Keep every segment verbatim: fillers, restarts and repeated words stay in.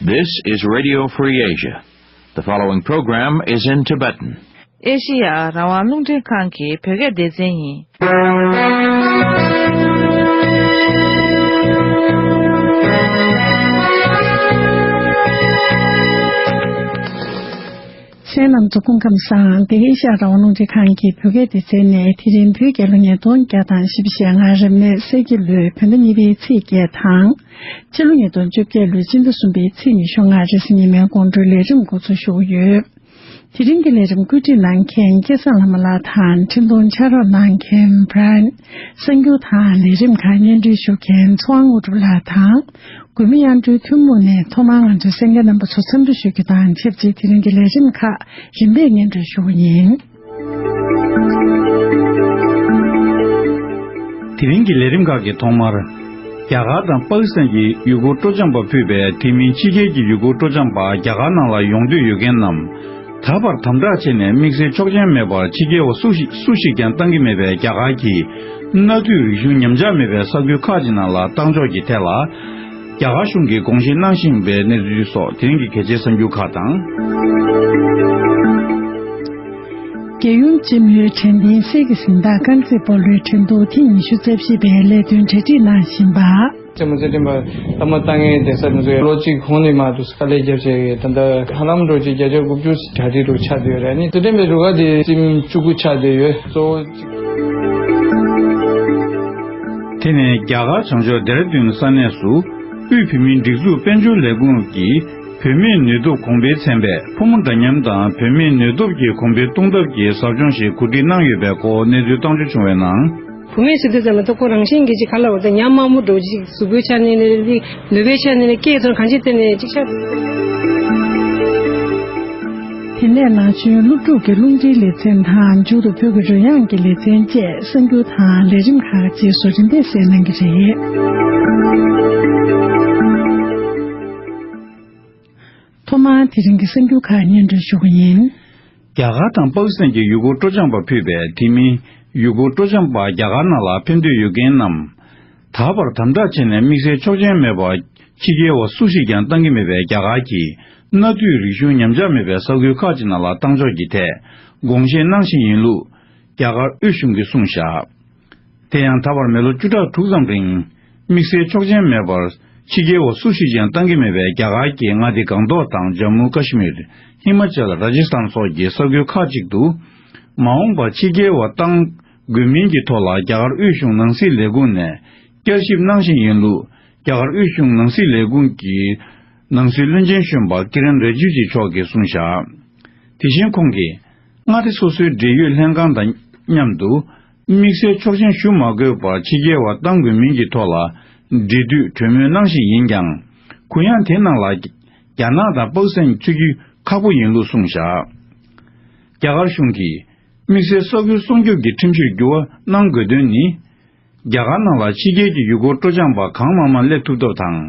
This is Radio Free Asia. The following program is in Tibetan. ཨེ་ཤི་ཡ་རང་དབང་རླུང་འཕྲིན་ཁང་གི་བོད་སྐད་སྡེ་ཚན་ཡིན། གསན་མཁན་རྣམ་ཚོ་སྐུ་ཁམས་བཟང་། འདི་ཨེ་ཤ་ཡ་རང་དབང་རླུང་འཕྲིན་ཁང་གི་བོད་སྐད་སྡེ་ཚན་ནས། དེ་རིང་བོད་རྒྱལ་ལོ་ཉིས་སྟོང་བརྒྱ་དང་བཞི་བཅུ་ཞེ་ལྔ་རབ་གནས་སེར་སྐྱ་ལོའི་བོད་ཟླ་གཉིས་པའི་ཚེས་བརྒྱད་དང་། ཕྱི་ལོ་ཉིས་སྟོང་བཅོ་བརྒྱད་ལོའི་སྤྱི་ཟླ་གསུམ་པའི་ཚེས་ཉི་ཤུ་ལྔ་རེས་གཟའ་ཉི་མའི་དགོང་དྲོའི་ལས་རིམ་འགོ་འཛུགས་ཞུ་གི་ཡོད། དེ་རིང་གི་ལས་རིམ་བཀོད་སྒྲིག་གནང་མཁན་སྐལ་བཟང་ལྷ་མོ་ལགས་དང་། འཕྲིན་གཏོང་ཕྱག་རོགས་གནང་མཁན་བྷི་རན། གསར་འགྱུར་དང་ལས་རིམ་ཁག་སྙན་སྒྲོན་ཞུ་མཁན་ཚེ་དབང་དངོས་གྲུབ་ལགས་དང་། མགོན་མེད་དབྱངས་སྒྲོན་ཐུན་མོང་ནས་ཐོག་མར་ང་ཚོའི་གསན་མཁན་རྣམ་པ་ཚོ་འཚམས་འདྲི་ཞུ་རྒྱུ་དང་ཆབས་ཅིག་དེ་རིང་གི་ལས་རིམ་ཁག་རིམ་པས་སྙན་སྒྲོན་ཞུ་གི་ཡིན། དེ་རིང་གི་ལས་རིམ་ཁག་གི་ཐོག་མར། རྒྱ་གར་དང་པ་ཀི་སི་ཐན་གྱི་ཡུལ་སྐོར་སྤྲོ་འཆམ་པ་ཕུད་པའི་དེ་མིན་ཕྱི་རྒྱལ་གྱི་ཡུལ་སྐོར་སྤྲོ་འཆམ་པ་རྒྱ་གར་ནང་ལ་ཡོང་འདོད་ཡོད་མཁན་རྣམས། ད་བར་དམ་དྲག་བྱས་ནས་དམིགས་བསལ་ཆོག་མཆན་མེད་པར་ཕྱི་རྒྱལ་བ་སུ་ཞིག་སུ་ཞིག་ཀྱང་བཏང་གི་མེད་པའི་རྒྱ་གར་གྱི་མནའ་མཐུད་རིག་གཞུང་ཉམས་ཆག་མེད་པའི་ས་ཁུལ་ཁག་ཅིག་ནང་ལ་བཏང་ཕྱོགས་ཀྱི་ཐད་ལ། རྒྱ་གར་གཞུང་གིས་དགོངས་བཞེས་གནང་བཞིན་པའི་གནས་ཚུལ་སོགས་དེ་རིང་གི་གལ་ཆེའི་གསར་འགྱུར་ཁག་དང་། རྒྱལ་ཡུམ་ཆེན་མོའི་དྲན་རྟེན་གསེར་གྱི་གཟེངས་རྟགས་དཀར་མཛེས་སྤོ་ལོའི་འགྲན་བསྡུར་ཐེངས་ཉི་ཤུ་རྩ་བཞི་པའི་ལས་དོན་གྲ་སྒྲིག་གནང་བཞིན་པ། རྩེད་མོ་རྩེད་འགྲན་པ་བླ་མ་ལྟ་མཁན་གདན་ས་དེ་ཚོས་ལོ་གཅིག་གོང་ནས་མར་དུ་དཀའ་ལས་བརྒྱབ་བྱས། ད་ལྟ་ཧ་ལམ་འགྲོ་གཅིག་བརྒྱ་ཆ་དགུ་བཅུ་གྲ་སྒྲིག་འགྲོ་ཆགས་བསྡད་ཡོད་རེད། ཨ་ནི་རྩེད་འགྲན་པའི་རུ་ཁག་དེ་རྩེད་མོ་བཅུ་དགུ་ཆགས་བསྡད་ཡོད། གཙོ་བོ་གཅིག་དེ་ནས་རྒྱ་གར་བྱང་ཕྱོགས་ལྡེ་ར་ལྡུན་ས་གནས་སུ། དབུས་བོད་མིའི་སྒྲིག་འཛུགས་དཔལ་འབྱོར་ལས་ཁུངས་ཀྱིས་བུད་མེད་ནུས་སྟོབས་གོང་འཕེལ་ཚན་པས་ཕོ་མོ་འདྲ་མཉམ་དང་བུད་མེད་ནུས་སྟོབས་ཀྱི་གོང་འཕེལ་གཏོང་ཐབས་ཀྱི་ཟབ་སྦྱོང་ཞིག་གོ་སྒྲིག་གནང་ཡོད་པའི་སྐོར་གནས་ཚུལ་བཏང་འབྱོར་བྱུང་བའི་ནང་། བུད་མེད་ཟེར་དུས་ཙམ་ལ་ད་ཁོ་རང་བཞིན་གྱིས་ཅིག་ག་ལ་བར་དུ་ཉམས་དམའ་མོ་འགྲོ་ཅིག་གཟུགས་པོའི་ཆ་ནས་ནི་རིགས་ལུས་པོའི་ཆ་ནས་ནི་སྐད་དང་གང་ཅི་དེ་ནས་ཅིག་ཤ། དེ་ནས་ན་གཞོན་སློབ་ཕྲུག་གི་རླུང་འཕྲིན་ལེ་ཚན་དང་མཇུག་ཏུ་བོད་ཀྱི་རོལ་དབྱངས་ཀྱི་ལེ་ཚན་བཅས་གསར་འགྱུར་དང་ལས་རིམ་ཁག་རྗེས་སུ་རིམ་པས་གསན་གནང་གི་རེད། ཐོག་མར་དེ་རིང་གི་གསར་འགྱུར་ཁག་སྙན་སྒྲོན་ཞུ་གི་ཡིན། རྒྱ་གར་དང་པ་ཀི་སི་ཐན་གྱི་ཡུལ་སྐོར་སྤྲོ་འཆམ་པ་ཕུད་པའི་དེ་མིན་ཡུལ་སྐོར་སྤྲོ་འཆམ་པ་རྒྱ་གར་ནང་ལ་ཕེབས་འདོད་ཡོད་མཁན་རྣམས། ད་བར་དམ་དྲག་བྱས་ནས་དམིགས་བསལ་ཆོག་མཆན་མེད་པར་ཕྱི་རྒྱལ་བ་སུ་ཞིག་ཀྱང་བཏང་གི་མེད་པའི་རྒྱ་གར་གྱི་མནའ་མཐུད་རིག་གཞུང་ཉམས་ཆག་མེད་པའི་ས་ཁུལ་ཁག་ཅིག་ནང་ལ་བཏང་ཕྱོགས་ཀྱི་ཐད་དགོངས་བཞེས་གནང་བཞིན་ཡིན་ལུགས་རྒྱ་གར་དབུས་གཞུང་གིས་གསུངས་བཞག་དེ་ཡང་ད་བར་མི་ལོ་བཅུ་ཕྲག་དྲུག་ཙམ་རིང་དམིགས་བསལ་ཆོག་མཆན་མེད་པར་ཕྱི་རྒྱལ་བ་སུ་ཞིག་ཀྱང་བཏང་གི་མེད་པའི་རྒྱ་གར་གྱི་མངའ་སྡེ་སྒང་ཏོག་དང་ཇམ་མུ་ཀ་ཤི་མིར། ཧི་མ་ཅལ། ར་ཇི་སི་ཐན་སོགས་ཀྱི་ས་ཁུལ་ཁག་ཅིག་ཏུ། མ་འོངས་པར་ཕྱི་རྒྱལ་བ་བཏང་དགོས་མིན་གྱི་ཐོག་ལ་རྒྱ་གར་དབུས་གཞུང་ནང་སྲིད་ལས་ཁུངས་ནས་བསྐྱར་ཞིབ་གནང་བཞིན་ཡིན་ལུགས་རྒྱ་གར་དབུས་གཞུང་ནང་སྲིད་ལས་ཁུངས་ཀྱི་ནང་སྲིད་བློན་ཆེན་གཞོན་པ་ཀི་རན་རི་ཇི་ཇུ་མཆོག་གིས་གསུངས་བཞག་དེ་བཞིན་ཁོང་གིས་མངའ་སྡེ་སོ་སོའི་འབྲེལ་ཡོད་ལྷན་ཁང་དང་མཉམ་དུ། དམིགས་བསལ་ཆོག་མཆན་ཞུ་མ་དགོས་པར་ཕྱི་རྒྱལ་བ་གཏང་དགོས་མིན་གྱི་ཐོག་ལ་འབྲེལ་མཐུད་གྲོས་མོལ་གནང་བཞིན་ཡིན་ཀྱང་། གུ་ཡངས་དེ་ནང་ལ་རྒྱ་ནག་དང་པ་ཀི་སི་ཐན་ཚུད་རྒྱུ་ཁག་པོ་ཡིན་ལུགས་གསུངས་བཞག་རྒྱ་གར་གཞུང་གིས་དམིགས་བསལ་ས་ཁུལ་སྲུང་སྐྱོབ་ཀྱི་ཁྲིམས་གཞིར་འགྱུར་བ་གནང་དགོས་དོན་ནི། རྒྱ་གར་ནང་ལ་ཕྱི་རྒྱལ་གྱི་ཡུལ་སྐོར་སྤྲོ་འཆམ་པ་གང་མང་མང་སླེབས་ཐུབ་ཐབས་དང་།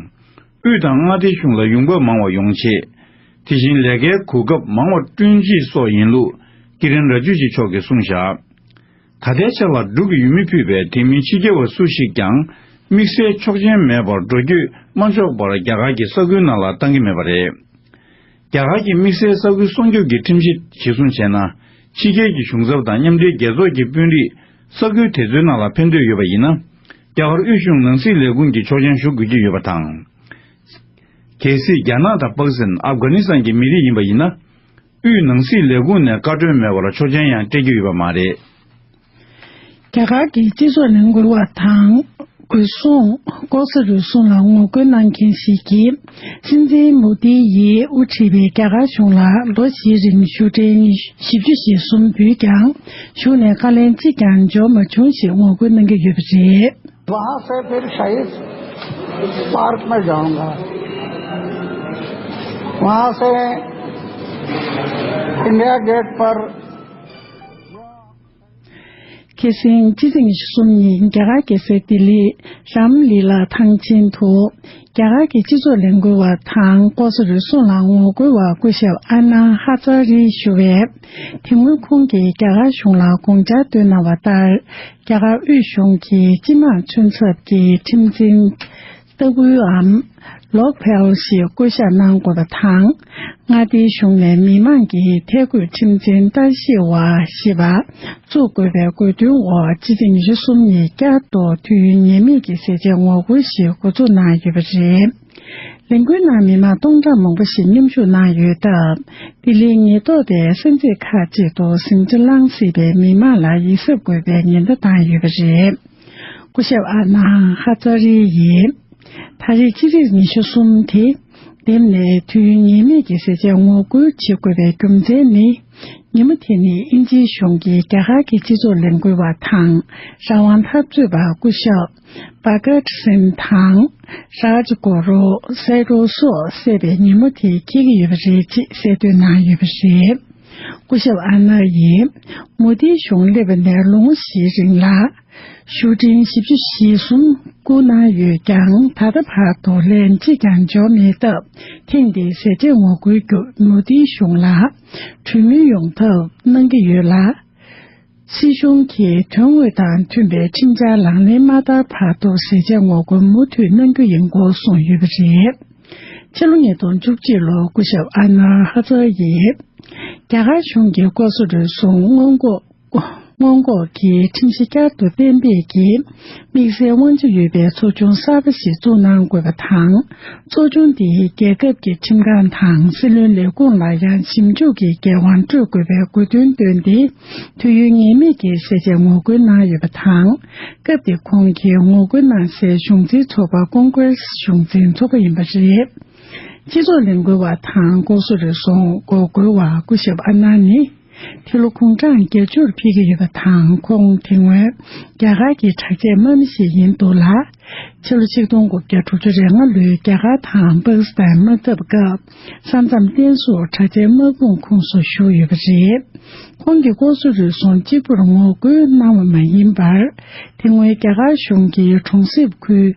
དབུས་དང་མངའ་སྡེ་གཞུང་ལ་ཡོང་འབབ་མང་བ་ཡོང་ཆེད། དེ་བཞིན་ལས་ཀའི་གོ་སྐབས་མང་བ་བསྐྲུན་ཆེད་སོགས་ཡིན་ལུགས་ཀི་རན་ར་ཇུ་ཇི་མཆོག་གིས་གསུངས་བཞག་ད་ལྟའི་ཆར་ལ་འབྲུག་གི་ཡུལ་མི་ཕུད་པའི་དེ་མིན་ཕྱི་རྒྱལ་བ་སུ་ཞིག་ཀྱང་དམིགས་བསལ་ཆོག་མཆན་མེད་པར་འགྲོ་སྐྱོད་མ་འཇོག་པར་རྒྱ་གར་གྱི་ས་ཁུལ་ནང་ལ་བཏང་གི་མེད་པ་རེད། རྒྱ་གར་གྱི་དམིགས་བསལ་ས་ཁུལ་སྲུང་སྐྱོབ་ཀྱི་ཁྲིམས་གཞི་གཞིར་བཟུང་བྱས་ན། ཕྱི་རྒྱལ་གྱི་གཞུང་ཚབ་དང་མཉམ་འབྲེལ་རྒྱལ་ཚོགས་ཀྱི་དཔོན་རིགས་ས་ཁུལ་དེ་ཚོའི་ནང་ལ་ཕེབས་འདོད་ཡོད་པ་ཡིན་ན། རྒྱ་གར་དབུས་གཞུང་ནང་སྲིད་ལས་ཁུངས་ཀྱི་ཆོག་མཆན་ཞུ་དགོས་ཀྱི་ཡོད་པ་དང་། གལ་སྲིད་རྒྱ་ནག་དང་པ་ཀི་སི་ཐན། ཨབ་གྷ་ནི་སི་ཐན་གྱི་མི་རིགས་ཡིན་པ་ཡིན་ན། དབུས་ནང་སྲིད་ལས་ཁུངས་ནས་བཀའ་འཁྲོལ་མེད་པར་ཆོག་མཆན་ཡང་སྤྲད་རྒྱུ་ཡོད་པ་མ་རེད། རྒྱ་གར་གྱི་སྤྱི་ཚོགས་ལས་འགུལ་བ་དང་། གོས་སྲུང་། ལྐོག་ཟ་རུལ་སུངས་ལ་ངོ་རྒོལ་གནང་མཁན་ཞིག་གིས། སྲིད་འཛིན་མོ་དི་ཡིས་དབུ་ཁྲིད་པའི་རྒྱ་གར་གཞུང་ལ་ལོ་བཞིའི་རིང་ཤུགས་འབྲས་བཞི་བཅུ་ཞེ་གསུམ་འབུལ་ཀྱང་། གཞུང་ནས་བཀའ་ལན་གཅིག་ཀྱང་འབྱོར་མ་བྱུང་ཞེས་ངོ་རྒོལ་གནང་གི་ཡོད་པ་རེད། वहां से फिर शहीद पार्क में जाऊंगा। वहां से इंडिया गेट पर ཁེ་སེང་སྤྱི་ཚེས་ཉི་ཤུ་གསུམ་ཉིན་རྒྱ་གར་རྒྱལ་ས་ལྡི་ལི་རམ་ལི་ལ་ཐང་ཆེན་དུ། རྒྱ་གར་གྱི་སྤྱི་ཚོགས་ལས་འགུལ་བ་དང་ལྐོག་ཟ་རུལ་སུངས་ལ་ངོ་རྒོལ་བ་སྐུ་ཞབས་ཨ་ན་ཧ་ཙ་རི་ཞུ་བས། དེ་སྔོན་ཁོང་གིས་རྒྱ་གར་གཞུང་ལ་དགོངས་འཆར་བཏོན་གནང་བ་ལྟར། རྒྱ་གར་དབུས་གཞུང་གིས་སྤྱི་དམངས་མཚོན་ཚབ་ཀྱི་ཁྲིམས་འཛིན་ལྟ་སྐུལའམ། ལོག་ཕེལ་ཞེས་བསྐོ་བཞག་གནང་དགོས་པ་དང་། མངའ་སྡེའི་གཞུང་ནས་མི་མང་གི་ཐད་བསྐོས་ཁྲིམས་འཛིན་ལྟ་ཞིབ་པ་ཞེས་པ་བཙུགས་དགོས་པའི་དགོས་འདུན་འོག་སྤྱི་ཟླ་ཉི་ཤུ་གསུམ་ཉིན་བསྐྱར་དུ་དུས་ཡུན་ངེས་མེད་ཀྱི་ཟས་བཅད་ངོ་རྒོལ་ཞིག་འགོ་འཛུགས་གནང་ཡོད་པ་རེད། ལས་འགུལ་ནང་མི་མང་སྟོང་ཕྲག་མང་པོ་ཞིག་མཉམ་ཞུགས་གནང་ཡོད་སྟབས། ལྡི་ལིའི་ཉེན་རྟོག་པས་ས་ཚིགས་ཁག་ཅིག་ཏུ་ཟིང་ཆ་བསླང་སྲིད་པའི་མི་མང་ལ་ཡིད་གཟབ་དགོས་པའི་ཉེན་བརྡ་བཏང་ཡོད་པ་རེད། སྐུ་ཞབས་ཨ་ན་ཧ་ཛ་རི་ཡིས། ད་རེས་སྤྱི་ཚེས་ཉི་ཤུ་གསུམ་དེ་འདེམས་ནས་དུས་ཡུན་ངེས་མེད་ཀྱི་ཟས་བཅད་ངོ་རྒོལ་བྱེད་དགོས་པའི་རྒྱུ་མཚན་ནི། ཉིན་མོ་དེ་ནི་དབྱིན་ཇིའི་གཞུང་གིས་རྒྱ་གར་གྱི་སྤྱི་ཚོགས་ལས་འགུལ་བ་དང་། རང་དབང་འཐབ་རྩོད་པ་སྐུ་ཞབས་བྷ་གྷ་ཊ་སིན་དང་། རཱཇ་གོ་རུ་སེ་རོ་སོགས་བསད་པའི་ཉིན་མོ་དེ་འཁེལ་གྱི་ཡོད་པ་རེད་ཅེས་གསལ་སྟོན་གནང་ཡོད་པ་རེད། སྐུ་ཞབས་ཨ་ན་ཡིས་མོ་དིའི་གཞུང་སླེབས་པ་ནས་ལོ་ངོ་བཞིའི་རིང་ལ། བཞུགས་ཁྲི་བཞི་བཅུ་ཞེ་གསུམ་བསྐོ་གནང་ཡོད་ཀྱང་། ད་ལྟ་བར་དུ་ལན་གཅིག་ཀྱང་འབྱོར་མེད་སྟབས། ཐེངས་འདིའི་ཟས་བཅད་ངོ་རྒོལ་བརྒྱུད་མོ་དིའི་གཞུང་ལ་གྲོས་མོལ་ཡོང་ཐབས་གནང་གི་ཡོད་ལ། སྲིད་གཞུང་གིས་དོན་དངོས་དང་མཐུན་པའི་ཁྲིམས་འཆར་ལག་ལེན་མ་བསྟར་བར་དུ་ཟས་བཅད་ངོ་རྒོལ་མུ་མཐུད་གནང་རྒྱུ་ཡིན་སྐོར་གསུངས་ཡོད་པ་རེད། ཕྱི་ལོ་ཉིས་སྟོང་བཅུ་གཅིག་ལོར་སྐུ་ཞབས་ཨ་ན་ཧ་ཛ་ཡིས་རྒྱ་གར་གཞུང་གི་ལྐོག་ཟ་རུལ་སུངས་སྔོན་འགོག་སྔོན་འགོག་གི་ཁྲིམས་གཞི་བསྐྱར་དུ་གཏན་འབེབས་ཀྱིས་དམིགས་བསལ་དབང་ཆ་ཡོད་པའི་ཚོགས་ཆུང་གསར་པ་ཞིག་བཙུགས་གནང་དགོས་པ་དང་། ཚོགས་ཆུང་འདིས་རྒྱལ་ཁབ་ཀྱི་ཁྲིམས་ཁང་དང་སྲིད་བློན་ལས་ཁུངས་ལ་ཡང་ཞིབ་འཇུག་གི་འགན་དབང་སྤྲོད་དགོས་པའི་དགོས་འདུན་བཏོན་ཏེ། དུས་ཡུན་ངེས་མེད་ཀྱི་ཟས་བཅད་ངོ་རྒོལ་གནང་ཡོད་པ་དང་། སྐབས་དེ་ཁོང་གིས་ངོ་རྒོལ་གནང་སའི་གཞུང་འཛིན་ཚོགས་པ་ཀོང་ཀྲེས་གཞུང་འཛིན་ཚོགས་པ་ཡིན་པ་རེད། སྤྱི་ཚོགས་ལས་འགུལ་བ་དང་ལྐོག་ཟ་རུལ་སུངས་འགོག་རྒོལ་བ་སྐུ་ཞབས་ཨ་ན་ནི། དེ་ལོ་དགུང་གྲངས་བརྒྱད་ཅུར་ཕེབས་ཀྱི་ཡོད་པ་དང་། ཁོང་དེ་སྔོན་རྒྱ་གར་གྱི་དྲག་ཆས་དམག་མི་ཞིག་ཡིན་འདུག་ལ། ཕྱི་ལོ་ཆིག་སྟོང་དགུ་བརྒྱ་དྲུག་ཅུ་རེ་ལྔ་ལོའི་རྒྱ་གར་དང་པ་ཀི་སི་ཐན་དམག་འཐབ་སྐབས། ས་མཚམས་བརྟན་སྲུང་དྲག་ཆས་དམག་དཔུང་ཁོངས་སུ་ཞུགས་ཡོད་པ་རེད། ཁོང་གིས་ལྐོག་ཟ་རུལ་སུངས་གཅིག་པུར་ངོ་རྒོལ་གནང་བ་མ་ཡིན་པར། དེ་སྔོན་རྒྱ་གར་གཞུང་གིས་གྲོང་གསེབ་ཁུལ་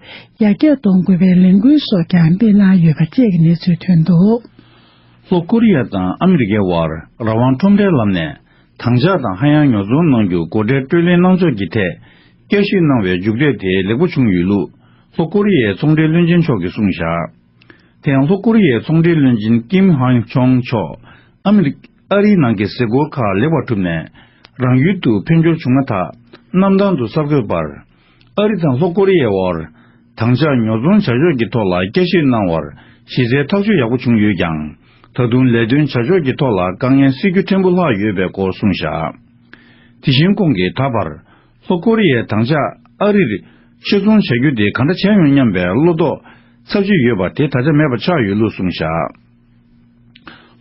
ཡར་རྒྱས་གཏོང་དགོས་པའི་ལས་འགུལ་སོགས་ཀྱང་སྤེལ་གནང་ཡོད་པ་བཅས་ཀྱི་གནས་ཚུལ་ཐོན་འདུག། ལྷོ་ཀོ་རི་ཡ་དང་ཨ་མི་རི་ཀའི་དབར་རང་དབང་ཁྲོམ་རའི་ལམ་ནས་དྭངས་ལྗགས་དང་ཧ་ཡང་ཉོ་ཚོང་གནང་རྒྱུ་སྒོ་ཁྲལ་སྤྲོད་ལེན་གནང་ཕྱོགས་ཀྱི་ཐད་བསྐྱར་ཞིབ་གནང་བའི་མཇུག་འབྲས་དེ་ལེགས་པོ་བྱུང་ཡོད་ལུགས་ལྷོ་ཀོ་རི་ཡའི་ཚོང་འབྲེལ་བློན་ཆེན་མཆོག་གིས་གསུངས་བཞག། དེ་ཡང་ལྷོ་ཀོ་རི་ཡའི་ཚོང་འབྲེལ་བློན་ཆེན་ཀིམ་ཧང་ཆོང་མཆོག་ཨ་མི་རི་ཨ་རིའི་ནང་གི་གཟིགས་སྐོར་ཁག་ལེགས་པར་གྲུབ་ནས། རང་ཡུལ་དུ་ཕེབས་འབྱོར་བྱུང་མ་ཐག་གནམ་ཐང་དུ་གསར་འགོད་པར། ཨ་རི་དང་ལྷོ་ཀོ་རི་ཡའི་དབར་དྭངས་ལྗགས་ཉོ་ཚོང་བྱ་ཕྱོགས་ཀྱི་ཐོག་ལ་བསྐྱར་ཞིབ་གནང་བར་གཞི་རྩའི་ཐག་གཅོད་ཡག་པོ་བྱུང་ཡོད་ཀྱང་། ད་དུང་ལས་དོན་བྱ་ཕྱོགས་ཀྱི་ཐོག་ལ་དཀའ་ངལ་སེལ་རྒྱུ་ཕྲན་བུ་ལྷག་ཡོད་པའི་སྐོར་གསུངས་བཞག། དེ་བཞིན་ཁོང་གིས་ད་བར་ལྷོ་ཀོ་རི་ཡས་དྭངས་ལྗགས་ཨ་རིར་ཕྱིར་ཚོང་བྱ་རྒྱུ་དེ་ག་འདྲ་བྱས་ཡོང་སྙམ་པའི་བློ་དོགས་ཚབས་ཆེ་ཡོད་པ་དེ་ད་ཆ་མེད་པ་ཆགས་ཡོད་ལུགས་གསུངས་བཞག།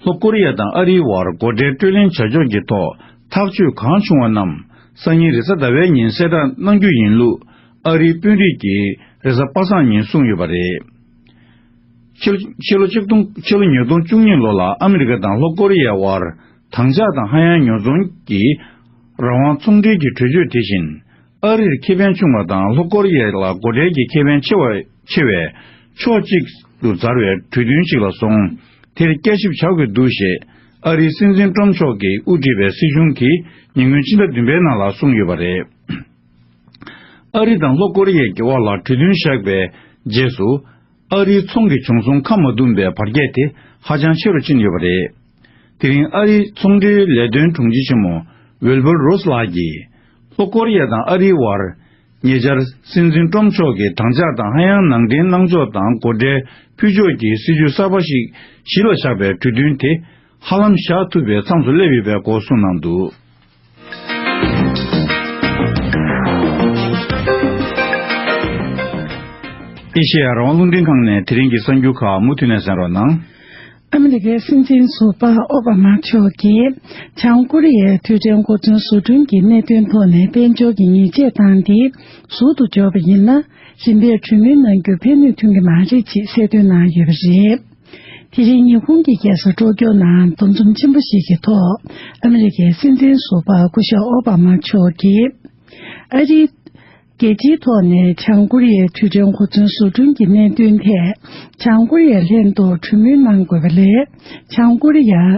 ལྷོ་ཀོ་རི་ཡ་དང་ཨ་རིའི་དབར་སྒོ་ཁྲལ་སྤྲོད་ལེན་བྱ་ཕྱོགས་ཀྱི་ཐོག་ཐག་གཅོད་གང་བྱུང་བ་རྣམས་སང་ཉིན་རེས་གཟའ་ཟླ་བའི་ཉིན་གསལ་བསྒྲགས་གནང་རྒྱུ་ཡིན་ལུགས་ཨ་རིའི་དཔོན་རིགས་ཀྱིས་རེས་གཟའ་པ་སངས་ཉིན་གསུངས་ཡོད་པ་རེད། ཕྱི་ཕྱི་ལོ་ཆིག་སྟོང་ཕྱི་ལོ་ཉིས་སྟོང་བཅུ་གཉིས་ལོ་ལ་ཨ་མི་རི་ཀ་དང་ལྷོ་ཀོ་རི་ཡའི་དབར་དྭངས་ལྗགས་དང་ཧ་ཡང་ཉོ་ཚོང་གི་རང་དབང་ཚོང་འབྲེལ་གྱི་གྲོས་ཆོད་དེ་བཞིན། ཨ་རིར་ཁེ་ཕན་ཆུང་བ་དང་ལྷོ་ཀོ་རི་ཡ་ལ་སྒོ་ཁྲལ་གྱི་ཁེ་ཕན་ཆེ་བ་ཆེ་བའི་ཕྱོགས་གཅིག་ཏུ་འཛར་བའི་གྲོས་མཐུན་ཞིག་ལ་སོང་། དེར་བསྐྱར་ཞིབ་བྱ་དགོས་འདུག་ཞེས་ཨ་རིའི་སྲིད་འཛིན་ཏྲོམ་མཆོག་གིས་དབུ་ཁྲིད་པའི་སྲིད་གཞུང་གིས་ཉེ་སྔོན་ཕྱི་ཟླ་བདུན་པའི་ནང་ལ་གསུངས་ཡོད་པ་རེད། ཨ་རི་དང་ལྷོ་ཀོ་རི་ཡའི་དབར་ལ་གྲོས་མཐུན་བཞག་པའི་རྗེས་སུ། ཨ་རིའི་ཚོང་གི་བྱུང་སོང་ཁ་མ་བསྡུམས་པའི་བར་ཁྱད་དེ་ཧ་ཅང་ཆེ་རུ་ཕྱིན་ཡོད་པ་རེད། དེ་རིང་ཨ་རིའི་ཚོང་འབྲེལ་ལས་དོན་དྲུང་ཆེ་ཆེན་མོ་ཝིལ་བར་རོས་ལགས་ཀྱིས། ལྷོ་ཀོ་རི་ཡ་དང་ཨ་རིའི་དབར། ཉེ་ཆར་སྲིད་འཛིན་ཏྲོམ་མཆོག་གིས་དྭངས་ལྗགས་དང་ཧ་ཡང་ནང་འདྲེན་གནང་ཕྱོགས་དང་སྒོ་ཁྲལ་ཕུལ་ཕྱོགས་ཀྱི་སྲིད་ཇུས་གསར་པ་ཞིག་གཞི་ལ་བཞག་པའི་གྲོས་མཐུན་དེ། ཧ་ལམ་བཞག་ཐུབ་པའི་མཚམས་སུ་སླེབས་ཡོད་པའི་སྐོར་གསུངས་གནང་འདུག། ཨེ་ཤེ་ཡ་རང་དབང་རླུང་འཕྲིན་ཁང་ནས་དེ་རིང་གི་གསར་འགྱུར་ཁག་མུ་མཐུད་ནས་གསན་རོགས་གནང་། ཨ་མི་རི་ཀའི་སྲིད་འཛིན་ཟུར་པ་ཨོ་བྷ་མ་མཆོག་གིས་བྱང་ཀོ་རི་ཡའི་རྡུལ་ཕྲན་འགོ་བཙོན་བཟོ་སྐྲུན་གྱི་གནད་དོན་ཐོག་ནས་དཔལ་འབྱོར་གྱི་ཉེས་ཆད་བཏང་སྟེ་ཟུར་དུ་འབྱོར་བ་ཡིན་ན། རིམ་པས་གྲོས་མོལ་གནང་རྒྱུར་ཕན་ནུས་ཐོན་གྱི་མ་རེད་ཅེས་གསལ་སྟོན་གནང་ཡོད་པ་རེད། དེ་རིང་ཉི་ཧོང་གི་རྒྱལ་ས་ཀྲོ་ཀྱོ་ནང་འདུ་འཛོམས་ཆེན་པོ་ཞིག་གི་ཐོག་ཨ་མི་རི་ཀའི་སྲིད་འཛིན་ཟུར་པ་སྐུ་ཞབས་ཨོ་བྷ་མ་མཆོག་གིས། ཨ་རིའི་རྒྱལ་སྤྱིའི་ཐོག་ནས་བྱང་ཀོ་རི་ཡའི་རྡུལ་ཕྲན་འགོ་བཙོན་བཟོ་སྐྲུན་གྱི་གནད་དོན་ཐད། བྱང་ཀོ་རི་ཡའི་ལྷན་དུ་གྲོས་མོལ་གནང་དགོས་པ་ལས། བྱང་ཀོ་རི་ཡ།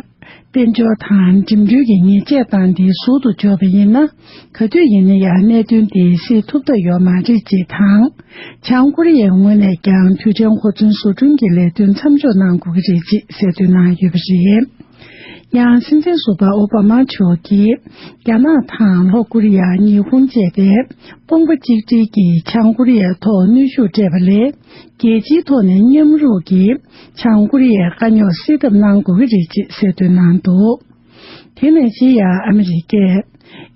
དཔལ་འབྱོར་དང་འགྲིམ་འགྲུལ་གྱི་ཉེས་ཆད་བཏང་སྟེ་ཟུར་དུ་འཇོག་པ་ཡིན་ན། ག་དུས་ཡིན་ན་ཡང་གནད་དོན་དེ་སེལ་ཐུབ་ཐབས་ཡོད་མ་རེད་ཅེས་དང་། བྱང་ཀོ་རི་ཡའི་ངོས་ནས་ཀྱང་རྡུལ་ཕྲན་གོ་མཚོན་བཟོ་སྐྲུན་གྱི་ལས་དོན་མཚམས་འཇོག་གནང་དགོས་ཀྱི་རེད་ཅེས་གསལ་སྟོན་གནང་ཡོད་པ་རེད། ཡང་སྲིད་འཛིན་ཟུར་པ་ཨོ་བྷ་མ་མཆོག་གིས། རྒྱ་ནག་དང་ལྷོ་ཀོ་རི་ཡ། ཉི་ཧོང་བཅས་པའི་དཔུང་པ་གཅིག་སྒྲིལ་གྱིས་བྱང་ཀོ་རི་ཡའི་ཐོག་གནོན་ཤུགས་སྤྲད་པ་ལས། རྒྱལ་སྤྱིའི་ཐོག་ནས་མཉམ་རུབ་ཀྱིས་བྱང་ཀོ་རི་ཡའི་དཀའ་རྙོག་སེལ་ཐབས་གནང་དགོས་ཀྱི་རེད་ཅེས་གསལ་སྟོན་གནང་འདུག་དེ་ནས་ཕྱི་ཡ་ཨ་མི་རི་ཀས་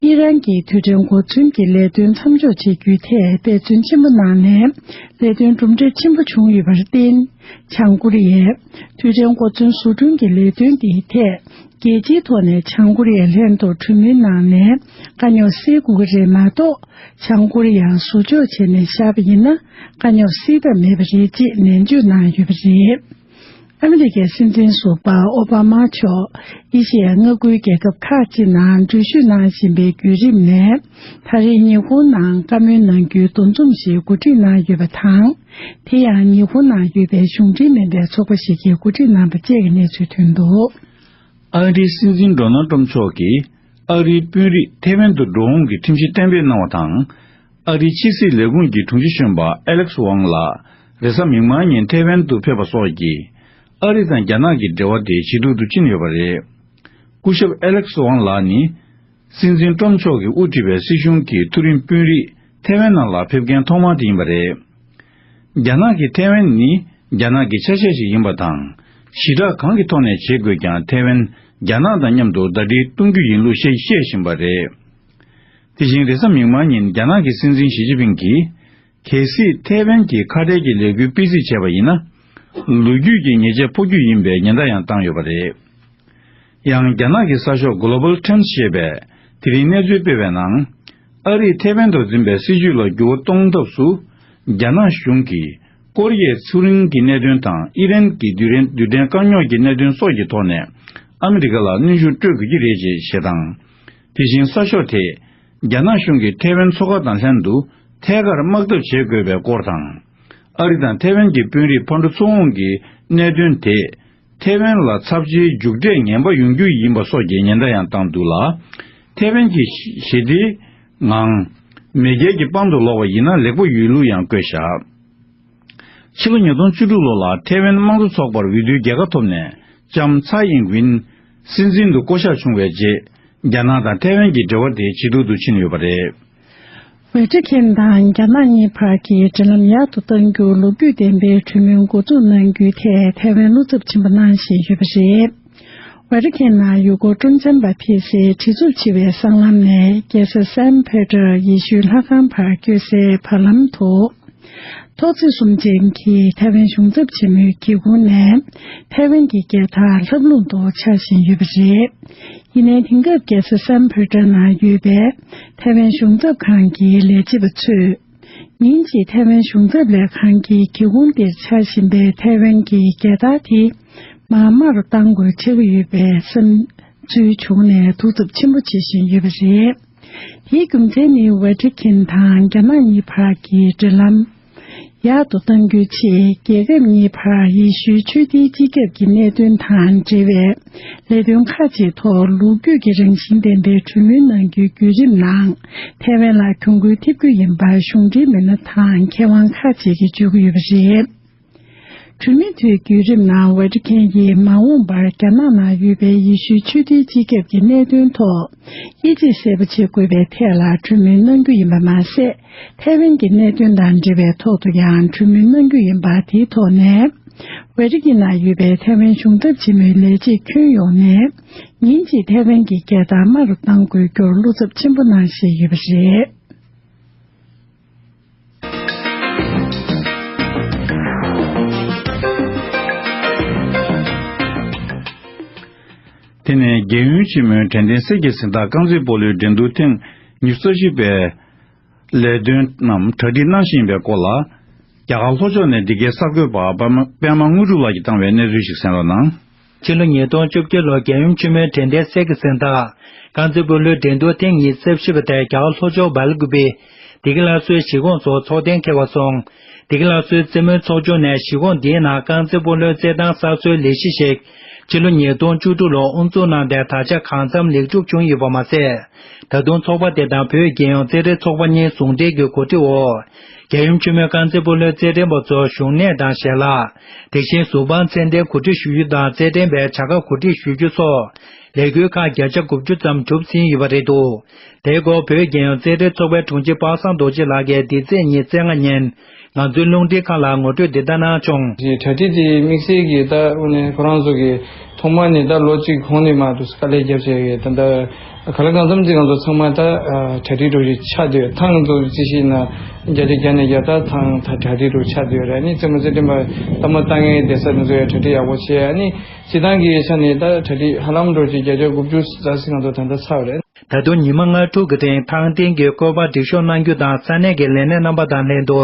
ཨི་རན་གྱི་རྡུལ་ཕྲན་གོ་མཚོན་གྱི་ལས་དོན་མཚམས་འཇོག་བྱེད་རྒྱུའི་ཐད་འབད་བརྩོན་ཆེན་པོ་གནང་ནས་ལས་དོན་གྲུབ་འབྲས་ཆེན་པོ་བྱུང་ཡོད་པར་བརྟེན། བྱང་ཀོ་རི་ཡས་རྡུལ་ཕྲན་གོ་མཚོན་བཟོ་སྐྲུན་གྱི་ལས་དོན་དེའི་ཐད་རྒྱལ་སྤྱིའི་ཐོག་ནས་བྱང་ཀོ་རི་ཡའི་ལྷན་ཐོག་གྲོས་མོལ་གནང་ནས་དཀའ་རྙོག་སེལ་དགོས་ཀྱི་རེད་མ་གཏོགས། བྱང་ཀོ་རི་ཡ་བཟོ་བཅོས་བྱས་ནས་བཞག་པ་ཡིན་ན་དཀའ་རྙོག་སེལ་ཐབས་མེད་པ་རེད་ཅེས་ནན་བརྗོད་གནང་ཡོད་པ་རེད། ཨ་མི་རི་ཀའི་སྲིད་འཛིན་ཟུར་པ་ཨོ་བྷ་མ་མཆོག་ཨེ་ཤི་ཡའི་མངའ་ཁུལ་རྒྱལ་ཁབ་ཁག་ཅིག་ནང་འགྲུལ་བཞུད་གནང་བཞིན་པའི་བརྒྱུད་རིམ་ནས། ད་རེས་ཉི་ཧོང་ནང་བཀའ་མོལ་གནང་རྒྱུའི་འདུ་འཛོམས་ཤིག་གོ་སྒྲིག་གནང་ཡོད་པ་དང་། དེ་ཡང་ཉི་ཧོང་ནང་ཡོད་པའི་གཞུང་འབྲེལ་མིན་པའི་ཚོགས་པ་ཞིག་གིས་གོ་སྒྲིག་གནང་པ་བཅས་ཀྱི་གནས་ཚུལ་ཐོན་འདུག་ཨ་རིའི་སྲིད་འཛིན་ཌོ་ནལ་ཏྲམ་མཆོག་གིས་ཨ་རིའི་དཔོན་རིགས་ཐེ་ཝན་དུ་འགྲོ་འོང་གི་ཁྲིམས་གཞི་གཏན་འབེབས་གནང་བ་དང་། ཨ་རིའི་ཕྱི་སྲིད་ལས་ཁུངས་ཀྱི་དྲུང་ཆེ་གཞོན་པ་ཨེ་ལེག་སི་ཝང་ལགས་རེས་གཟའ་མིག་དམར་ཉིན་ཐེ་ཝན་དུ་ཕེབས་པ་སོགས་ཀྱིས་ཨ་རི་དང་རྒྱ་ནག་གི་འབྲེལ་བ་དེ་ཇེ་སྡུག་ཏུ་ཕྱིན་ཡོད་པ་རེད། སྐུ་ཞབས་ཨེ་ལེག་སི་ཝང་ལགས་ནི། སྲིད་འཛིན་ཏྲམ་མཆོག་གིས་དབུ་ཁྲིད་པའི་སྲིད་གཞུང་གི་མཐོ་རིམ་དཔོན་རིགས་ཐེ་ཝན་ནང་ལ་ཕེབས་མཁན་ཐོག་མ་དེ་ཡིན་པ་རེད། རྒྱ་ནག་གི་ཐེ་ཝན་ནི་རྒྱ་ནག་གི་ཆ་ཤས་ཤིག་ཡིན་པ་དང་། ཞི་དྲག་གང་གི་ཐོག་ནས་བྱེད་དགོས་ཀྱང་ཐེ་ཝན་རྒྱ་ནག་དང་མཉམ་དུ་ཟླ་སྒྲིལ་གཏོང་རྒྱུ་ཡིན་ལུགས་བཤད་བཤད་བཞིན་པ་རེད། དེ་བཞིན་རེས་གཟའ་མིག་དམར་ཉིན་རྒྱ་ནག་གི་སྲིད་འཛིན་ཞི་ཅིན་ཕིང་གིས། གལ་སྲིད་ཐེ་ཝན་གྱིས་ཁ་བྲལ་གྱི་ལས་འགུལ་སྤེལ་རྩིས་བྱས་པ་ཡིན་ན། ལོ་རྒྱུས་ཀྱི་ཉེས་ཆད་ཕོག་རྒྱུ་ཡིན་པའི་ཉེན་བརྡ་ཡང་བཏང་ཡོད་པ་རེད། ཡང་རྒྱ་ནག་གི་གསར་ཤོག་Global Times་ཞེས་པས་དེ་རིང་གནས་ཚུལ་སྤེལ་བའི་ནང་། ཨ་རིས་ཐེ་ཝན་དུ་འཛིན་པའི་སྲིད་བྱུས་ལ་འགྱུར་བ་གཏོང་ཐབས་སུ། རྒྱ་ནག་གཞུང་གིས་ཀོ་རི་ཡའི་མཚོ་གླིང་གི་གནད་དོན་དང་ཨི་རན་གྱི་རྡུལ་ཕྲན་རྡུལ་ཕྲན་དཀའ་རྙོག་གི་གནད་དོན་སོགས་ཀྱི་ཐོག་ནས་ཨ་མི་རི་ཀ་ལ་གནོན་ཤུགས་སྤྲོད་དགོས་ཀྱི་རེད་ཅེས་བཤད་དང་། དེ་བཞིན་གསར་ཤོག་དེས་རྒྱ་ནག་གཞུང་གིས་ཐེ་ཝན་མཚོ་ཁ་དང་ལྷན་དུ་ཐད་ཀར་དམག་འཐབ་བྱེད་དགོས་པའི་སྐོར་དང་། ཨ་རི་དང་ཐེ་ཝན་གྱི་དཔོན་རིགས་ཕར་འགྲོ་ཚུར་འོང་གི་གནད་དོན་དེས་ཐེ་ཝན་ལ་ཚབས་ཆེའི་མཇུག་འབྲས་ངན་པ་ཡོང་རྒྱུ་ཡིན་པ་སོགས་ཀྱི་ཉེན་བརྡ་ཡང་བཏང་འདུག་ལ། ཐེ་ཝན་གྱི་ཞི་བདེའི་ངང་མེས་རྒྱལ་གྱི་དཔང་དུ་ལོག་པ་ཡིན་ན་ལེགས་པོ་ཡོད་ལུགས་ཡང་བཀོད་བཞག་ཕྱི་ལོ་ཉིས་སྟོང་བཅུ་དྲུག་ལོ་ལ་ཐེ་ཝན་དམངས་གཙོ་ཚོགས་པར་འོས་བསྡུའི་རྒྱལ་ཁ་ཐོབ་ནས་ལྕམ་ཚའེ་ཨིན་ཝིན་སྲིད་འཛིན་དུ་བསྐོ་གཞག་བྱུང་བའི་རྗེས། རྒྱ་ནག་དང་ཐེ་ཝན་གྱི་འབྲེལ་བ་དེ་ཇེ་སྡུག་ཏུ་ཕྱིན་ཡོད་པ་རེད། ཝེ་ཊི་ཁན་དང་རྒྱ་ནག་གཉིས་བར་གྱི་འབྲེལ་ལམ་ཡག་ཏུ་གཏང་རྒྱུར་ལོ་རྒྱུས་ལྡན་པའི་གྲོས་མོལ་འགོ་འཛུགས་གནང་རྒྱུའི་ཐད་ཐེ་ཝན་བློ་འཚབ་ཆེན་པོ་གནང་བཞིན་ཡོད་པ་རེད། ཝེ་ཊི་ཁན་ནང་ཡུལ་སྐོར་སྤྲོ་འཆམ་པ་ཕེབས་སའི་བྲེལ་འཚུབ་ཆེ་བའི་སྲང་ལམ་ནས་རྒྱལ་ས་སན་ཕེ་ཏྲ་ཡེ་ཤུའི་ལྷ་ཁང་བར་བསྐྱོད་སའི་བར་ལམ་དུ། ཐོག་བརྩེགས་གསུམ་ཅན་གྱི་ཐའེ་ཝན་གཞུང་ཚབ་ཆེན་མོའི་སྒེའུ་ཁུང་ནས་ཐའེ་ཝན་གྱི་རྒྱལ་དར་ལྷབ་ལྷུབ་ཏུ་འཕྱར་བཞིན་ཡོད་པ་རེད། ཡིན་ནའི་དེང་སྐབས་རྒྱལ་ས་སན་ཕེ་ཏྲ་ནང་ཡོད་པའི་ཐའེ་ཝན་གཞུང་ཚབ་ཁང་གི་ལས་བྱེད་པ་ཚོས། ཉིན་གཅིག་ཐའེ་ཝན་གཞུང་ཚབ་ལས་ཁང་གི་སྒེའུ་ཁུང་དེར་འཕྱར་བཞིན་པའི་ཐའེ་ཝན་གྱི་རྒྱལ་དར་དེ་མར་དམའ་རུ་གཏང་དགོས་ཆགས་ཀྱི་ཡོད་པའི་བསམ་ཚུལ་བྱུང་ནས་སྡུག་རྩུབ་ཆེན་པོ་བྱེད་བཞིན་ཡོད་པ་རེད། དེའི་རྒྱུ་མཚན་ནི་ཝེ་ཊི་ཁན་དང་རྒྱ་ནག་གཉིས་བར་གྱི་འབྲེལ་ལམ་ཡག་ཏུ་གཏང་རྒྱུའི་ཆེད་རྒྱལ་ཁབ་གཉིས་བར་ཡེ་ཤུའི་ཆོས་སྡེའི་སྤྱི་ཁྱབ་ཀྱི་གནད་དོན་དང་འབྲེལ་བའི་ལས་དོན་ཁག་ཅིག་ཐོག་ལོ་རྒྱུས་ཀྱི་རང་བཞིན་ལྡན་པའི་གྲོས་མོལ་གནང་རྒྱུའི་བརྒྱུད་རིམ་ནང་ཐའེ་ཝན་ལ་གྱོང་གུན་ཐེབས་རྒྱུ་ཡིན་པར་གཞུང་འབྲེལ་མི་སྣ་དང་མཁས་དབང་ཁག་ཅིག་གིས་བརྗོད་ཀྱི་ཡོད་པ་རེད། གྲོས་མོལ་དེའི་བརྒྱུད་རིམ་ནང་ཝེ་ཊི་ཁན་ཡིས་མ་འོངས་པར་རྒྱ་ནག་ནང་ཡོད་པའི་ཡེ་ཤུའི་ཆོས་དད་སྤྱི་ཁྱབ་ཀྱི་གནད་དོན་ཐོག་དབྱེ་འབྱེད་གསལ་པོ་བྱེད་དགོས་པའི་ཐད་ལ་གྲོས་མོལ་གནང་རྒྱུ་ཡིན་པ་མ་ཟད། ཐའེ་ཝན་གྱི་གནད་དོན་དང་འབྲེལ་བའི་ཐོག་ཏུ་ཡང་གྲོས་མོལ་གནང་རྒྱུ་ཡིན་པ་དེའི་ཐོག་ནས། ཝེ་ཊི་ཁན་ནང་ཡོད་པའི་ཐའེ་ཝན་གཞུང་ཚབ་ཆེན་མོའི་ལས་བྱེད་ཁྱོན་ཡོངས་ནས་ཉིན་གཅིག་ཐའེ་ཝན་གྱི་རྒྱལ་དར་དམའ་རུ་གཏང་དགོས་རྒྱུར་བློ་འཚབ་ཆེན་པོ་གནང་བཞིན་ཡོད་པ་རེད། དེ་ནས་རྒྱལ་ཡོངས་ཆེན་མོའི་དྲན་རྟེན་གསེར་གྱི་གཟེངས་རྟགས་རྐང་རྩེད་སྤོ་ལོའི་འགྲན་བསྡུར་ཐེངས་ཉི་ཤུ་རྩ་བཞི་པའི་ལས་དོན་རྣམས་གྲ་སྒྲིག་གནང་བཞིན་པའི་སྐོར་ལ། རྒྱ་གར་ལྷོ་ཕྱོགས་ནས་འདི་གའི་གསར་འགོད་པ་པདྨ་དངོས་གྲུབ་ལགས་ཀྱིས་བཏང་བའི་གནས་ཚུལ་ཞིག་གསན་རོགས་གནང་། ཕྱི་ལོ་ཉིས་སྟོང་བཅོ་བརྒྱད་ལོར་རྒྱལ་ཡུམ་ཆེན་མོའི་དྲན་རྟེན་གསེར་གྱི་གཟེངས་རྟགས་རྐང་རྩེད་སྤོ་ལོའི་འགྲན་བསྡུར་ཐེངས་ཉི་ཤུ་རྩ་བཞི་པ་དེ་རྒྱ་གར་ལྷོ་ཕྱོགས་སྦེལ་ཀུ་པེ་བདེ་སྐྱིད་སླར་གསོའི་གཞིས་ཁོངས་སུ་འཚོགས་གཏན་འཁེལ་བ་སོང་། བདེ་སྐྱིད་སླར་གསོའི་རྩེད་མོའི་ཚོགས་ཆུང་ནས་གཞིས་ཁོངས་འདིའི་ནང་རྐང་རྩེད་སྤོ་ལོའི་རྩེད་ཐང་གསར་བཟོའི་ལས་གཞི་ཞིག་ ཕྱི་ལོ་ཉིས་སྟོང་བཅུ་དྲུག་ལོར་དབུ་འཛུགས་གནང་སྟེ་ད་ཆ་གང་འཚམ་ལེགས་གྲུབ་བྱུང་ཡོད་པ་མ་ཟད། ད་དུང་ཚོགས་པ་དེ་དང་བོད་རྒྱལ་ཡོངས་རྩེད་འགྲན་ཚོགས་པ་གཉིས་ཟུང་འབྲེལ་གྱི་གོ་སྒྲིག་འོག་རྒྱལ་ཡུམ་ཆེན་མོའི་རྐང་རྩེད་སྤོ་ལོའི་རྩེད་འགྲན་པ་ཚོར་བཞུགས་གནས་དང་ཞལ་ལག་དེ་བཞིན་གཟུགས་འཕང་ཚད་ལྡན་གོ་སྒྲིག་ཞུ་རྒྱུ་དང་རྩེད་འགྲན་པའི་བྱ་དགའ་གོ་སྒྲིག་ཞུ་རྒྱུ་སོགས་ལས་འགུལ་ཁག་བརྒྱ་ཆ་དགུ་བཅུ་ཙམ་གྲུབ་ཟིན་ཡོད་པ་རེད་འདུག་དེའི་སྐོར་བོད་རྒྱལ་ཡོངས་རྩེད་འགྲན་ཚོགས་པའི་དྲུང་ཆེ་པ་སངས་རྡོ་རྗེ་ལགས་ཀྱིས་འདི་ཚེས་ཉི་ཤུ་རྩ་ལྔ་ཉིན་ང་ཚོའི་རླུང་འཕྲིན་ཁང་ལ་ངོ་སྤྲོད་འདི་ལྟར་གནང་བྱུང་། གྲ་སྒྲིག་དེ་དམིགས་བསལ་གྱི་ད་དངོས་གནས་ཁོ་རང་ཚོ་གི་ཐོག་མ་ནས་ད་ལོ་གཅིག་གོང་ནས་མར་དུ་དཀའ་ལས་བརྒྱབ་བྱས་ཀྱི་ད་ལྟ་ག་ལ་གང་འཚམ་ཅིག་ང་ཚོ་ཚང་མ་ད་གྲ་སྒྲིག་འགྲོ་རྒྱུ་ཆགས་བསྡད་ཐང་ཚོ་རྩིས་ཤིག་ན་བརྒྱ་ཆ་བརྒྱ་ནས་བརྒྱ་ད་ཐང་ད་གྲ་སྒྲིག་འགྲོ་ཆགས་བསྡད་རེད། ཨ་ནི་རྩེད་མོ་རྩེད་འགྲན་པ་ལྟད་མོ་ལྟ་མཁན་བསྡད་ས་དེ་ཚོ་ཡང་གྲ་སྒྲིག་ཡག་པོ་བྱས། ཨ་ནི་སྤྱི་བཏང་གི་ཆ་ནས་ད་གྲ་སྒྲིག་ཧ་ལམ་འགྲོ་རྒྱུ་བརྒྱ་ཆ་དགུ་བཅུ་ཙམ་ཞིག་ང་ཚོ་ད་ལྟ་ཚར་བ་རེད། ད་དུང་ཉི་མ་ལྔ་དྲུག་གི་རིང་ཐང་སྟེང་གི་བཀོད་པ་སྒྲིག་ཤོག་གནང་རྒྱུ་དང་ས་གནས་ཀྱི་ལས་སྣེ་རྣམ་པ་དང་ལྷན་དུ་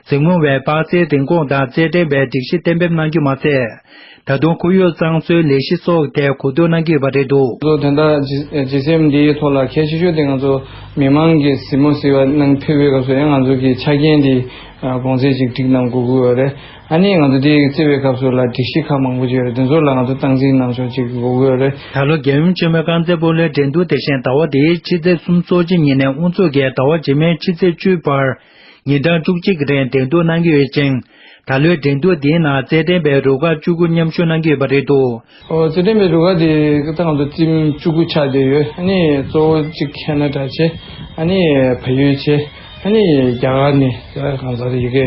གཟིགས་མོ་བའི་པར་སའི་རིན་གོང་དང་རྩེད་འགྲན་པའི་སྒྲིག་གཞི་གཏན་འབེབས་གནང་རྒྱུ་མ་ཟད། ད་དུང་ཁོར་ཡུག་གཙང་བཟོའི་ལས་གཞི་སོགས་ཐད་གོ་བསྡུར་གནང་གི་ཡོད་པ་རེད་འདུག་ང་ཚོ་དེ་འདྲ་ཇི་ཇི་སི་ཨེམ་འདིའི་ཐོག་ལ་གལ་ཆེ་ཤོས་དེ་ང་ཚོ་མི་མང་གི་གཟིགས་མོ་གཟིགས་པ་གནང་ཕེབས་པའི་སྐབས་སུ་ཡང་ང་ཚོ་གི་ཆ་རྐྱེན་དེ་དགོངས་ཚུལ་ཅིག་བསྒྲིགས་གནང་དགོས་ཀྱི་ཡོད་རེད། ཨ་ནི་ང་ཚོ་དེ་རྩེ་བའི་སྐབས་སུ་ལ་སྒྲིག་གཞི་ཁག་མང་པོ་ཅིག་ཡོད་རེད། དེ་ཚོ་ལ་ང་ཚོ་སྟངས་འཛིན་གནང་ཕྱོགས་ཅིག་དགོས་ཀྱི་ཡོད་རེད། ད་ལོ་རྒྱལ་ཡུམ་ཆེན་མོའི་རྐང་རྩེད་སྤོ་ལོའི་འགྲན་བསྡུར་དེ་བཞིན་ཟླ་བ་འདིའི་ཕྱི་ཚེས་སུམ་ཅུ་ཚོགས་ཆེན་ཉིན་ནས་དབུ་འཛུགས་ཀྱིས་ཟླ་བ་རྗེས་མའི་ཕྱི་ཚེས་བཅུའི་བར་ཉིན་གྲངས་བཅུ་གཅིག་གི་རིང་འགྲན་བསྡུར་གནང་གི་ཡོད་ཅིང་། ད་ལོའི་འགྲན་བསྡུར་འདིའི་ནང་རྩེད་འགྲན་པའི་རུ་ཁག་བཅུ་དགུ་མཉམ་ཞུགས་གནང་གི་ཡོད་པ་རེད་འདུག་ཨོ་རྩེད་འགྲན་པའི་རུ་ཁག་དེ་ད་ང་ཚོ་ཊིམ་བཅུ་དགུ་ཆགས་བསྡད་ཡོད། ཨ་ནི་གཙོ་བོ་གཅིག་ཁེ་ན་ཌ་བྱས། ཨ་ནི་བལ་ཡུལ་བྱས། ཨ་ནི་རྒྱ་གར་ནས་གང་ཟག་ཡི་གེ་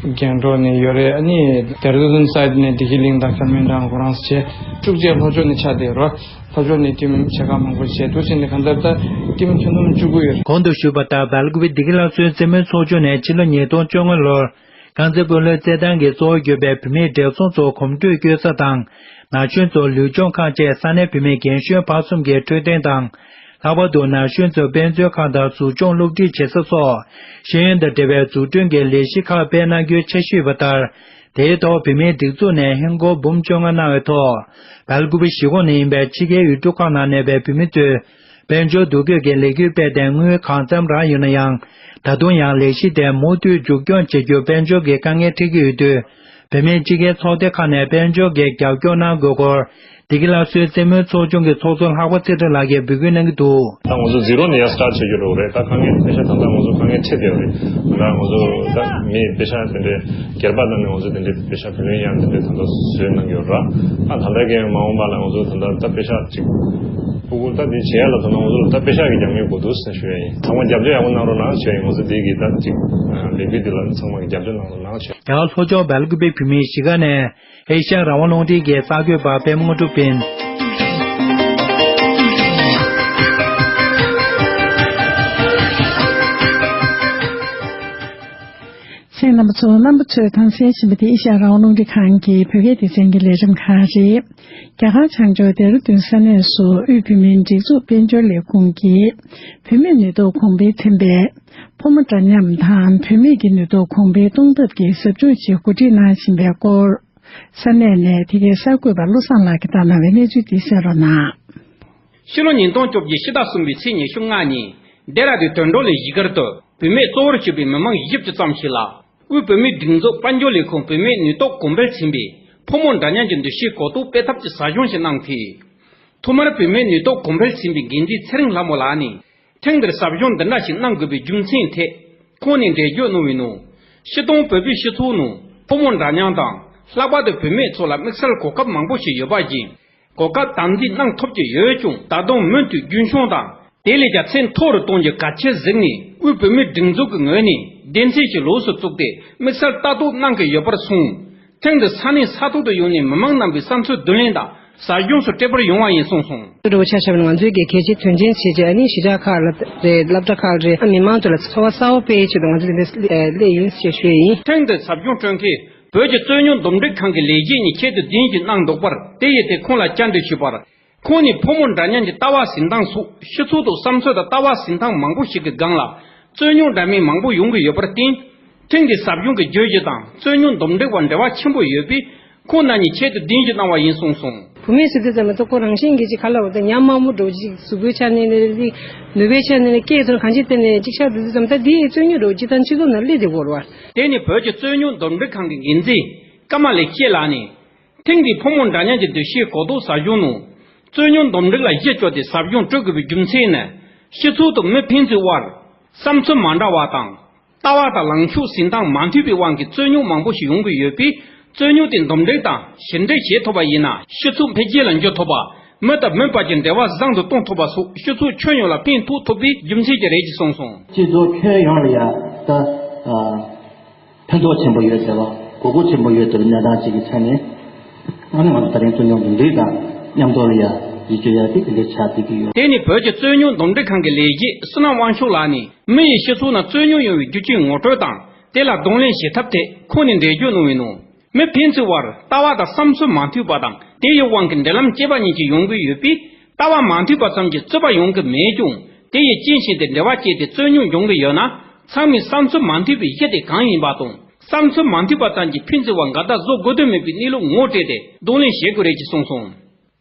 རྒྱང་སྒྲོག་ནས་ཡོད་རེད། ཨ་ནི་ཌེ་ར་ཌུན་སའིཌ་ནས་བདེ་སྐྱིད་གླིང་དང་ཁལ་མན་དང་ཁོ་རང་བྱས། ཤུགས་ཆེ་ལྷོ་ཕྱོགས་ནས་ཆགས་བསྡད་རོ། ལྷོ་ཕྱོགས་ནས་ཊིམ་ཆེ་ཁག་མང་པོ་བྱས་འདུག་བྱས་ནས་གང་ལྟར་ད་ཊིམ་ཁྱོན་བསྡོམས་བཅུ་དགུ་ཡོད་རེད། གོང་དུ་ཞུས་པ་ལྟར་སྦེལ་ཀུ་པེ་བདེ་སྐྱིད་ལྷ་གསོལ་རྩེད་མོའི་ཚོགས་ཆུང་ནས་ཕྱི་ལོ་ཉིས་སྟོང་བཅོ་ལྔ་ལོར། རྐང་རྩེད་སྤོ་ལོའི་རྩེད་ཐང་གི་གཙོ་བོ་གྱུར་པའི་བུད་མེད་བགྲེས་སོང་ཚོར་གོམ་བགྲོད་བསྐྱོད་ས་དང་། ན་གཞོན་ཚོར་ལུས་སྦྱོང་ཁང་བཅས་ས་གནས་བུད་མེད་རྒན་གཞོན་བར་གསུམ་གྱི་འཕྲོད་བསྟེན་དང་། ལྷག་པར་དུ་ན་གཞོན་ཚོར་དཔལ་འབྱོར་ཁང་དང་འཛུགས་སྐྱོང་སློབ་ཁྲིད་བྱེད་ས་སོགས་ཤེས་ཡོན་དང་འབྲེལ་བའི་འཛུགས་སྐྲུན་གྱི་ལས་གཞི་ཁག་སྤེལ་གནང་རྒྱུའི་འཆར་གཞི་ཡོད་པ་ལྟར། དེའི་ཐོག་བུད་མེད་སྒྲིག་འཛུགས་ནས་ཧིན་སྒོར་འབུམ་བཅོ་ལྔ་གནང་བའི་ཐོག་སྦེལ་ཀུ་པེ་གཞིས་ཁོངས་ནས་ཡིན་པའི་ཕྱི་རྒྱལ་ཡུལ་གྲུ་ཁག་ནང་གནས་པའི་བུད་མེད་ཚོས། དཔལ་འབྱོར་འདུ་འགོད་ཀྱི་ལས་འགུལ་སྤེལ་ཏེ་དངུལ་གང་འཚམ་རག་ཡོད་ན་ཡང་། ད་དུང་ཡང་ལས་གཞི་དེ་མུ་མཐུད་མཇུག་སྐྱོང་བྱེད་རྒྱུར་དཔལ་འབྱོར་གྱི་དཀའ་ངལ་འཕྲད་ཀྱི་ཡོད་དུས། བུད་མེད་སྤྱི་སྒེར་ཚོགས་སྡེ་ཁག་ནས་དཔལ་འབྱོར་གྱི་རྒྱབ་སྐྱོར་གནང་དགོས་སྐོར། བདེ་སྐྱིད་ལྷ་གསོལ་རྩེད་མོའི་ཚོགས་ཆུང་གི་ཚོགས་གཙོ་ལྷག་པ་ཚེ་བཀྲ་ལགས་ཀྱིས་འབོད་སྐུལ་གནང་གི་འདུག་ད་ང་ཚོ་ཛི་རོ་ནས་ཡར་སི་ཊར་ཊི་བྱེད་རྒྱུ་རེད། ད་དཀའ་ངལ་པེ་ཤ་ད་ལྟ་ང་ཚོ་དཀའ་ངལ་འཕྲད་བསྡད་ཡོད་རེད། ད་ང་ཚོ་ད་མི་པེ་ཤ་དེ་འདྲའི་སྒེར་པ་ནང་ནས་ང་ཚོ་དེ་འདྲའི་པེ་ཤ་བུ་ལོན་ཡང་དེ་འདྲའི་ད་ལྟ་བཟོས་གནང་གི་ཡོད་ར། ཨ་ད་ལྟ་གི་མ་འོངས་པ་ལ་ང་ཚོ་ད་ལྟ་ད་པེ་ཤ་ཅིག་ཕྲུ་གུ་ད་དེ་བྱེད་ཡ་ལ་ད་ལྟ་ང་ཚོ་ལ་ད་པེ་ཤ་གི་རྒྱབ་ངོས་དགོས་འདུག་ཟེར་ཞུ་ཡ་ཡིན། ཚང་མ་རྒྱབ་སྐྱོར་ཡག་པོ་གནང་རོགས་གནང་ཞུ་ཡ་ཡིན། ང་ཚོ་དེ་གི་ད་ཅིག་ལས་འགུལ་འདི་ལ་ཚང་མ་གི་རྒྱབ་སྐྱོར་གནང་རོགས་གནང་ཞུ། རྒྱ་གར་ལྷོ་ཕྱོགས་སྦེལ་ཀུ་པེ་བོད་མིའི་གཞིས་ཀ་ནས་ཨེ་ཤ་ཡ་རང་དབང་རླུང་འཕྲིན་གྱི་གསར་འགོད་པ་པད་མ་དངོས་གྲུབ་ཡིན། གསན་མཁན་རྣམ་པ་ཚོ། རྣམ་པ་ཚོས་དང་གསན་བཞིན་པ་དེ་ཨེ་ཤ་ཡ་རང་དབང་རླུང་འཕྲིན་ཁང་གི་བོད་སྐད་སྡེ་ཚན་གྱི་ལས་རིམ་ཁག་རེད། རྒྱ་གར་བྱང་ཕྱོགས་ལྡེ་ར་ལྡུན་ས་གནས་སུ་དབུས་བོད་མིའི་སྒྲིག་འཛུགས་དཔལ་འབྱོར་ལས་ཁུངས་ཀྱིས་བུད་མེད་ནུས་སྟོབས་གོང་འཕེལ་ཚན་པས་ཕོ་མོ་འདྲ་མཉམ་དང་བུད་མེད་ཀྱི་ནུས་སྟོབས་གོང་འཕེལ་གཏོང་ཐབས་ཀྱི་ཟབ་སྦྱོང་ཞིག་གོ་སྒྲིག་གནང་བཞིན་པའི་སྐོར། ས་གནས་ནས་དེ་གའི་གསར་འགོད་པ་བློ་བཟང་ལགས་ཀྱིས་བཏང་གནང་བའི་གནས་ཚུལ་འདི་གསན་རོགས་གནང་། ཕྱི་ལོ་ཉིས་སྟོང་བཅོ་བརྒྱད་ཕྱི་ཟླ་གསུམ་པའི་ཚེས་ཉི་ཤུ་ལྔ་ཉིན། ལྡེ་ར་ལྡུན་དོན་གྲུབ་གླིང་གཞིས་སྒར་དུ་བུད་མེད་གཙོ་བོར་གྱུར་པའི་མི་མང་བཞི་བཅུ་ཙམ་ཞིག་ལ། དབུས་བོད་མིའི་སྒྲིག་འཛུགས་དཔལ་འབྱོར་ལས་ཁུངས་བུད་མེད་ནུས་སྟོབས་གོང་འཕེལ་ཚན་པས་ཕོ་མོ་འདྲ་མཉམ་གྱི་འདུ་ཤེས་གོ་རྟོགས་སྤེལ་ཐབས་ཀྱི་ཟབ་སྦྱོང་ཞིག་གནང་སྟེ། ཐོག་མར་བུད་མེད་ནུས་སྟོབས་གོང་འཕེལ་ཚན་པའི་འགན་འཛིན་ཚེ་རིང་ལྷ་མོ་ལགས་ནས། ཐེངས་འདིར་ཟབ་སྦྱོང་འདི་འདྲ་ཞིག་གནང་དགོས་པའི་རྒྱུ་མཚན་ཐད་ཁོང་ནས་འགྲེལ་བརྗོད་གནང་བའི་ནང་། སྤྱིར་བཏང་བོད་པའི་སྤྱི་ཚོགས་ནང་ཕོ་མོ་འདྲ་མཉམ་དང་། ལྷག་པར་དུ་བུད་མེད་ཚོ་ལ་དམིགས་བསལ་གོ་སྐབས་མང་པོ་ཞིག་ཡོད་པ་བཞིན། གོ་སྐབས་དམ་འཛིན་གནང་ཐུབ་ཀྱི་ཡོད་ཀྱང་། ད་དུང་མུ་མཐུད་རྒྱུན་འཁྱོངས་དང་། དེ་ལས་ཀྱང་ཚད་མཐོ་རུ་གཏོང་རྒྱུ་གལ་ཆེར་གཟིགས་ནས། དབུས་བོད་མིའི་སྒྲིག་འཛུགས་ཀྱི་ངོས་ནས་སྡེ་ཚན་ཞིག་ལོགས་སུ་བཙུགས་ཏེ། དམིགས་བསལ་ལྟ་རྟོག་གནང་གི་ཡོད་པར་གསུངས། ཐེངས་འདིར་ས་གནས་ས་ཐོག་ཏུ་ཡོང་ནས་མི་མང་རྣམ་པའི་བསམ་ཚུལ་བསྡུ་ལེན་དང་ཟབ་སྦྱོང་སོགས་སྤྲད་པར་ཡོང་བ་ཡིན་གསུངས་སོང་། འགྲོ་བོ་ཆ་བཞག་ན་ང་ཚོའི་གི་གལ་ཆེའི་དོན་ཆེན་བྱས་རྗེས། ཨ་ནི་གཞིས་ཆགས་ཁག་ལ་རེད། སློབ་གྲྭ་ཁག་ལ་རེད། ཨ་མི་མང་ཚོ་ལ་ཚོར་བ་གསར་པ་སྤེལ་ཆེད་དུ་ང་ཚོ་འདི་འདྲ་སླེབས་ཡིན་ཞེས་ཞུ་ཡི་ཡིན། ཐེངས་འདིར་ཟབ་སྦྱོང་སྤྲོད་མཁན་བོད་ཀྱི་རྩོད་རྙོག་འདུམ་འགྲིག་ཁང་གི་ལས་བྱེད་གཉིས་ཆེད་དུ་བདུན་ཞིག་གནང་འདུག་པར། དེ་ཡིན་ཏེ་ཁོང་ལ་བཅར་འདྲི་ཞུས་པར། ཁོང་ནས་ཕོ་མོ་འདྲ་མཉམ་གྱི་ལྟ་བ་གཟེངས་སྟངས་སོགས་སྤྱི་ཚོགས་ཐོག་བསམ་ཚུལ་དང་ལྟ་བ་གཟེངས་སྟངས་མང་པོ་ཞིག་གི་སྒང་ལ་རྩོད་རྙོག་འདྲ་མིན་མང་པོ་ཡོང་གི་ཡོད་པར་བརྟེན། ཐེངས་འདིའི་ཟབ་སྦྱོང་གི་བརྗོད་གཞི་དང་རྩོད་རྙོག་འདུམ་འགྲིག་པར་འབྲེལ་བ་ཆེན་པོ་ཡོད་པས། ཁོང་རྣམ་གཉིས་ཆེད་དུ་བདུན་ཞིག་གནང་བ་ཡིན་གསུངས་སོང་། བུད་མེད་ཟེར་དུས་ཙམ་པ་ད་ཁོ་རང་བཞིན་གྱིས་ཅིག་ག་ལ་བ་དང་ཉམས་དམའ་མོ་འདྲ་བོ་ཅིག་གཟུགས་པོའི་ཆ་ནས་ནི་རེད། ནུས་པའི་ཆ་ནས་ནི་སྐད་དང་གང་ཅིའི་སྟེང་ནས་ཅིག་ཆགས་འདུག་དུས་ཙམ་ད་འདིའི་རྩོད་རྙོག་འདྲ་བོ་སྤྱིར་བཏང་སྤྱི་ཚོགས་ནང་སླེབས་བསྡད་ཡོད་རེད་བ། དེ་ནི་བོད་ཀྱི་རྩོད་རྙོག་འདུམ་འགྲིག་ཁང་གི་འགན་འཛིན་ཀརྨ་ལེགས་བཤད་ལགས་ནས། ཐེངས་འདིའི་ཕོ་མོ་འདྲ་མཉམ་གྱི་འདུ་ཤེས་གོ་རྟོགས་ཟབ་སྦྱོང་ནང་། རྩོད་རྙོག་འདུམ་འགྲིག་ལ་གཞི་བཅོལ་ཏེ་ཟབ་སྦྱོང་སྤྲོད་དགོས་པའི་རྒྱུ་མཚན་ནི། སྤྱི་ཚོགས་དང་མི་ཕན་ཚུན་དབར། བསམ་ཚུལ་མ་འདྲ་བ་དང་། ལྟ་བ་དང་ལངས་ཕྱོགས་ཟིན་སྟངས་མ་མཐུན་པའི་དབང་གིས་རྩོད་རྙོག་མང་པོ་ཞིག་ཡོང་གི་ཡོད་པས། རྩོད་རྙོག་དེ་འདུམ་འགྲིག་དང་ཞི་འགྲིག་བྱེད་ཐུབ་པ་ཡིན་ན། སྤྱི་ཚོགས་འཕེལ་རྒྱས་ལ་འགྱུར་ཐུབ་པ། མི་དང་མི་བར་གྱི་འབྲེལ་བ་བཟང་དུ་གཏོང་ཐུབ་པ་སོགས་སྤྱི་ཚོགས་ཁྱོན་ཡོངས་ལ་ཕན་ཐོགས་ཐུབ་པའི་རྒྱུ་མཚན་གྱིས་རེད་ཅེས་གསུངས་སོང་། སྤྱི་ཚོགས་ཁྱོན་ཡོངས་ལ་ཡང་ད་ཕན་ཐོགས་ཆེན་པོ་ཡོད་ཟེར་བ། གོ་སྐབས་ཆེན་པོ་ཡོད་ཟེར་བའི་གནས་སྟངས་ཅིག་གི་ཆ་ནས། ཨ་ནི་ང་ཚོ་ད་རིང་རྩོད་རྙོག་འདུམ་འགྲིག་དང་མཉམ་དུ་ལ་ཡང་ཡིད་སྤྱོད་ཡག་དེ་དེ་འདྲའི་ཆགས་བསྡད་ཀྱི་ཡོད། དེ་ནི་བོད་ཀྱི་རྩོད་རྙོག་འདུམ་འགྲིག་ཁང་གི་ལས་བྱེད་བསོད་ནམས་དབང་ཕྱུག་ལགས་ནས། མི་ཡི་སྤྱི་ཚོགས་ནང་རྩོད་རྙོག་ཡོང་བའི་རྒྱུ་རྐྱེན་ངོ་སྤྲོད་དང་། དེ་ལ་གདོང་ལེན་བྱེད་ཐབས་ཐད་ཁོང་ནས་འགྲེལ་བརྗོད་གནང་བའི་ནང་། མི་ཕན་ཚུན་དབར་ལྟ་བ་དང་བསམ་ཚུལ་མ་མཐུན་པ་དང་། དེ་ཡི་དབང་གིས་འབྲེལ་ལམ་བཅད་པ་གཉིས་ཀྱིས་ཡོང་གི་ཡོད་པས། ལྟ་བ་མ་མཐུན་པ་ཙམ་གྱིས་རྩོད་པ་ཡོང་གི་མེད་ཀྱང་། དེ་ཡི་རྐྱེན་བྱས་ཏེ་འབྲེལ་བ་བཅད་དེ་རྩོད་རྙོག་འབྱུང་གི་ཡོད་ན། ཚང་མས་བསམ་ཚུལ་མ་མཐུན་པའི་གཞི་དེ་གང་ཡིན་པ་དང་། བསམ་ཚུལ་མ་མཐུན་པ་ཙམ་གྱིས་ཕན་ཚུན་དབར་འགལ་ཟླ་བཟོ་དགོས་དོན་མེད་པའི་གནས་ལུགས་ངོ་སྤྲོད་དེ་གདོང་ལེན་བྱེད་དགོས་རེད་ཅེས་གསུངས་སོང་།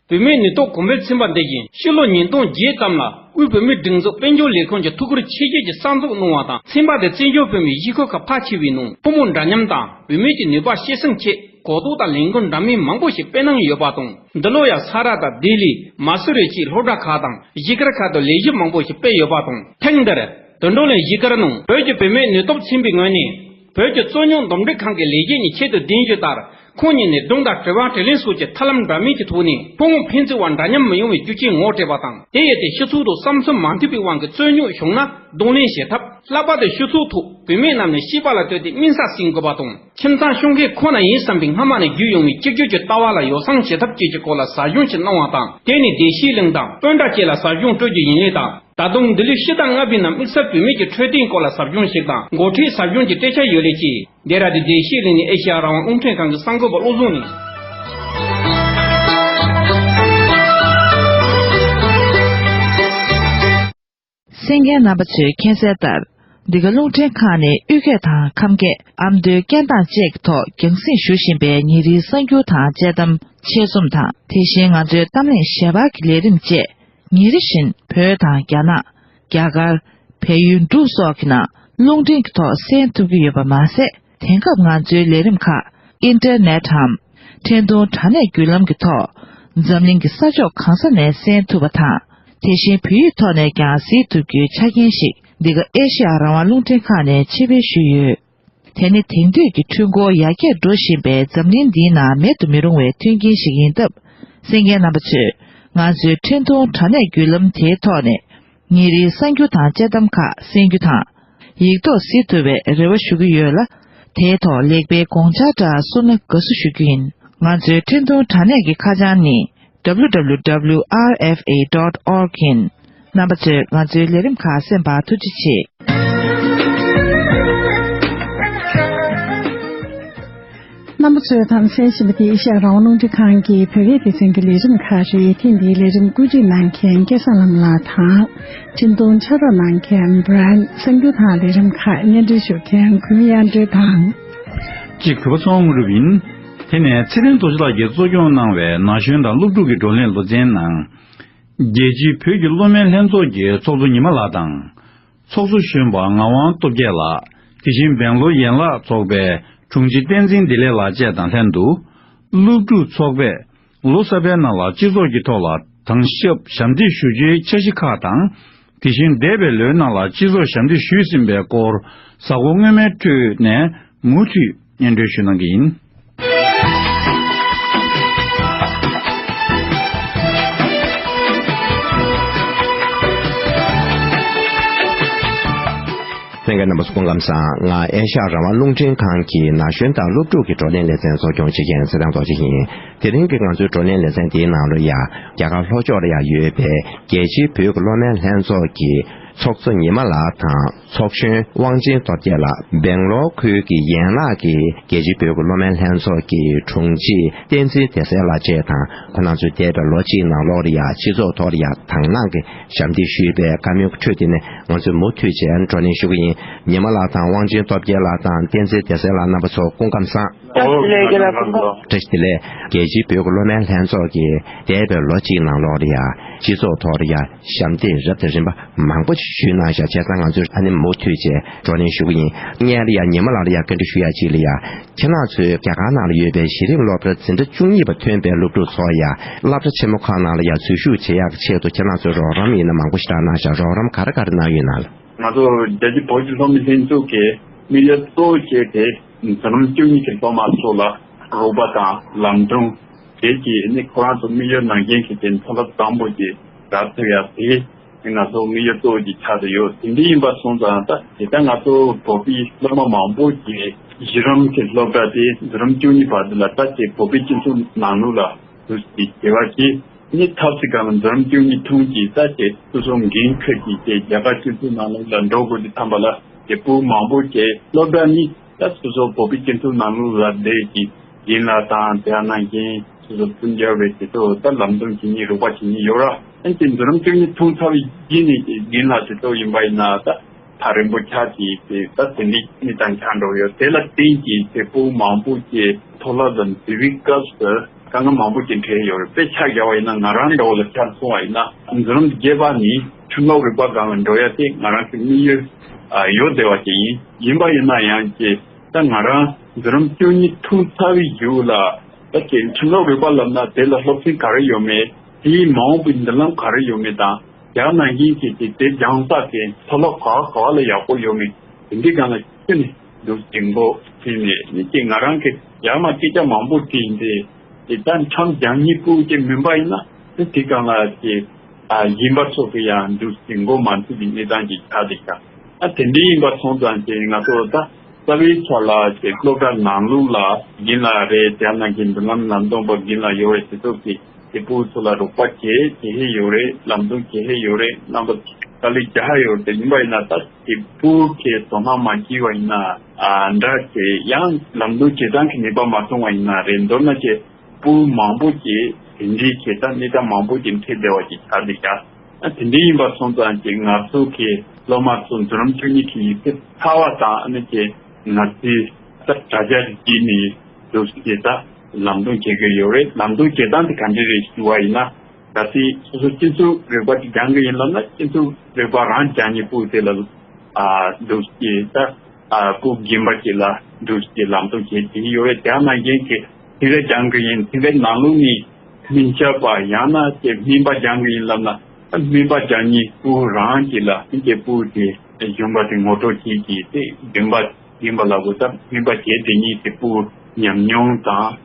བུད་མེད་ནུས་སྟོབས་གོང་འཕེལ་ཚན་པ་འདི་བཞིན་ཕྱི་ལོ་ཉིས་སྟོང་བརྒྱད་ཙམ་ལ་དབུས་བོད་མིའི་སྒྲིག་འཛུགས་དཔལ་འབྱོར་ལས་ཁུངས་ཀྱིས་ཐུགས་ཁུར་ཆེ་བཞེས་ཀྱིས་གསར་འཛུགས་གནང་བ་དང་། ཚན་པ་དེ་བཙན་བྱོལ་བོད་མིའི་གཞིས་ཁུལ་ཁག་ཕལ་ཆེ་བའི་ནང་ཕོ་མོ་འདྲ་མཉམ་དང་བུད་མེད་ཀྱི་ནུས་པ་སྐྱེད་སྲིང་ཆེད་གོ་རྟོགས་དང་ལས་འགུལ་འདྲ་མིན་མང་པོ་ཞིག་སྤེལ་གནང་ཡོད་པ་དང་། འདི་ལོ་ཡང་ས་རཱ་དང་ལྡི་ལི། མ་སུ་རི་བཅས་སློབ་གྲྭ་ཁག་དང་གཞིས་སྒར་ཁག་ཏུ་ལས་གཞི་མང་པོ་ཞིག་སྤེལ་ཡོད་པ་དང་། ཐེངས་འདིར་དུད་འགྲོ་གླིང་གཞིས་སྒར་ནང་བོད་ཀྱི་བུད་མེད་ནུས་སྟོབས་ཚན་པའི་ངོས་ནས། བོད་ཀྱི་རྩོད་རྙོག་འདུམ་འགྲིག་ཁང་གི་ལས་བྱེད་གཉིས་ཆེད་དུ་གདན་ཞུས་ལྟར། ཁོང་གཉིས་ནས་སྒྲུང་དང་དྲི་བ་དྲིས་ལན་སོགས་ཀྱི་ཐབས་ལམ་འདྲ་མིན་གྱི་ཐོག་ནས། ཕོ་མོ་ཕན་ཚུན་དབར་འདྲ་མཉམ་མི་ཡོང་བའི་རྒྱུ་རྐྱེན་ངོ་སྤྲད་པ་དང་། དེ་ཡིན་ཏེ་སྤྱི་ཚོགས་དང་བསམ་ཚུལ་མ་མཐུན་པའི་དབང་གིས་རྩོད་རྙོག་བྱུང་ན་གདོང་ལེན་བྱེད་ཐབས། ལྷག་པར་དུ་སྤྱི་ཚོགས་ཐོག་བུད་མེད་རྣམས་ནས་སྐྱེས་པ་ལ་ལྟོས་ཏེ་སྨན་གསར་ཟིན་དགོས་པ་དང་། ཁྱིམ་ཚང་གཞུང་སྒེར་ཁོ་ན་ཡིན་བསམ་པའི་སྔ་མ་ནས་བརྒྱུད་ཡོང་བའི་གཅིག་གྱུར་གྱི་ལྟ་བ་ལ་ཡོ་བསྲང་བྱེད་ཐབས་བཅས་ཀྱི་སྐོར་ལ་ཟབ་སྦྱོང་ཞིག་གནང་བ་དང་། དེ་ནི་བདེ་སྐྱིད་གླིང་དང་སྤོན་ཊ་བཅས་ལ་ཟབ་སྦྱོང་སྤྲོད་རྒྱུ་ཡིན་ལུགས་དང་། ད་དུང་འདི་ལོའི་ཕྱི་ཟླ་ལྔ་པའི་ནང་དམིགས་བསལ་བུད་མེད་ཀྱི་འཕྲོད་བསྟེན་སྐོར་ལ་ཟབ་སྦྱོང་ཞིག་དང་། འགོ་ཁྲིད་ཟབ་སྦྱོང་གི་སྤྲད་འཆར་ཡོད་ལུགས་ཀྱིས། འདི་ར་དེ་བདེ་སྐྱིད་གླིང་ནས་ཨེ་ཤེ་ཡ་རང་དབང་རླུང་འཕྲིན་ཁང་གི་གསར་འགོད་པ་བློ་བཟང་ནས། གསན་མཁན་རྣམ་པ་ཚོས་མཁྱེན་གསལ་ལྟར། འདི་ག་རླུང་འཕྲིན་ཁང་ནས་དབུས་སྐད་དང་ཁམས་སྐད། ཨ་མདོའི་སྐད་གདངས་བཅས་ཀྱི་ཐོག་རྒྱང་སྲིང་ཞུ་བཞིན་པའི་ཉིན་རེའི་གསར་འགྱུར་དང་དཔྱད་གཏམ། ཆེད་རྩོམ་དང་། དེ་བཞིན་ང་ཚོའི་གཏམ་གླེང་ཞལ་པར་གྱི་ལས་རིམ་བཅས། ཉིན་རེ་བཞིན་བོད་དང་རྒྱ་ནག་རྒྱ་གར། བལ་ཡུལ་འབྲུག་སོགས་ཀྱི་ནང་རླུང་འཕྲིན་གྱི་ཐོག་གསན་ཐུབ་ཀྱི་ཡོད་པ་མ་ཟད། དེང་སྐབས་ང་ཚོའི་ལས་རིམ་ཁག་ཨིན་ཊར་ནེཊ་འམ། འཕྲིན་གཏོང་དྲ་གནས་བརྒྱུད་ལམ་གྱི་ཐོག་འཛམ་གླིང་གི་ས་ཕྱོགས་གང་ས་ནས་གསན་ཐུབ་པ་དང་། དེ་བཞིན་བོད་ཡིག་ཐོག་ནས་ཀྱང་གཟིགས་ཐུབ་རྒྱུའི་ཆ་རྐྱེན་ཞིག་འདི་ག་ཨེ་ཤེ་ཡ་རང་དབང་རླུང་འཕྲིན་ཁང་ནས་ཕྱིར་འབུལ་ཞུས་ཡོད། དེ་ནི་དེང་དུས་ཀྱི་འཕྲུལ་འཁོར་ཡར་རྒྱས་འགྲོ་བཞིན་པའི་འཛམ་གླིང་འདིའི་ནང་མེད་དུ་མི་རུང་བའི་མཐུན་རྐྱེན་ཞིག་ཡིན་སྟབས། གསན་མཁན་རྣམ་པ་ཚོས་ང་ཚོའི་འཕྲིན་གཏོང་དྲ་གནས་བརྒྱུད་ལམ་དེའི་ཐོག་ནས་ཉིན་རེའི་གསར་འགྱུར་དང་དཔྱད་གཏམ་ཁག་གསན་རྒྱུ་དང་། ཡིག་ཐོག་གཟིགས་ཐུབ་པའི་རེ་བ་ཞུ་གི་ཡོད་ལ། དེའི་ཐོག་ལེགས་སྤེལ་དགོངས་འཆར་འདྲ་གསུངས་ན་དགའ་བསུ་ཞུ་རྒྱུ་ཡིན། ང་ཚོའི་འཕྲིན་གཏོང་དྲ་གནས་ཀྱི་ཁ་བྱང་ནི། W W W R F A dot org ཡིན། རྣམ་པ་ཚོས་ང་ཚོའི་ལས་རིམ་ཁག་གསན་པར་ཐུགས་རྗེ་ཆེ། རྣམ་པ་ཚོས་དང་གསན་བཞིན་པ་དེ་ཨེ་ཤ་ཡ་རང་དབང་རླུང་འཕྲིན་ཁང་གི་བོད་སྐད་སྡེ་ཚན་གྱི་ལས་རིམ་ཁག་རེད། ཐེངས་འདིའི་ལས་རིམ་བཀོད་སྒྲིག་གནང་མཁན་སྐལ་བཟང་ལྷ་མོ་ལགས་དང་། འཕྲིན་གཏོང་ཕྱག་རོགས་གནང་མཁན་Brian། གསར་འགྱུར་དང་ལས་རིམ་ཁག་སྙན་སྒྲོན་ཞུ་མཁན་གུས་མོ་དབྱངས་སྒྲོལ་དང་། གཅིག་གུས་པ་ཚེ་དབང་དངོས་གྲུབ་ཡིན། དེ་ནས་ཚེ་རིང་རྡོ་རྗེ་ལགས་ཀྱིས་གཙོ་སྐྱོང་གནང་བའི་ན་གཞོན་དང་སློབ་ཕྲུག་གི་བགྲོ་གླེང་ལེ་ཚན་ནང་། རྒྱལ་སྤྱིའི་བོད་ཀྱི་སློབ་མའི་ལྷན་ཚོགས་ཀྱི་ཚོགས་གཙོ་ཉི་མ་ལགས་དང་། ཚོགས་གཙོ་གཞོན་པ་ངག་དབང་སྟོབས་རྒྱལ་ལགས། དེ་བཞིན་སྦེང་ལོར་ཡན་ལག་ཚོགས་པའི་དྲུང་ཆེ་བསྟན་འཛིན་བདེ་ལེགས་ལགས་བཅས་དང་ལྷན་དུ། སློབ་ཕྲུག་ཚོགས་པས་ལོ་གསར་པའི་ནང་ལ་སྤྱི་ཚོགས་ཀྱི་ཐོག་ལ་དྭངས་ཞབས་ཞབས་འདེགས་ཞུ་རྒྱུའི་འཆར་གཞི་ཁག་དང་། དེ་བཞིན་འདས་པའི་ལོའི་ནང་ལ་སྤྱི་ཚོགས་ཞབས་འདེགས་ཞུས་ཟིན་པའི་སྐོར་གཟའ་འཁོར་སྔོན་མའི་ཁྲོད་ནས་མུ་མཐུད་སྙན་སྒྲོན་ཞུ་གནང་གི་ཡིན། ལྷན་རྒྱས་རྣམ་པ་ཚོ་སྐུ་ཁམས་བཟང་། ང་ཨེ་ཤ་ཡ་རང་དབང་རླུང་འཕྲིན་ཁང་གི་ན་གཞོན་དང་སློབ་ཕྲུག་གི་བགྲོ་གླེང་ལེ་ཚན་གཙོ་སྐྱོང་བྱེད་མཁན་ཚེ་རིང་རྡོ་རྗེ་ཡིན། དེ་རིང་གི་ང་ཚོའི་བགྲོ་གླེང་ལེ་ཚན་དེའི་ནང་ལ་ཡང་རྒྱ་གར་ལྷོ་ཕྱོགས་ལ་ཡང་ཡོད་པའི་རྒྱལ་སྤྱིའི་བོད་ཀྱི་སློབ་མའི་ལྷན་ཚོགས་ཀྱི་ཚོགས་གཙོ་ཉི་མ་ལགས་དང་། ཚོགས་གཞོན་དབང་ཆེན་སྟོབས་རྒྱལ་ལགས། སྦེང་ལོར་ཁུལ་གྱི་ཡན་ལག་གི་རྒྱལ་སྤྱིའི་བོད་ཀྱི་སློབ་མའི་ལྷན་ཚོགས་ཀྱི་དྲུང་ཆེ་བསྟན་འཛིན་བདེ་གསལ་ལགས་བཅས་དང་། ཁོང་རྣམ་ཚོས་འདས་པའི་ལོ་གཅིག་ནང་ལོགས་ལ་ཡང་སྤྱི་ཚོགས་ཐོག་ལ་ཡང་དང་བླངས་ཀྱི་ཞབས་འདེགས་ཞུས་པའི་བཀའ་མོལ་གྱི་ཁྲོད་དེ་ནས་ང་ཚོས་མུ་མཐུད་བྱས་བགྲོ་གླེང་ཞུ་གི་ཡིན། ཉི་མ་ལགས་དང་དབང་ཆེན་སྟོབས་རྒྱལ་ལགས་དང་། བསྟན་འཛིན་བདེ་གསལ་ལགས། རྣམ་པ་ཚོ་སྐུ་ཁམས་བཟང་། བཀྲ་ཤིས་བདེ་ལེགས། རྒྱལ་ལ་སྐུ་ཁམས། བཀྲ་ཤིས་བདེ་ལེགས། རྒྱལ་སྤྱིའི་བོད་ཀྱི་སློབ་མའི་ལྷན་ཚོགས་ཀྱིས་འདས་པའི་ལོ་གཅིག་ནང་ལོགས་ལ་ཡང་སྤྱི་ཚོགས་ཐོག་ལ་ཡང་ཞབས་འདེགས་རབ་དང་རིམ་པ་མང་པོ་ ཞུས་གནང་ཤག་བྱས་ཙང་ང་ཚོས་ཨ་ནི་མུ་མཐུད་བྱས་བགྲོ་གླེང་ཞུ་གི་ཡིན། སྔོན་ལ་ཡ་ཉི་མ་ལགས་ལ་ཡ་བཀའ་འདྲི་ཞུ་ཡ་གཅིག་ལ་ཡ། ཁྱེད་རང་ཚོས་རྒྱ་གར་ནང་ལ་ཡོད་པའི་གཞི་རིམ་སློབ་གྲྭ་འཛིན་གྲྭ་བཅུ་གཉིས་པ་ཐོན་པའི་སློབ་ཕྲུག་ཚོ་ཡ་སློབ་གྲྭ་ཆེན་མོ་ཁག་ནང་ལ་ཡ་འཛུལ་ཞུགས་བྱེད་ཡག་གི་ཆེད་དུ་ཁྱེད་རང་ཚོས་རོགས་རམ་ཡིན་ན་མང་པོ་ཞེ་དྲག་གནང་ཤག་རོགས་རམ་ག་རེ་ག་རེ་གནང་ཡོད་ན། ང་ཚོ་རྒྱལ་སྤྱིའི་བོད་ཀྱི་སློབ་མའི་ལྷན་ཚོགས་ཀྱི་དམིགས་ཡུལ་གཙོ་བོ་བྱས་ཏེ་འཛིན་རིམ་བཅུ་གཉིས་ཀྱི་སློབ་མ་ཚོ་ལ་རོགས་པ་དང་ལམ་སྟོན་བྱེད་ཀྱི་ནི་ཁོ་རང་ཚོ་དམིགས་ཡུལ་ནང་བཞིན་གྱི་དེ་མཐོ་སློབ་བཟང་པོ་ཅིག་རག་ཐུབ་ཡ་དེ་ང་ཚོ་དམིགས་ཡུལ་གཙོ་བོ་ཅིག་ཆགས་ཏེ་ཡོད། དེ་འདྲ་ཡིན་པ་སོང་ཙང་ད་དེ་ལྟར་ང་ཚོ་བོད་པའི་སློབ་མ་མང་པོ་ཅིག་གཞི་རིམ་གྱི་སློབ་གྲྭ་དེ་འཛིན་རིམ་བཅུ་གཉིས་བར་དུ་ལ་ད་ཅིག་བོད་པའི་སྤྱི་ཚོགས་ནང་ལོགས་ལ་དུ་ཅིག་བྱེད་པ་ཅིག་ནི་ཐབས་ཤིག་གང་ལ་འཛིན་རིམ་བཅུ་གཉིས་ཐོན་གྱིས་ད་ཅིག་སོ་སོ་འགན་འཁུར་གྱིས་ཅིག་རྒྱ་གར་སྤྱི་ཚོགས་ནང་ལོགས་ལ་འགྲོ་དགོས་དུས་ཙམ་པ་ལ་ཅིག་བུ་མང་པོ་ཅིག་སློབ་གྲྭ་ནི་ད་སོ་སོ་བོད་པའི་སྤྱི་ཚོགས་ནང་ལོགས་ལ་བསྡད་ཀྱི་རྒན་ལགས་དང་དེ་ནང་བཞིན་སོ་སོ་སྤུན་ཀྱག་རེད་དེ་ཚོ་ད་ལམ་སྟོན་བྱེད་མཁན་རོགས་པ་བྱེད་མཁན་ཡོད་ར། ཨན་ཅིག་འཛིན་རིམ་བཅུ་གཉིས་ཐོན་ཚར་བའི་རྗེས་ནས་ཅིག་རྒན་ལགས་དེ་ཚོ་ཡིན་པ་ཡིན་ན་ད་ཐག་རིང་པོ་ཆགས་ཀྱི་དེ་ད་དེ་འདྲའི་གནས་སྟངས་ཆགས་འགྲོ་ཡོད། དེ་ལ་བརྟེན་གྱིས་དེ་ཕྲུ་གུ་མང་པོ་ཅིག་མཐོ་སློབ་ལ་འཛུལ་བའི་སྐབས་སུ་དཀའ་ངལ་མང་པོ་ཅིག་འཕྲད་ཡོད་རེད། དཔེ་ཆ་བཞག་པ་ཡིན་ན་ང་རང་འདྲ་བོ་ལ་ཆ་མཚོན་པ་ཡིན་ན་འཛིན་རིམ་བརྒྱད་པ་ནས་ཁྲིམས་ལུགས་རིག་པ་སྒང་ལ་འགྲོ་ཡ་དེ་ང་རང་གི་དམིགས་ཡུལ་ཡོད་བསྡད་པ་ཅིག་ཡིན། ཡིན་པ་ཡིན་ན་ཡང་ཅིག་ད་ང་རང་འཛིན་རིམ་བཅུ་གཉིས་ཐོན་ཚར་བའི་གཞུག་ལ་ད་ཅིག་ཁྲིམས་ལུགས་རིག་པ་ལབ་ན་དེ་ལ་སློབ་ཚན་ག་རེ་ཡོད་མེད། དེའི་མ་འོངས་པའི་མདུན་ལམ་ག་རེ་ཡོད་མེད་དང་། དེ་ནང་བཞིན་གྱི་དེ་དེ་སྦྱང་ས་དེ་མཐོ་སློབ་ག་བ་ག་བ་ལ་ཡག་པོ་ཡོད་མེད་དེ་འདྲའི་སྒང་ལ་ཁྱོན་ནས་འདུག་སེ་མགོ་ཚོས་ནས་ནི་ཅིག་ང་རང་གི་ཡར་མར་སྐད་ཆ་མང་པོ་དྲིས་ཏེ་དེ་ལྟར་མཚམས་སྦྱང་མཁན་ཕྲུ་གུ་ཅིག་མིན་པ་ཡིན་ན་དེ་དེ་སྒང་ལ་ཅིག་ཨ་གཞན་པ་ཚོ་གི་ཡང་འདུག་སེ་མགོ་མ་ཚོས་པའི་གནས་སྟངས་ཅིག་ཆགས་བསྡད་ཀྱང་ཨ་དེ་འདྲའི་ཡིན་པ་སོང་ཙང་ཅིག་ང་ཚོ་ད་རྩ་བའི་ཆ་ལ་ཅིག་སློབ་གྲྭ་ནང་ལོགས་ལ་རྒན་ལགས་རེད། དེ་ནང་བཞིན་མདུན་ལམ་ལམ་སྟོན་པ་རྒན་ལགས་ཡོད་རེད། དེ་ཚོ་གི་དེ་ཕྲུ་གུ་ཚོ་ལ་རོགས་པ་བྱེད་བྱེད་ཧེ་ཡོད་རེད། ལམ་སྟོན་བྱེད་ཧེ་ཡོད་རེད། རྣམ་པ་དཀའ་ལས་རྒྱག་ཧ་ཡོད་རེད། ཡིན་པ་ཡིན་ན་ད་དེ་ཕྲུ་གུ་གི་དོ་སྣང་མ་བྱས་པ་ཡིན་ན་ཨ་འདྲ་བྱེད་ཡང་ལམ་སྟོན་བྱེད་སྟངས་ཀྱི་ནུས་པ་མ་སོང་བ་ཡིན་ན་རེད། མདོར་ན་ཅིག་ཕྲུ་གུ་མང་པོ་ཅིག་དེ་འདྲའི་བྱེད་སྟངས་གནས་སྟངས་མང་པོ་ཅིག་འཕྲད་བསྡད་པ་ཅིག་ཆགས་བསྡད་ཤག་ཨ་དེ་འདྲའི་ཡིན་པ་སོང་ཙང་ཅིག་ང་ཚོ་གི་སློབ་མ་ཚོ་འཛིན་རིམ་བཅུ་གཉིས་ཀྱི་ཡིག་ཚད་ཚར་བ་དང་ཨ་ནི་ཅིག་ང་ཚོའི་ད་དྲ་རྒྱ་བརྒྱུད་ནས་འདུག་སེ་ད་ལམ་སྟོན་བྱེད་ཀྱི་ཡོད་རེད། ལམ་སྟོན་བྱེད་སྟངས་དེ་ག་འདྲ་རེད་ཞུ་བ་ཡིན་ན་ད་ལྟའི་སོ་སོ་སྤྱི་ཚོགས་རིག་པ་དེ་སྦྱང་གི་ཡིན་ལབ་ན་སྤྱི་ཚོགས་རིག་པ་རང་སྦྱང་མཁན་ཕྲུ་གུ་དེ་ལ་ཨ་འདུག་སེ་ད་ཨ་ཕྲུ་གུ་རྒན་པ་ཅིག་ལ་འདུག་སེ་ལམ་སྟོན་བྱེད་ཀྱི་ཡོད་རེད། དེ་ནང་བཞིན་གྱི་དེ་འདྲ་སྦྱང་གི་ཡིན། དེ་འདྲའི་ནང་ལོགས་ནས་སྨན་ཞབས་པ་ཡང་ན་དེ་སྨན་པ་སྦྱང་གི་ཡིན་ལབ་ན་སྨན་པ་སྦྱང་མཁན་ཕྲུ་གུ་རང་གཅིག་ལ་དེ་ཕྲུ་གུ་དེ་གཞོན་པ་དེ་ངོ་སྤྲོད་བྱེད་ཀྱི་དེ་རྒན་པ་རྒན་པ་ལ་གོ་ད་སྨན་པ་བྱེད་བསྡད་མཁན་དེ་ཕྲུ་གུ་ཉམས་མྱོང་དང་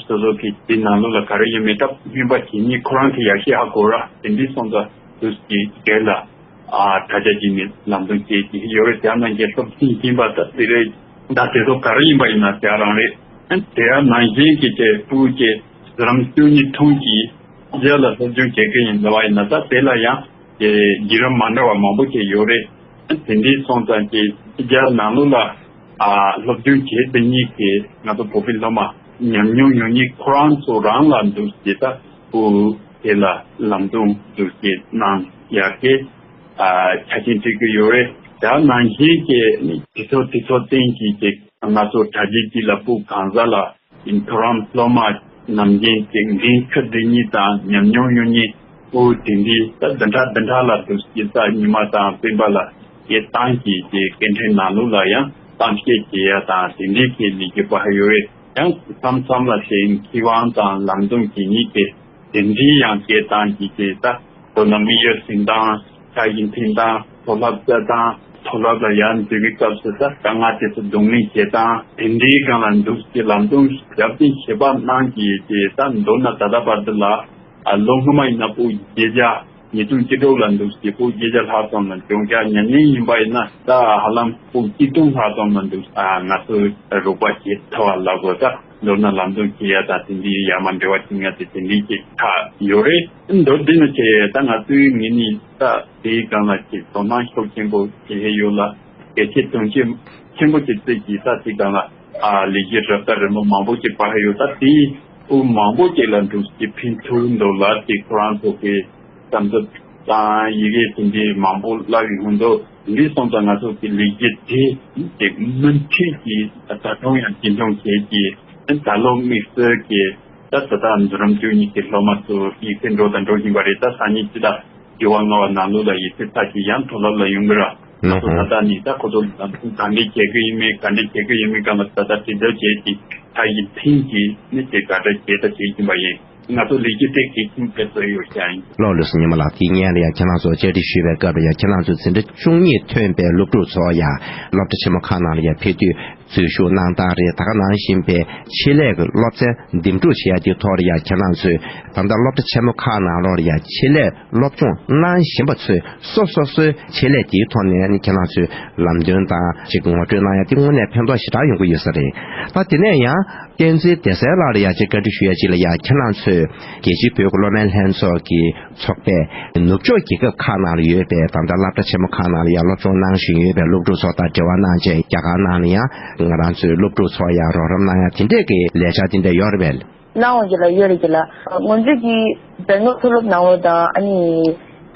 སོ་སོ་གི་དེ་ནང་ལོགས་ལ་ག་རེ་ཡོད་མེད་ད་སྨན་པ་བྱེད་མཁན་ཁོ་རང་གི་ཡར་ཤེས་ཧ་གོ་ར། དེ་འདྲའི་སོང་ཙང་དུས་ཀྱི་རྗེས་ལ་ཨ་དྲ་རྒྱ་བརྒྱུད་ནས་ལམ་སྟོན་བྱེད་ཀྱི་ཡོད་རེད། དེ་ནང་བཞིན་སློབ་ཚན་ཡིན་པ་ད་དེ་རེད། ད་དེ་ཚོ་ག་རེ་ཡིན་པ་ཡིན་ན་དེ་རང་རེད། དེ་ནང་བཞིན་གྱི་དེ་ཕྲུ་གུ་གི་འཛིན་རིམ་བཅུ་གཉིས་ཐོན་གྱི་རྗེས་ལ་སློབ་སྦྱོང་བྱེད་ཀྱི་ཡིན་ཟེར་བ་ཡིན་ན་ད་དེ་ལ་ཡང་དེ་བརྒྱུད་རིམ་མ་འདྲ་བ་མང་པོ་ཅིག་ཡོད་རེད། དེ་འདྲའི་སོང་ཙང་གི་རྒྱལ་ནང་ལོགས་ལ་ཨ་སློབ་སྦྱོང་བྱེད་མཁན་གྱི་ང་ཚོ་བོད་པའི་སློབ་མ་ཉམས་མྱོང་ཡོད་མཁན་ཁོ་རང་ཚོ་རང་ལ་འདུག་སེ་ད་ཕྲུ་གུ་དེ་ལ་ལམ་སྟོན་འདུག་སེ་གནང་ཡག་གི་ཨ་ཆ་རྐྱེན་སྤྲད་ཀྱི་ཡོད་རེད། དེ་ནང་བཞིན་གྱི་དེ་ཚོ་དེ་ཚོ་བརྟེན་གྱིས་ཀྱི་ང་ཚོ་དྲ་རྒྱའི་དཀྱིལ་ལ་ཕྲུ་གུ་གང་ཟག་ལ་མཐོ་རིམ་སློབ་མ་ནམ་རྒྱུན་གྱི་འགན་འཁུར་བསྡད་མཁན་དང་ཉམས་མྱོང་ཡོད་མཁན་ཕྲུ་གུ་དེ་འདྲའི་ད་བདུན་ཕྲག་བདུན་ཕྲག་ལ་འདུག་སེ་ད་ཉི་མ་དང་སྤེན་པ་ལ་སྐད་བཏང་གིས་ཀྱི་སྐད་འཕྲིན་ནང་ལོགས་ལ་ཡང་གཏམ་བཤད་བྱེད་ཡ་དང་དེ་འདྲའི་གི་ལས་ཀ་སྤེལ་ཡོད་རེད། ཡང་མཚམས་མཚམས་ལ་དེ་མཁས་དབང་དང་ལམ་སྟོན་བྱེད་མཁན་གྱི་དེ་འདྲའི་ཡང་སྐད་བཏང་གིས་ཀྱི་ད་མདོར་ན་དམིགས་ཡུལ་འཛིན་སྟངས་འཆར་གཞི་འཐེན་སྟངས་མཐོ་སློབ་སྩལ་སྟངས་མཐོ་སློབ་ལ་ཡར་འཛུལ་བའི་སྐབས་སུ་ད་དཀའ་ངལ་དེ་ཚོ་གདོང་ལེན་བྱེད་སྟངས་དེ་འདྲའི་སྒང་ལ་འདུག་སེ་ལམ་སྟོན་ཞབས་འདེགས་ཞུས་པ་གནང་གིས་ཀྱི་ད་མདོར་ན་ད་ལྟ་བར་དུ་ལ་ཨ་ལོ་སྔོན་མ་ཡིན་ན་ཕྲུ་གུ་བརྒྱད་བརྒྱ་ཉིས་སྟོང་བཅུ་དྲུག་ལ་འདུག་སེ་ཕྲུ་གུ་བརྒྱད་བརྒྱ་ལྷག་ཙམ་ལ་སྦྱོང་བརྒྱ། ཉམས་ལེན་ཡིན་པ་ཡིན་ན་ད་ཧ་ལམ་ཕྲུ་གུ་ཆིག་སྟོང་ལྷག་ཙམ་ལ་འདུག་ཨ་ང་ཚོས་རོགས་པ་བྱེད་ཐུབ་པ་ལ་གོ་ད་མདོར་ན་ལམ་སྟོན་བྱེད་ཡ་དང་དེ་འདྲའི་ཡར་མར་འབྲེལ་བ་བྱེད་ཡ་དེ་དེ་འདྲའི་ཅིག་ཆགས་ཡོད་རེད། མདོར་བསྡུས་ན་ཆེ་ད་ང་ཚོའི་ངོས་ནས་ད་དེའི་སྒང་ལ་ཅིག་དོ་སྣང་ཤུགས་ཆེན་པོ་བྱེད་ཡས་ཡོད་ལ་གལ་ཆེ་དོན་ཆེ་ཆེན་པོ་ཅིག་བརྩི་གིས་ད་དེའི་སྒང་ལ་ཨ་ལས་གཞི་རབ་དང་རིམ་པ་མང་པོ་ཅིག་སྤེལ་ཡོད། ད་དེའི་ཕྲུ་གུ་མང་པོ་ཅིག་ལ་འདུག་སེ་ཕན་ཐོགས་འདུག་ལ་དེ་ཁོ་རང་ཚོ་གི་བསམ་ཚུལ་དང་ཡི་གེ་དེ་འདྲའི་མང་པོ་བསླབ་ཡོང་འདུག་འདི་སོང་ཙང་ང་ཚོ་གི་ལས་གཞི་དེ་དེ་མུ་མཐུད་ཀྱིས་ད་དུང་ཡང་རྒྱུན་འཁྱོངས་བྱེད་ཀྱི་ད་ལོ་དམིགས་བསལ་གྱི་ད་ད་ལྟ་འཛིན་རིམ་བཅུ་གཉིས་ཀྱི་སློབ་མ་ཚོ་ཡིག་ཚད་འགྲོ་དང་འགྲོ་བཞིན་པ་རེད། ད་སང་ཉིན་སྤྱི་ཟླ་ དྲི་བ་ལྔ་པ་ནང་ལོགས་ལ་ཡི་ཚིག་ཐག་གཅིག་ཡང་མཐོ་སློབ་ལ་ཡོང་གི་ར། ང་ཚོ་ད་ལྟ་ནི་ད་ཁོ་ཚོ་ལ་ག་འདྲ་བྱེད་ཀྱི་ཡིན་མིན་ག་འདྲ་བྱེད་ཀྱི་ཡིན་མིན་གང་ལ་ད་ལྟ་དྲི་རྩད་བྱས་ཀྱི་ད་ཡི་ཐེངས་ཀྱི་ནི་དེ་ག་འདྲ་བྱེད་ད་བྱེད་ཀྱིན་པ་ཡིན། ང་ཚོ་ལས་ཀྱི་སྟེགས་ཀྱི་ཁྱིམ་དེ་ཚོ་ཡོད་ཀྱང་ཡིན། ལོ་ལོས་སུ་ཉི་མ་ལགས་དེའི་སྔོན་ལ་ཡང་ཁྱེད་རང་ཚོ་བཅར་འདྲི་ཞུས་པའི་སྐབས་ལ་ཡང་ཁྱེད་རང་ཚོ་འཛིན་གྲྭ་བཅུ་གཉིས་ཐོན་པའི་སློབ་ཕྲུག་ཚོ་ཡང་སློབ་གྲྭ་ཆེན་མོ་ཁག་ནང་ལ་ཡང་ཕེབས་དུས་འཛུལ་ཞུགས་གནང་སྟངས་རེད། ད་ག་ནང་བཞིན་པའི་ཆེད་ལས་ཀྱི་སློབ་ཚན་འདེམས་སྒྲུག་བྱེད་ཡ་དེའི་ཐོག་ལ་ཡང་ཁྱེད་རང་ཚོས་ད་ལྟ་སློབ་གྲྭ་ཆེན་མོ་ཁག་ནང་ལོགས་ལ་ཡང་ཆེད་ལས་སློབ་སྦྱོང་གནང་བཞིན་པ་ཚོས་སོ་སོ་སོའི་ཆེད་ལས་དེའི་ཐོག་ནས་ནི་ཁྱེད་རང་ཚོས་ལམ་སྟོན་དང་ཅིག་ངོ་སྤྲོད་གནང་ཡ་དེ་དངོས་གནས་ཕན་ཐོགས་ཞེ་དྲག་ཡོང་གི་ཡོད་ས་རེད། ད་དེ་ནས་ཡང་། བསྟན་འཛིན་བདེ་གསལ་ལགས་ལ་ཡང་ཅིག་བཀའ་འདྲི་ཞུ་ཡ་ཅིག་ལ་ཡང་ཁྱེད་རང་ཚོས་རྒྱལ་སྤྱིའི་བོད་ཀྱི་སློབ་མའི་ལྷན་ཚོགས་ཀྱི་ཚོགས་པས་ནུབ་ཕྱོགས་རྒྱལ་ཁབ་ཁག་ནང་ལ་ཡོད་པའི་ད་ལྟ་སློབ་གྲྭ་ཆེན་མོ་ཁག་ནང་ལ་ཡང་སློབ་སྦྱོང་གནང་བཞིན་ཡོད་པའི་སློབ་ཕྲུག་ཚོ་དང་འབྲེལ་བ་གནང་བྱས་རྒྱ་གར་ནང་ལ་ཡང་ང་རང་ཚོའི་སློབ་ཕྲུག་ཚོ་ཡང་རོགས་རམ་གནང་ཡ་དེ་འདྲས་ཀྱི་ལས་འཆར་དེ་འདྲས་ཡོད་རེད་པས། གནང་བ་ཅིག་ལ་ཡོད་རེད་ཅིག་ལ། ང་ཚོས་ཀྱི་སྦེང་ལོར་མཐོ་སློབ་ནང་ལོགས་དང་ཨ་ནི།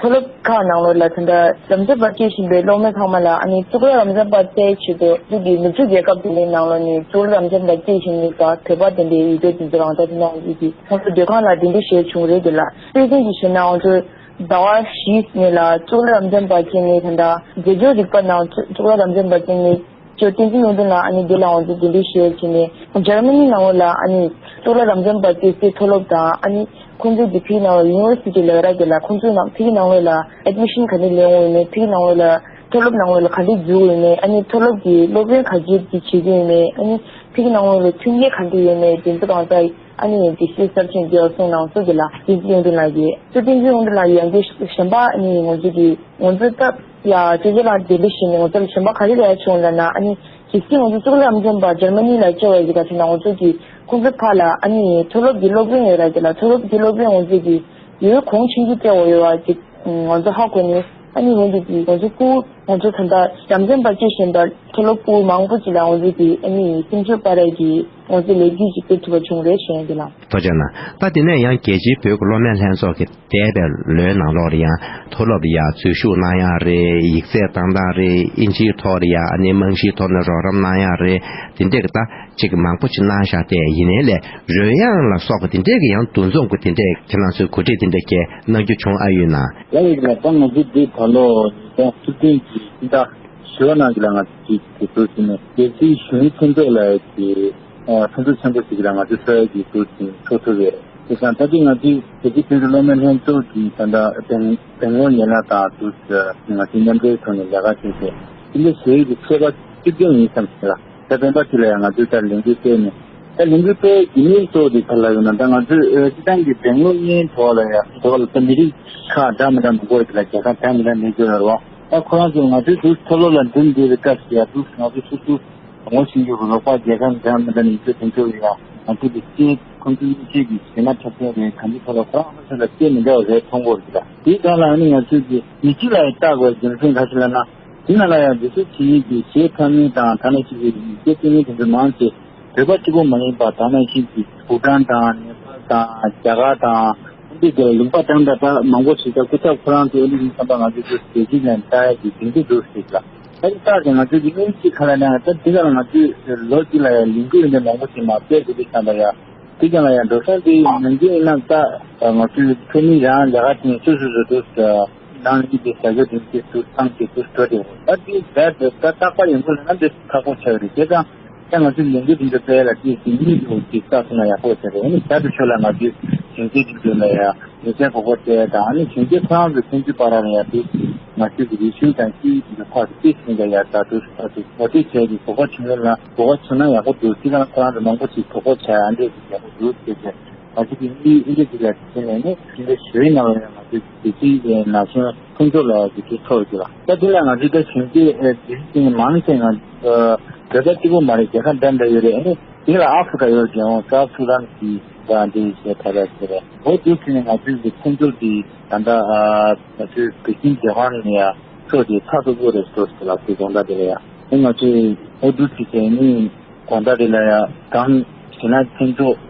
མཐོ་སློབ་ཁག་ནང་ལོགས་ལ་ད་ལྟ་རབ་འབྱམས་པ་སྐྱེལ་བཞིན་པའི་སློབ་མ་ཚང་མ་ལ་ཨ་ནི་གཙུག་ལག་རབ་འབྱམས་པ་བཙལ་ཆེད་དུ་འདི་གི་ནུབ་ཕྱོགས་རྒྱལ་ཁབ་དེ་འདྲའི་ནང་ལོགས་ནས་གཙུག་ལག་རབ་འབྱམས་པ་སྐྱེལ་བཞིན་ཡོད་པ་བོད་པ་དེ་འདྲའི་ཡིག་ཚད་དེ་ཚོ་རང་ད་ལྟ་ནང་ཡོད་ཀྱི་ཁོང་ཚོ་སྡོད་ཁང་ལ་དེ་འདྲའི་ཞེས་བྱུང་རེད་དེ་ལ། དཔེ་མཚོན་གྱི་བཤད་ན་ང་ཚོ་ཟླ་བ་བཞིའི་ནང་ལ་གཙུག་ལག་རབ་འབྱམས་པ་བཙལ་ནས་ད་ལྟ་རྒྱལ་སྦྱོར་རིག་པ་ནང་གཙུག་ལག་རབ་འབྱམས་པ་བཙལ་ནས། ཅོ་བསྟན་འཛིན་ཡོངས་འཛིན་ལགས་ཨ་ནི་འདི་ལ་ང་ཚོ་འདི་འདྲའི་ཞུ་ཡས་བྱས་ནས་འཇར་མ་ནི་ནང་ལོགས་ལ་ཨ་ནི་གཙུག་ལག་རབ་འབྱམས་པ་བཙལ་སའི་མཐོ་སློབ་དང་ཨ་ནི་ཁོང་ཚོའི་འདི་ཕིའི་ནང་ལོགས་ཡུ་ནི་ཝར་སི་ཊི་ལབ་ར་དེ་ལ་ཁོང་ཚོའི་ནང་ཕིའི་ནང་ལོགས་ལ་ཨེཌ་མི་ཤན་ག་འདྲ་ལེན་འོས་ཡོད་མེད་ཕིའི་ནང་ལོགས་ལ་མཐོ་སློབ་ནང་ལོགས་ལ་ག་འདྲ་འཛུལ་འོས་ཡོད་མེད་ཨ་ནི་མཐོ་སློབ་ཀྱི་སློབ་ཡོན་ག་འདྲ་ཅིག་བྱེད་ཀྱི་ཡོད་མེད་ཨ་ནི་ཕིའི་ནང་ལོགས་ལ་མཐུན་རྐྱེན་ག་འདྲ་ཡོད་མེད་དེ་ཚོ་གང་ལྟར་ཨ་ནི་དེ་སྲིད་ཟབ་ཅིང་རྒྱས་པ་གསུངས་གནང་སོ་དེ་ལ་བསྟན་འཛིན་ཡོངས་འཛིན་ལགས་ཀྱིས་སྲིད་བསྟན་འཛིན་ཡོངས་འཛིན་ལགས་ཀྱིས་ཡང་བསྐྱར་གཞན་པ་ཨ་ནི་ང་ཚོ་གི་ང་ཚོ་སྐབས། ཡ། ཅོ་ཅོ་ལགས་བདེ་ལེགས་ཞུ་ནས་ང་ཚོ་ལ་གཞན་པ་ག་རེ་ལས་བྱུང་ལབ་ན་ཨ་ནི་གལ་སྲིད་ང་ཚོ་གཙུག་ལག་རབ་འབྱམས་པ་འཇར་མ་ནི་ལ་བཅར་བ་ཡིན་ག་ཟེར་ན་ང་ཚོ་གི་ཁོང་ཚོ་ཕར་ལ་ཨ་ནི་མཐོ་སློབ་ཀྱི་སློབ་དཔོན་ཡོད་ར་དེ་ལ་མཐོ་སློབ་ཀྱི་སློབ་དཔོན་ང་ཚོ་གི་ཡོད་གོང་ཆུང་ཆུང་སྤྲད་འོ་ཡོད་བ་ཅིག་ང་ཚོ་ཧ་གོ་ནས་ཨ་ནི་ང་ཚོ་གི་ང་ཚོ་སྐུ་ང་ཚོ་ད་ལྟ་རབ་འབྱམས་པ་བཅར་བཞིན་པ་མཐོ་སློབ་སྐུ་མང་པོ་ཅིག་ལ་ང་ཚོ་གི་ཨ་ནི་སེམས་ཤུགས་སྤར་ཡ་གི་ང་ཚོ་ལས་འགུལ་ཅིག་སྤེལ་ཐུབ་པ་བྱུང་རེད་ཞུ་ཡ་ཡིན་དེ་ལ། ཐུགས་རྗེ་གནང་། ད་དེ་ནས་ཡང་རྒྱལ་སྤྱིའི་བོད་ཀྱི་སློབ་མའི་ལྷན་ཚོགས་ཀྱི་འདས་པའི་ལོའི་ནང་ལོགས་ལ་ཡང་མཐོ་སློབ་ལ་ཡང་འཛུལ་ཞུགས་གནང་ཡག་རེད། ཡིག་ཚད་བཏང་སྟངས་རེད། ཨིན་ཇིའི་ཐོག་ལ་ཡང་ཨ་ནི་རྨང་གཞིའི་ཐོག་ནས་རོགས་རམ་གནང་ཡག་རེད། དེ་འདྲས་ཀྱི་ད་ཅིག་མང་པོ་ཅིག་གནང་བཞག་སྟེ་ཡིན་ནའི་ལས་རོལ་དབྱངས་ལ་སོགས་པ་དེ་འདྲས་ཀྱི་ཡང་འདུ་འཛོམས་ཀྱི་དེ་འདྲས་ཁྱེད་རང་ཚོའི་གོ་སྒྲིག་དེ་འདྲས་ཀྱི་གནང་རྒྱུ་བྱུང་ཨ་ཡོད་ན། ལགས་ཡིན་ལ་ད་ང་ཚོ་འདི་ད་ལོ་ཉིས་སྟོང་བཅུ་བདུན་གྱི་སྤྱི་ཟླ་བཞི་པ་ནང་གི་ལ་ང་ཚོ་ཅིག་དེ་ཚོ་ཟིན་ནས་རྒྱལ་སྤྱིའི་གཞོན་ནུ་མཐུན་ཚོགས་ལ་ཡ་གི་མཐུན་ཚོགས་ཆེན་པོ་ཞིག་ལ་ང་ཚོ་ཚོགས་ཡ་གི་འདུག་ཟིན་ཚོགས་ཐུབ་ཡོད། དེ་སང་ད་ལྟ་ང་ཚོའི་རྒྱལ་སྤྱིའི་མཐུན་ཚོགས་སློབ་མའི་ལྷན་ཚོགས་ཀྱི་ད་ལྟ་སྦེང་སྦེང་ལོར་ཡན་ལག་དང་དུ་ང་ཚོའི་མཉམ་འབྲེལ་ཐོག་ནས་ལས་ཀ་བྱས་ཏེ་དེ་འདྲ་ཞིག་གི་ཚོད་དཔག་བཅུ་བདུན་ཡིན་བསམ་ཞིག་ལ་ད་སྦེང་པ་དེ་ལ་ཡང་ང་ཚོས་ད་ལས་འགུལ་སྤེལ་ནས་ད་ལས་འགུལ་སྤེལ་གྱི་མིའི་ཐོག་དེ་ག་ལ་ཡོད་ན་ད་ང་ཚོས་སྤྱི་བཏང་གི་སྦེང་ལོར་གཉིས་ཐོག་ལ་ཡང་ཐོག་ལ་ད་མི་རིགས་ཁག་འདྲ་མི་འདྲ་མང་པོ་ཡོད་དེ་ལ་རྒྱལ་ཁབ་འདྲ་མི་འདྲ་མི་འདྲ་ཡོད་རེད་བ། ད་ཁོ་རང་ཚོ་ང་ཚོའི་དུས་མཐོ་སློབ་ལ་འགྲིམ་བསྡད་པའི་སྐབས་སུ་ཡང་དུས་ང་ཚོ་སོ་སོ་ངོ་ཤེས་རྒྱུ་གི་རོགས་པ་རྒྱལ་ཁབ་འདྲ་མི་འདྲ་ནས་ཡིན་ཚུལ་དེ་ཚོ་ཡིན་ཡང་ང་ཚོ་གི་སྐྱེས་ཁོང་ཚོའི་སྐྱེས་ཀྱི་ཟས་མ་འཁྲབ་མཁན་རེད་གང་ཅི་ཐོག་ལ་ཁོ་རང་ང་ཚོ་ལ་སྐྱེས་མི་འདྲ་བ་རེད་མཐོང་གི་རེད་ད། དེའི་སྒང་ལ་ཨ་ནི་ང་ཚོས་ཀྱི་མི་སྤྱི་ལ་ཡང་བལྟ་དགོས་རྒྱུ་མཚན་ག་ཞིག་ལབ་ན་དེ་ནང་ལ་ཡང་འདི་ཚོ་བྱེད་ཡིག་གི་གཞས་འཁྲབ་མཁན་དང་ཐ་ན་ཅིག་གི་སྐད་བཏང་མཁན་དེ་ཚོ་མང་ཆེ་བོད་པ་གཅིག་པོ་མ་ཡིན་པ་ད་ནང་བཞིན་གྱི་བྷུ་ཊན་དང་ནེ་པཱལ་དང་རྒྱ་གར་དང་ཨིན་ཇི་དེ་ལ་ལུང་པ་གྲངས་འདྲ་ད་མང་པོ་ཞིག་ད་སྐུ་ཚབ་ཁོ་རང་ཚོའི་ཨ་ནི་ཡིན་བསམ་པ་ང་ཚོ་ཚོ་རྒྱལ་སྤྱིའི་ནང་ལྟ་ཡ་གི་སྒྲིག་འཛུགས་འདུག་ཟེར་ལ། ད་ལྟ་ཀྱི་ང་ཚོའི་གི་ཨིན་ཇི་ཁ་ལ་ནང་ད་དེ་ག་ལ་ང་ཚོས་ལོ་གཅིག་ལ་ཡ་ལས་འགུལ་འདི་མང་པོ་ཞིག་མ་སྤེལ་དགོས་དུས་ཙམ་པ་ཡ། དེ་ཀྱང་ལ་ཡང་འགྲོ་སོང་དེ་ནམ་རྒྱུན་ཡིན་ན་ད་ང་ཚོའི་ཚོགས་མི་རང་ལས་ཀ་དེ་སོ་སོ་སོ་དུ་ནང་ནས་དེ་བྱ་རྒྱུ་དེ་དེ་ཚུར་བཏང་དེ་ཚུར་འགྲོ་དེ་ད་དེ་ད་ད་རྟག་པར་ཡོང་དགོས་ལ་ན་དེ་ཁག་པོ་ཆགས་རེད། དེ་ཙང་ད་ང་ཚོའི་ལས་འགུལ་དེ་ཚོ་སྤེལ་ལ་དེ་དེ་གཉིས་དུ་དེ་བསགས་སོང་ན་ཡག་པོ་ཆགས་རེད། ཨ་ནི་ད་དུ་ཆོས་ལ་ང་ཚོའི་གཞོན་སྐྱེས་དེ་ཚོ་ལ་ཡང་ལེ་ཚན་གོ་སྐབས་སྤྲད་དང་ཨ་ནི་གཞོན་སྐྱེས་ཁོ་རང་ཚོའི་ཚན་རྩལ་པ་རང་ལ་ཡང་དེ་ང་ཚོའི་གི་རིག་གཞུང་དང་སྐད་ཡིག་དེ་ཚོ་ཁག་དེ་དེ་བཞིན་ལ་ཡང་ད་དུ་ད་དུ་གོ་སྒྲིག་བྱས་ཏེ་གོ་སྐབས་བྱུང་ཡོད་ལ་གོ་སྐབས་བྱུང་ན་ཡག་པོ་འདུག་དེ་ཙང་ཁོ་རང་ཚོ་མང་པོ་ཞིག་གོ་སྐབས་བྱ་ཡ་འདྲས་ཀྱི་ཡག་པོ་འདུག་ཟེར་ཏེ། ང་ཚོ་གི་ཨིན་ཇི་ཨིན་ཇི་ཟེར་ཡ་དེ་ནས་ནི་དེ་འདྲ་ཞུ་ཡིན་ན་ལ་ཡང་ང་ཚོ་དེ་ཚོའི་ནང་སོང་ཁོང་ཚོ་ལ་དེ་ཚོ་ཐོབ་ཀྱི་ལ། ད་དེ་ལ་ང་ཚོ་ད་གཞོན་སྐྱེས་དེ་ཚོ་མང་ཆེ་ང་བོད་པ་གཅིག་པོ་མ་རེད། རྒྱལ་ཁབ་འདྲ་འདྲ་ཡོད་རེད། ཨ་ནི་དེ་ལ་ཨ་ཧྥི་རི་ཀ་ཡོད་ཀྱང་སའུ་ཐ་སུ་དཱན་གྱི་ད་འདི་ཞེས་ད་ལ་ཟེར་རེད། འོ་དེ་ཚོ་ནས་ང་ཚོའི་གི་ཁོང་ཚོ་གི་ད་ལྟ་ང་ཚོའི་བོད་ཁྱིམ་རྒྱལ་ཁང་ནས་ཡང་ཕྱོགས་དེ་ཚགས་ཚུད་པོ་རེད་ཟེར་ཟེར་ལ་དེ་དགོངས་དག་དེ་ལ་ཡང་ཨ་ང་ཚོས་འོ་དེ་ཚོ་བྱས་ནི། དགོང་དག་དེ་ལ་ཡང་གང་ཞེ་ན་མཚན་ཚོགས་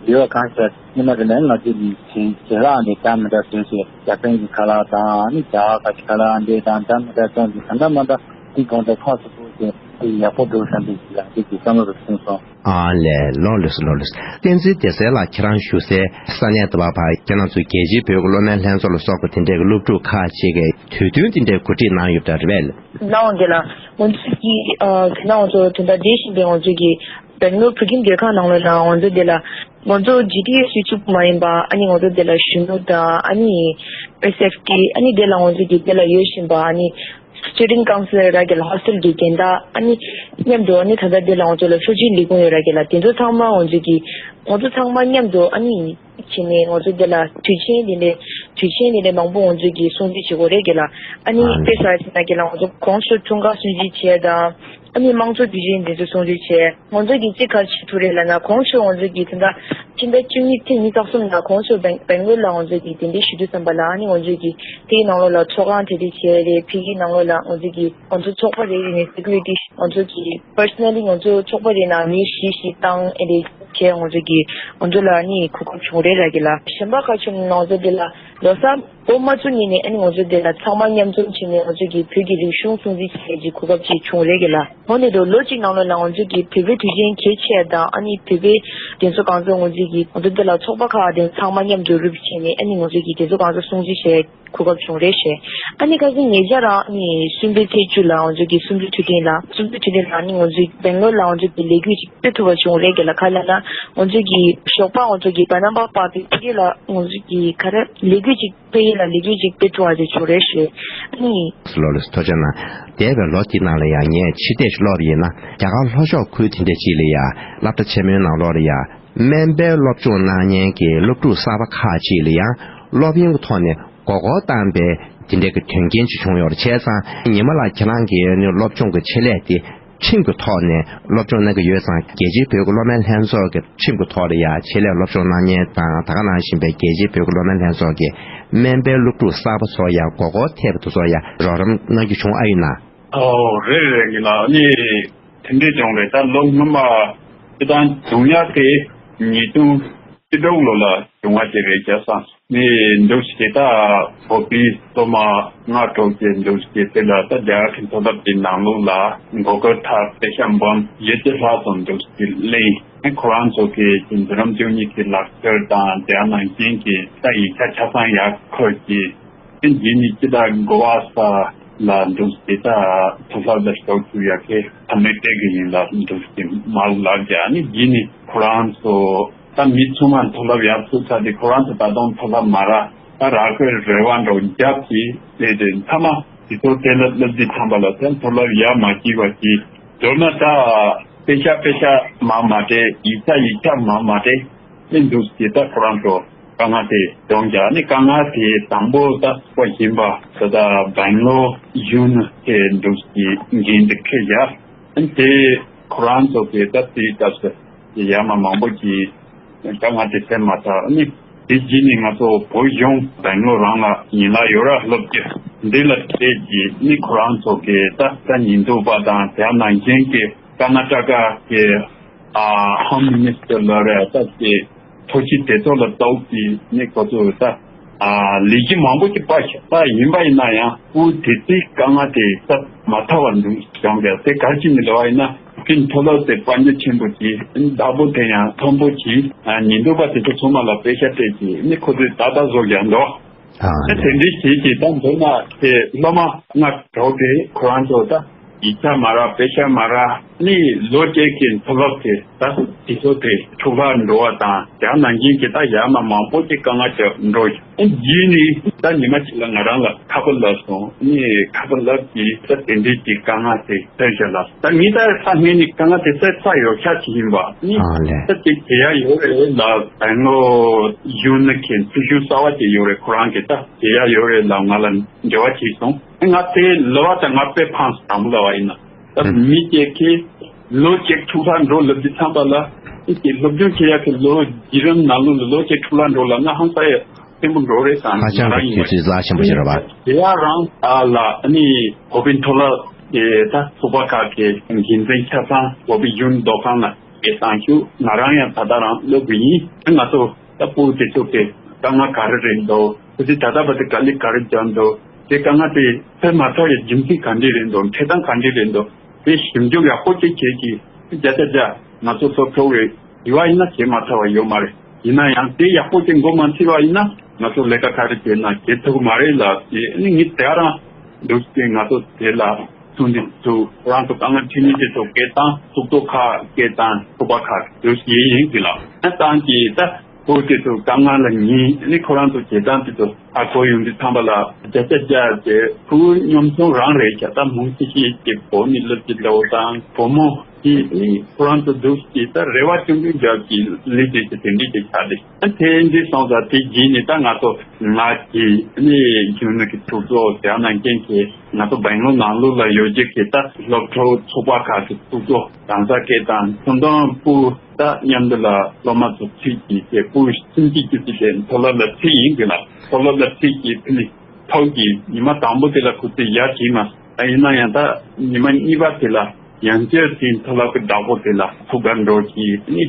ལེའུ་གང་ཞེ་སྙེ་མ་དེ་ལ་ཡང་ང་ཚོས་ཀྱི་ཞེ་ཞེ་ལག་འདི་འདྲ་མི་འདྲ་བཟོས་ཏེ་རྒྱ་སྤེན་གྱི་ཁ་ལག་དང་ནི་རྒྱ་གར་ཁ་ཤས་ཁ་ལག་འདི་དང་འདྲ་མི་འདྲ་བཙོང་ཅིག་གང་འདྲ་མ་འདྲ་འདི་དགོང་དག་ཁ་སུ་ཕུག་སྟེ་འདི་ཡག་པོ་འདུག་བསམ་པའི་ཞིག་ལ་འདི་གི་བསམ་བློ་རུ་བྱུང་སོང་། ཨ་ལས། ལགས་ལགས་སོ། ལགས་ལགས་སོ། བསྟན་འཛིན་བདེ་གསལ་ལགས། ཁྱེད་རང་བཞུགས་སའི་ས་གནས་དེ་བར་ཁྱེད་རང་ཚོ་རྒྱལ་སྤྱིའི་བོད་ཀྱི་སློབ་མའི་ལྷན་ཚོགས་ལ་སོགས་པ་དེ་འདྲའི་གི་སློབ་ཕྲུག་ཁག་ཅིག་གིས་དུས་སྟོན་དེ་འདྲའི་གོ་སྒྲིག་གནང་ཡོད་པ་རེད་པས། ལགས་འོང་། དེ་ལ་ང་ཚོ་གི་ཨ་ཁྱེད་རང་ཚོ་དོན་དག་འདི་བཞིན་པའི་ང་ཚོ་གི་བེང་ལོར་བོད་ཁྱིམ་སྡོད་ཁང་ནང་ལོགས་ལ་ང་ཚོ་དེ་ལ་ང་ཚོ་ཇི་ཊི་ཨེ་སུ་གཅིག་པུ་མ་ཡིན་པ། ཨ་ནི་ང་ཚོ་དེ་ལ་གཞོན་ནུ་དང་། ཨ་ནི་ཨེས་ཨེཕ་ཊི། ཨ་ནི་དེ་ལ་ང་ཚོ་གི་དེ་ལ་ཡོད་བཞིན་པ། ཨ་ནི་སི་ཊུ་ཌེན་ཊི་ཀའུན་སི་ལར་ར་གི་ལ་ཧོ་སི་ཊེལ་གྱི་འགན་བདག། ཨ་ནི་མཉམ་དུ། ཨ་ནི་ད་ལྟ་འདི་ལ་ང་ཚོ་ལ་ཧྲུའུ་ཅི་ལས་ཁུངས་ཡོད་ར་གི་ལ། དེ་ཚོ་ཚང་མ་ང་ཚོ་གི་ང་ཚོ་ཚང་མ་མཉམ་དུ། ཨ་ནི་བྱས་ནས་ང་ཚོ་འདི་ལ་དུས་ཆེན་འདི་འདྲའི་དུས་ཆེན་འདི་འདྲའི་མང་པོ་ང་ཚོ་གི་སྲུང་བརྩི་བྱེད་དགོས་རེད་གི་ལ། ཨ་ནི་ཨ་དཔེ་བཞག་ཟེར་ན་གི་ལ། ང་ཚོ་གོང་ས་མཆོག་འཁྲུངས་སྐར་སྲུང་བརྩི་བྱས་དང་། ཨ་ནི་དམངས་གཙོ་དུས་ཆེན་འདི་ཚོ་སྲུང་བརྩི་བྱས། ང་ཚོ་གི་གཅིག་ག་རེ་བྱེད་ཐུབ་རེད་ལབ་ན། གོང་ས་མཆོག་ང་ཚོ་གི་ད་ལྟ་ཕྱི་ཟླ་བཅུ་གཉིས་ཚེས་ཉི་ཤུ་རྩ་གསུམ་ལ་གོང་ས་མཆོག་བེང་བེང་ལོར་ལ་ང་ཚོ་གི་གདན་འདྲེན་ཞུ་དུས་ཙམ་པ་ལ། ཨ་ནི་ང་ཚོ་གི་དེའི་ནང་ལོགས་ལ་ཚོགས་ཁང་གྲ་སྒྲིག་བྱས་རེད། ཕ་གིའི་ནང་ལོགས་ལ་ང་ཚོ་གི་ང་ཚོ་ཚོགས་པ་རེ་རེ་ནས་སེ་ཀུ་རི་ཊི། ང་ཚོ་གི་པར་སོ་ནལ་ལི་ང་ཚོ་ཚོགས་པ་རེ་ནང་མི་བཞི་བཞི་བཏང་ཨེ་རེད། བྱས། ང་ཚོ་གི་ང་ཚོ་ལ་ནི་གོ་སྐབས་བྱུང་རེད་ར་གི་ལ། གཞན་པ་ག་བྱུང་ན་ང་ཚོ་འདི་ལ་ལོ་གསར་འགོ་མ་བཙུགས་ཉིན་ནས། ཨ་ནི་ང་ཚོ་འདི་ལ་ཚང་མ་མཉམ་འཛོམས་བྱས་ནས་ང་ཚོ་གི་བོད་ཀྱི་རིག་གཞུང་སྲུང་བརྩི་བྱེད་ཀྱི་གོ་སྐབས་ཅིག་བྱུང་རེད་གི་ལ། འོ་ནི་འདུག་ལོ་གཅིག་ནང་ལོགས་ལ་ང་ཚོ་གི་བོད་པའི་དུས་ཆེན་གལ་ཆེ་དང་། ཨ་ནི་བོད་པའི་དེ་ཚོ་གང་ཚོ་ང་ཚོ་གི་ང་ཚོ་འདི་ལ་ཚོགས་པ་ཁག་དེ་ཚང་མ་མཉམ་དུ་རུབ་བྱས་ནས། ཨ་ནི་ང་ཚོ་གི་དེ་ཚོ་གང་ཚོ་སྲུང་བརྩི་བྱེད། གོ་སྐབས་བྱུང་རེད་ཞེས། ཨ་ནི་ཁ་སང་ཉེ་ཆར་རང་ནི་གསུམ་པའི་ཚེས་བཅུ་ལ་ང་ཚོ་གི་གསུམ་བཅུ་དུས་དྲན་ལ། གསུམ་བཅུ་དུས་དྲན་ལ་ནི་ང་ཚོའི་བེང་ལོར་ལ་ང་ཚོ་གི་ལས་འགུལ་ཅིག་སྤེལ་ཐུབ་པ་བྱུང་རེད་གི་ལ། ག་ལ་ན་ང་ཚོ་གི་ཞོགས་པ་ང་ཚོ་གི་བ་ན་པ་པ་དེ་ཕ་གི་ལ་ང་ཚོ་གི་ག་རེ་ལས་འགུལ་ཅིག་ཕ་གི་ལ་ལས་འགུལ་ཅིག་སྤེལ་ཐུབ་པ་དེ་བྱུང་རེད་ཞེས། ཨ་ནི། ལགས་ལགས། ཐུགས་རྗེ་གནང་། འདས་པའི་ལོ་དེ་ནང་ལ་ཡང་ངས་ཕྱི་བལྟས་ཤིག་ཀློག་པ་ཡིན་ན། རྒྱ་གར་ལྷོ་ཕྱོགས་ཁུལ་དེ་འདྲ་ཅིག་ལ་ཡང་སློབ་གྲྭ་ཆེན་མོའི་ནང་ལོགས་ལ་ཡང་སྨན་པའི་སློབ་སྦྱོང་གནང་མཁན་གྱི་སློབ་ཕྲུག་གསར་པ་ཁག་ཅིག་ལ་ཡང་སློབ་ཡོན་གྱི་ཐོག་ནས་མགོ་སྐོར་བཏང་པའི་དེ་འདྲའི་གི་དོན་རྐྱེན་ཅིག་བྱུང་ཡོད་རེད། བྱས་ཙང་ཉི་མ་ལགས་ཁྱེད་རང་གིས་ནི་སློབ་སྦྱོང་གི་ཆེད་ལས་དེ་ཁྲིམས་ཀྱི་ཐོག་ནས་སློབ་སྦྱོང་གནང་གི་ཡོད་ཙང་། རྒྱལ་སྤྱིའི་བོད་ཀྱི་སློབ་མའི་ལྷན་ཚོགས་ཀྱི་ཁྲིམས་ཀྱི་ཐོག་ལ་ཡང་ཆེད་ལས་སློབ་སྦྱོང་གནང་མཁན་དང་། ད་ག་ནང་བཞིན་པའི་རྒྱལ་སྤྱིའི་བོད་ཀྱི་སློབ་མའི་ལྷན་ཚོགས་ཀྱི་སྨན་པའི་སློབ་ཕྲུག་གསར་པ་ཚོ་ཡང་མགོ་སྐོར་ཐེབས་པ་དེ་ཚོ་ཡང་རོགས་རམ་གནང་རྒྱུ་བྱུང་ཨ་ཡིན་ན། ཨོ་རེད་རེད། ཡིན་ལ་ནི། དེ་འདྲས་བྱུང་རེད། ད་ལོ་སྔོན་མ་སྤྱི་བཏང་བྱུང་ཡག་དེ་ཉིས་སྟོང་བཅུ་དྲུག་ལོ་ལ་བྱུང་བ་ཞིག་རེད། བྱས་ཙང་ནི་འདུག་སེ་ད་བོད་པའི་སློབ་མ་ལྔ་དྲུག་ཅིག་འདུག་སེ་དེ་ལ་ད་རྒྱ་གར་གྱི་མཐོ་སློབ་ཀྱི་ནང་ལོགས་ལ་མགོ་སྐོར་ཐེབས་པའི་ཤ་འབུམ་བཞི་བཅུ་ལྷག་ཙམ་འདུག་སེ་གླེང་། ཁོ་རང་ཚོ་གི་འཛིན་རིམ་བཅུ་གཉིས་ཀྱི་ལག་འཁྱེར་དང་དེ་ནང་བཞིན་གྱི་ད་ཡིག་ཆ་ཆ་ཚང་ཡག་ཁུར་གྱིས། རྗེས་ནས་སྤྱི་བཏང་གོ་བ་ས་ལ་འདུག་སེ་ད་མཐོ་སློབ་ལ་ཞུགས་ཐུབ་ཡག་གི་ཐབས་ལམ་སྤྲད་གི་ཡིན་ལབ་འདུག་སེ་མར་ལབ་རྒྱག་ནི། རྗེས་ནས་ཁོ་རང་ཚོ་ད་མི་ཚང་མ་མཐོ་སློབ་ཡར་ཚུགས་ཚར་ཏེ། ཁོ་རང་ཚོ་ད་དུང་མཐོ་སློབ་མ་རག་ད་རག་གི་རེ་བ་འདྲ་བོ་བརྒྱབ་ཀྱི་བསྡད་དེ། མཐའ་མ་དེ་ཚོ་དེ་ལ་སླེབས་དུས་ཙམ་པ་ལ་དེ་མཐོ་སློབ་ཡར་མ་སྐྱེལ་བ་ཅིག་མདོར་ན་ད་དཔེ་ཆ་དཔེ་ཆ་མར་མ་སྤྲད། ཡིག་ཆ་ཡིག་ཆ་མར་མ་སྤྲད། ཨེ་འདུག་སེ་ད་ཁོ་རང་ཚོ་དཀའ་ངལ་དེ་བྱུང་རྒྱུ། ཨ་ནི་དཀའ་ངལ་དེ་དང་པོ་ད་ཁོ་ཡིན་པ་ད་ད་བེང་ལོར་གཞོན་ནུ་དེ་འདུག་སེ་འགན་དེ་འཁྱེར་བཞག་ཨ་ནི་དེ་ཁོ་རང་ཚོ་གི་ད་དེའི་སྐབས་སུ་ཡ་མ་མང་པོ་གི་དཀའ་ངལ་དེ་སེལ་མ་ཐུབ། ཨ་ནི་དེ་རྗེས་ནས་ང་ཚོ་བོད་གཞུང་བེང་ལོར་རང་ལ་ཡན་ལག་ཡོད་ར་སློབ་སྤྱི་འདི་ལ་བལྟས་ཀྱི་ནི་ཁོ་རང་ཚོ་གི་ད་ད་ཉིན་དུ་པ་དང་དེ་ནང་བཞིན་གྱི་ཀར་ན་ཊ་ཀ་གི་ཨ་ཧོམ་མི་ནི་སི་ཊར་ལབ་རེད། ད་ཅེ་ཐོ་ཅི་དེ་ཚོ་ལ་གཏོགས་ཀྱི་ནི་ཁོ་ཚོ་ད་ཨ་ལས་གཞི་མང་པོ་ཅིག་པ་ཞིག་ད་ཡིན་པ་ཡིན་ན་ཡང་སྐུ་དེ་ཚོའི་དཀའ་ངལ་དེ་ད་མ་ཐར་བར་འདུག་བྱུང་བས། དེ་ག་རེ་བྱས་ནས་ལབ་པ་ཡིན་ན། ཕིན་མཐོ་སློབ་དེ་དཔལ་འབྱོར་ཆེན་པོ་གྱིས་བདག་པོ་དེ་ཡང་མཐོན་པོ་གྱིས་ཉིན་དུ་པ་དེ་ཚོ་ཚང་མ་ལ་དཔེ་ཆ་སྤྲད་ཀྱི་ནི་ཁོ་ཚོས་ད་ལྟ་བཟོ་རྒྱག་འདུག་ཨ་ད་དེ་འདྲའི་བྱེད་ཀྱི་ད་མདོར་ན་དེ་སློབ་མ་ལྔ་དྲུག་དེ་ཁོ་རང་ཚོ་ད་ཡིག་ཆ་མ་རག་དཔེ་ཆ་མ་རག་ནི་ལོ་བརྒྱད་ཀྱི་མཐོ་སློབ་དེ་ད་དེ་ཚོ་དེ་འཕྲོ་བརླག་འགྲོ་བ་དང་། དེ་ནང་བཞིན་གྱི་ད་ཡར་མར་མང་པོ་ཅིག་དཀའ་ངལ་ཅིག་འགྲོ། རྗེས་ནས་ད་ཉི་མ་གཅིག་ལ་ང་རང་ལ་ཁ་པར་ལབ་སོང་། ནི་ཁ་པར་ལབ་ཀྱིས་ད་དེ་འདྲའི་ཅིག་དཀའ་ངལ་དེ་སེལ་བྱ་ལ། ད་ངས་ད་ས་སྔོན་ནས་དཀའ་ངལ་དེ་སེལ་ཚར་ཡོད་ཤག་ཅིག་ཡིན་པ་ནི། ཨ་ལས། ད་ཅིག་བྱེད་ཡ་ཡོད་རེད་ལ། བེང་ལོར་གཞོན་ནུ་གི་འཛུལ་ཞུགས་གསར་བ་ཅིག་ཡོད་རེད། ཁོ་རང་གིས་ད་བྱེད་ཡ་ཡོད་རེད་ལ་ང་ལ་འབྲེལ་བ་བྱས་སོང་། ང་དེ་ལབ་པ་དང་ང་དཔེ་ཕངས་སོང་། དང་པོ་ལབ་པ་ཡིན་ན་ད་ཨུ་མི་སྐྱེ་ཁེ་ལོ་གཅིག་འཕྲོ་བརླག་འགྲོ་ལབ་དུས་ཙམ་པ་ལ་ཨེ་ཅིག་སློབ་སྦྱོང་བྱེད་ཡ་གི་ལོ་བརྒྱུད་རིམ་ནང་ལོགས་ལ་ལོ་གཅིག་འཕྲོ་བརླག་འགྲོ་ལབ་ན་ཧང་སང་ཡ། བརྟན་པོ་འགྲོ་རེད་བསམ། ཧ་ཅང་གི་དུས་ཚོད་རྩ་ཆེན་པོ་ཞིག་རེད་པ། དེ་ཡང་རང་ཨ་ལ་ཨ་ནི་བོད་པའི་མཐོ་སློབ་ཀྱི་ད་ཚོགས་པ་ཁག་གི་འགན་འཛིན་ཆ་ཚང་བོད་པའི་གཞོན་ནུ་སྡོད་ཁང་ལ་ཡི་གེ་བཏང་ཤོག་ང་རང་ཡང་ད་ལྟ་རང་སློབ་དགོས་ཡིན། ང་ཚོ་ད་སྤུ་གུ་དེ་ཚོ་གི་དཀའ་ངལ་ག་རེ་རེད་འདུག་ཁོ་ཚོས་ད་ལྟ་བར་དུ་དཀའ་ལས་ག་རེ་བརྒྱབ་འདུག་དེ་དཀའ་ངལ་དེ་སེལ་མ་ཐུབ་ཡ་རྒྱུ་མཚན་ག་འདྲས་རེད་འདུག་འཕྲོད་སྟངས་ག་འདྲས་རེད་འདུག་དེ་ཞིབ་འཇུག་ཡག་པོ་ཅིག་བྱེད་ཀྱི་བརྒྱ་ཆ་བརྒྱ། ང་ཚོ་སློབ་ཕྲུག་རེད། དེ་བ་ཡིན་ན་བྱེད་མ་ཐུབ་པ་ཡོད་མ་རེད། ཡིན་ན་ཡང་དེ་ཡག་པོ་ཅིག་འགོ་མ་ཚུགས་པ་ཡིན་ན་ང་ཚོ་ལས་ཀ་ག་རེ་བྱེད་ན་བྱེད་ཐུབ་ཀྱི་མ་རེད་ལ། དེ་ནི་ངས་དེ་རང་འདུག་སྟེ་ང་ཚོ་དེ་ལ་ཐུག་འདི་ཚོ་རང་ཚོ་དཀའ་ངལ་འཕྲད་མཁན་དེ་ཚོ་སྐད་བཏང་། གཙུག་ཏོར་ཁག་སྐད་བཏང་། ཚོགས་པ་ཁག་འདུག་ཡིན་ཡིན་གྱི་ལ། ད་ཏང་གི་ད་ཕྲུ་གུ་དེ་ཚོ་དཀའ་ངལ་ལ་ཉན་ནས་ཁོ་རང་ཚོ་བྱེད་སྟངས་དེ་ཚོ་ཧ་གོ་ཡོང་དུས་ཙམ་པ་ལ་བརྒྱ་ཆ་བརྒྱ་དེ་ཕྲུ་གུ་གཉོམ་ཆུང་རང་རེད། ཁྱད་ད་མུ་མཐུད་ཀྱིས་ཀྱི་བོད་མི་སློབ་ཕྲུག་འདྲ་བོ་དང་བུ་མོ་དེ་ནི་ཁོ་རང་ཚོ་འདུག་ཅེས་ད་རེ་བ་ཆུང་ཆུང་རྒྱབ་ཀྱི་ལས་དེ་ཚོ་དེ་འདྲས་ཀྱི་ཆགས་ཏེ། དེ་འདྲས་སོང་ཙང་དེ་རྗེས་ནས་ད་ང་ཚོ་ང་གི་ནི་རྒྱུན་ལས་ཀྱི་ཚོགས་གཙོ་ཟེར་ནང་རྐྱེན་གྱིས་ང་ཚོ་སྦེང་ལོར་ནང་ལོགས་ལ་ཡོད་རྒྱུ་གི་ད་སློབ་ཕྲུག་ཚོགས་པ་ཁག་གི་ཚོགས་གཙོ་གང་ཟག་སྐད་དང་ཁྱིམ་ཚང་ཕྲུ་གུ་ད་མཉམ་དུ་ལ་སློབ་མ་ཚོ་ཚུད་ཀྱིས་དེ་ཕྲུ་གུ་སུམ་ཅུ་བཅུ་ཙམ་དེ་མཐོ་སློབ་ལ་ཚུད་ཡིན་གྱི་ལ། མཐོ་སློབ་ལ་ཚུད་ཀྱིས་ཕུལ་ནས་ཐོག་གི་ཉི་མ་དང་པོ་དེ་ལ་ཁོ་ཚོས་ཡར་བྲིས་མ། ད་ཡིན་ན་ཡང་ད་ཉི་མ་གཉིས་པ་དེ་ལ་ཡང་བསྐྱར་དེ་མཐོ་སློབ་ཀྱི་བདག་པོ་དེ་ལ་ཐུག་གར་འགྲོ་གིས་ནི་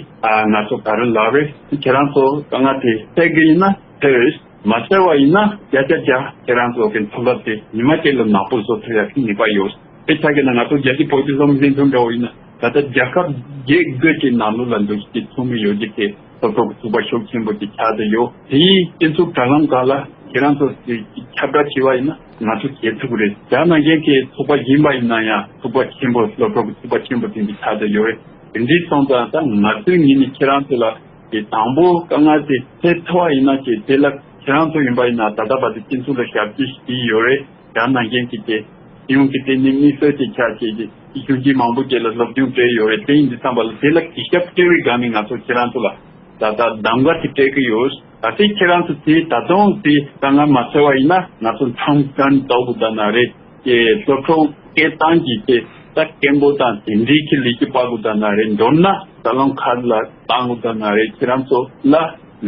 ང་ཚོ་ག་རེ་ལབ་རེད། ཁྱེད་རང་ཚོ་དཀའ་ངལ་དེ་སེལ་གི་ཡིན་ན་སེལ། མ་སེལ་བ་ཡིན་ན་བརྒྱ་ཆ་བརྒྱ་ཁྱེད་རང་ཚོ་གི་མཐོ་སློབ་དེ་ཉི་མ་གཅིག་ལ་ནག་པོ་བཟོ་ཐུབ་ཡག་གི་ནུས་པ་ཡོད། དཔེ་ཆ་གི་ནང་ང་ཚོ་རྒྱལ་སྤྱིའི་བོད་ཀྱི་སློབ་འཛིན་ཚོགས་འདྲ་བོ་ཡིན་ན་ད་ལྟ་རྒྱལ་ཁབ་བརྒྱད་དགུ་གི་ནང་ལོགས་ལ་འདུག་སེ་ཚོགས་མི་ཡོད་རྒྱུ་དེ་སློབ་ཕྲུག་གི་ཚོགས་པ་ཤུགས་ཆེན་པོ་དེ་ཆགས་བསྡད་ཡོད། དེ་ཡིས་སྤྱི་ཚོགས་དྲ་ལམ་སྒང་ལ་ཁྱེད་རང་ཚོ་དེ་ཁྱབ་བསྒྲགས་བྱས་པ་ཡིན་ན་ང་ཚོ་བྱེད་ཐུབ་ཀྱི་རེད། རྒྱ་ནང་བཞིན་གྱི་ཚོགས་པ་ཡིན་པ་ཡིན་ན་ཡང་ཚོགས་པ་ཆེན་པོ་སློབ་ཕྲུག་གི་ཚོགས་པ་ཆེན་པོ་དེ་འདྲ་ཆགས་བསྡད་ཡོད་རེད། དེ་འདྲའི་སོང་ཙང་ད་ང་ཚོའི་ངོས་ནས་ཁྱེད་རང་ཚོ་ལ་དེ་དང་པོ་དཀའ་ངལ་དེ་སེལ་ཐུབ་པ་ཡིན་ན་ཅེས་དེ་ལ་ཁྱེད་རང་ཚོ་ཡིན་པ་ཡིན་ན་ད་ལྟ་བར་དུ་སྤྱི་ཚོགས་ལ་ཞབས་ཕྱི་ཞིག་བྱས་ཡོད་རེད། རྒྱ་ནང་བཞིན་གྱི་དེ་སྤྱི་ཡོངས་ཀྱི་སྟེང་ནས་དམིགས་བསལ་གྱི་ཆ་བྱས་ཀྱི་གཞོན་སྐྱེས་མང་པོ་ཅིག་ལ་སློབ་སྦྱོང་སྤྲད་ཡོད་རེད། དེ་ཡིན་དུས་ཙམ་པ་ལ་དེ་ལ་གུས་ཞབས་སྤྲད་པའི་སྒང་ནས་ང་ཚོ་ཁྱེད་རང་ཚོ་ལ་ད་ལྟ་གདམ་ག་དེ་སྤྲད་ཀྱི་ཡོད། ད་ལྟའི་ཁྱེད་རང་ཚོ་དེ་ད་དུང་དེ་དཀའ་ངལ་མ་སེལ་བ་ཡིན་ན་ང་ཚོ་ཁྲོམ་གང་ལྟ་བུ་ད་ན་རེད། དེ་སློབ་ཕྲུག་སྐད་བཏང་གི་དེ་ད་སྐད་འབོད་དང་དེ་འདྲའི་ཁྱི་ལི་ཁྱི་པ་གུ་ད་ན་རེད། མདོར་ན་ད་ལམ་ཁ་ལ་བཏང་གུ་ད་ན་རེད། ཁྱེད་རང་ཚོ་ལ་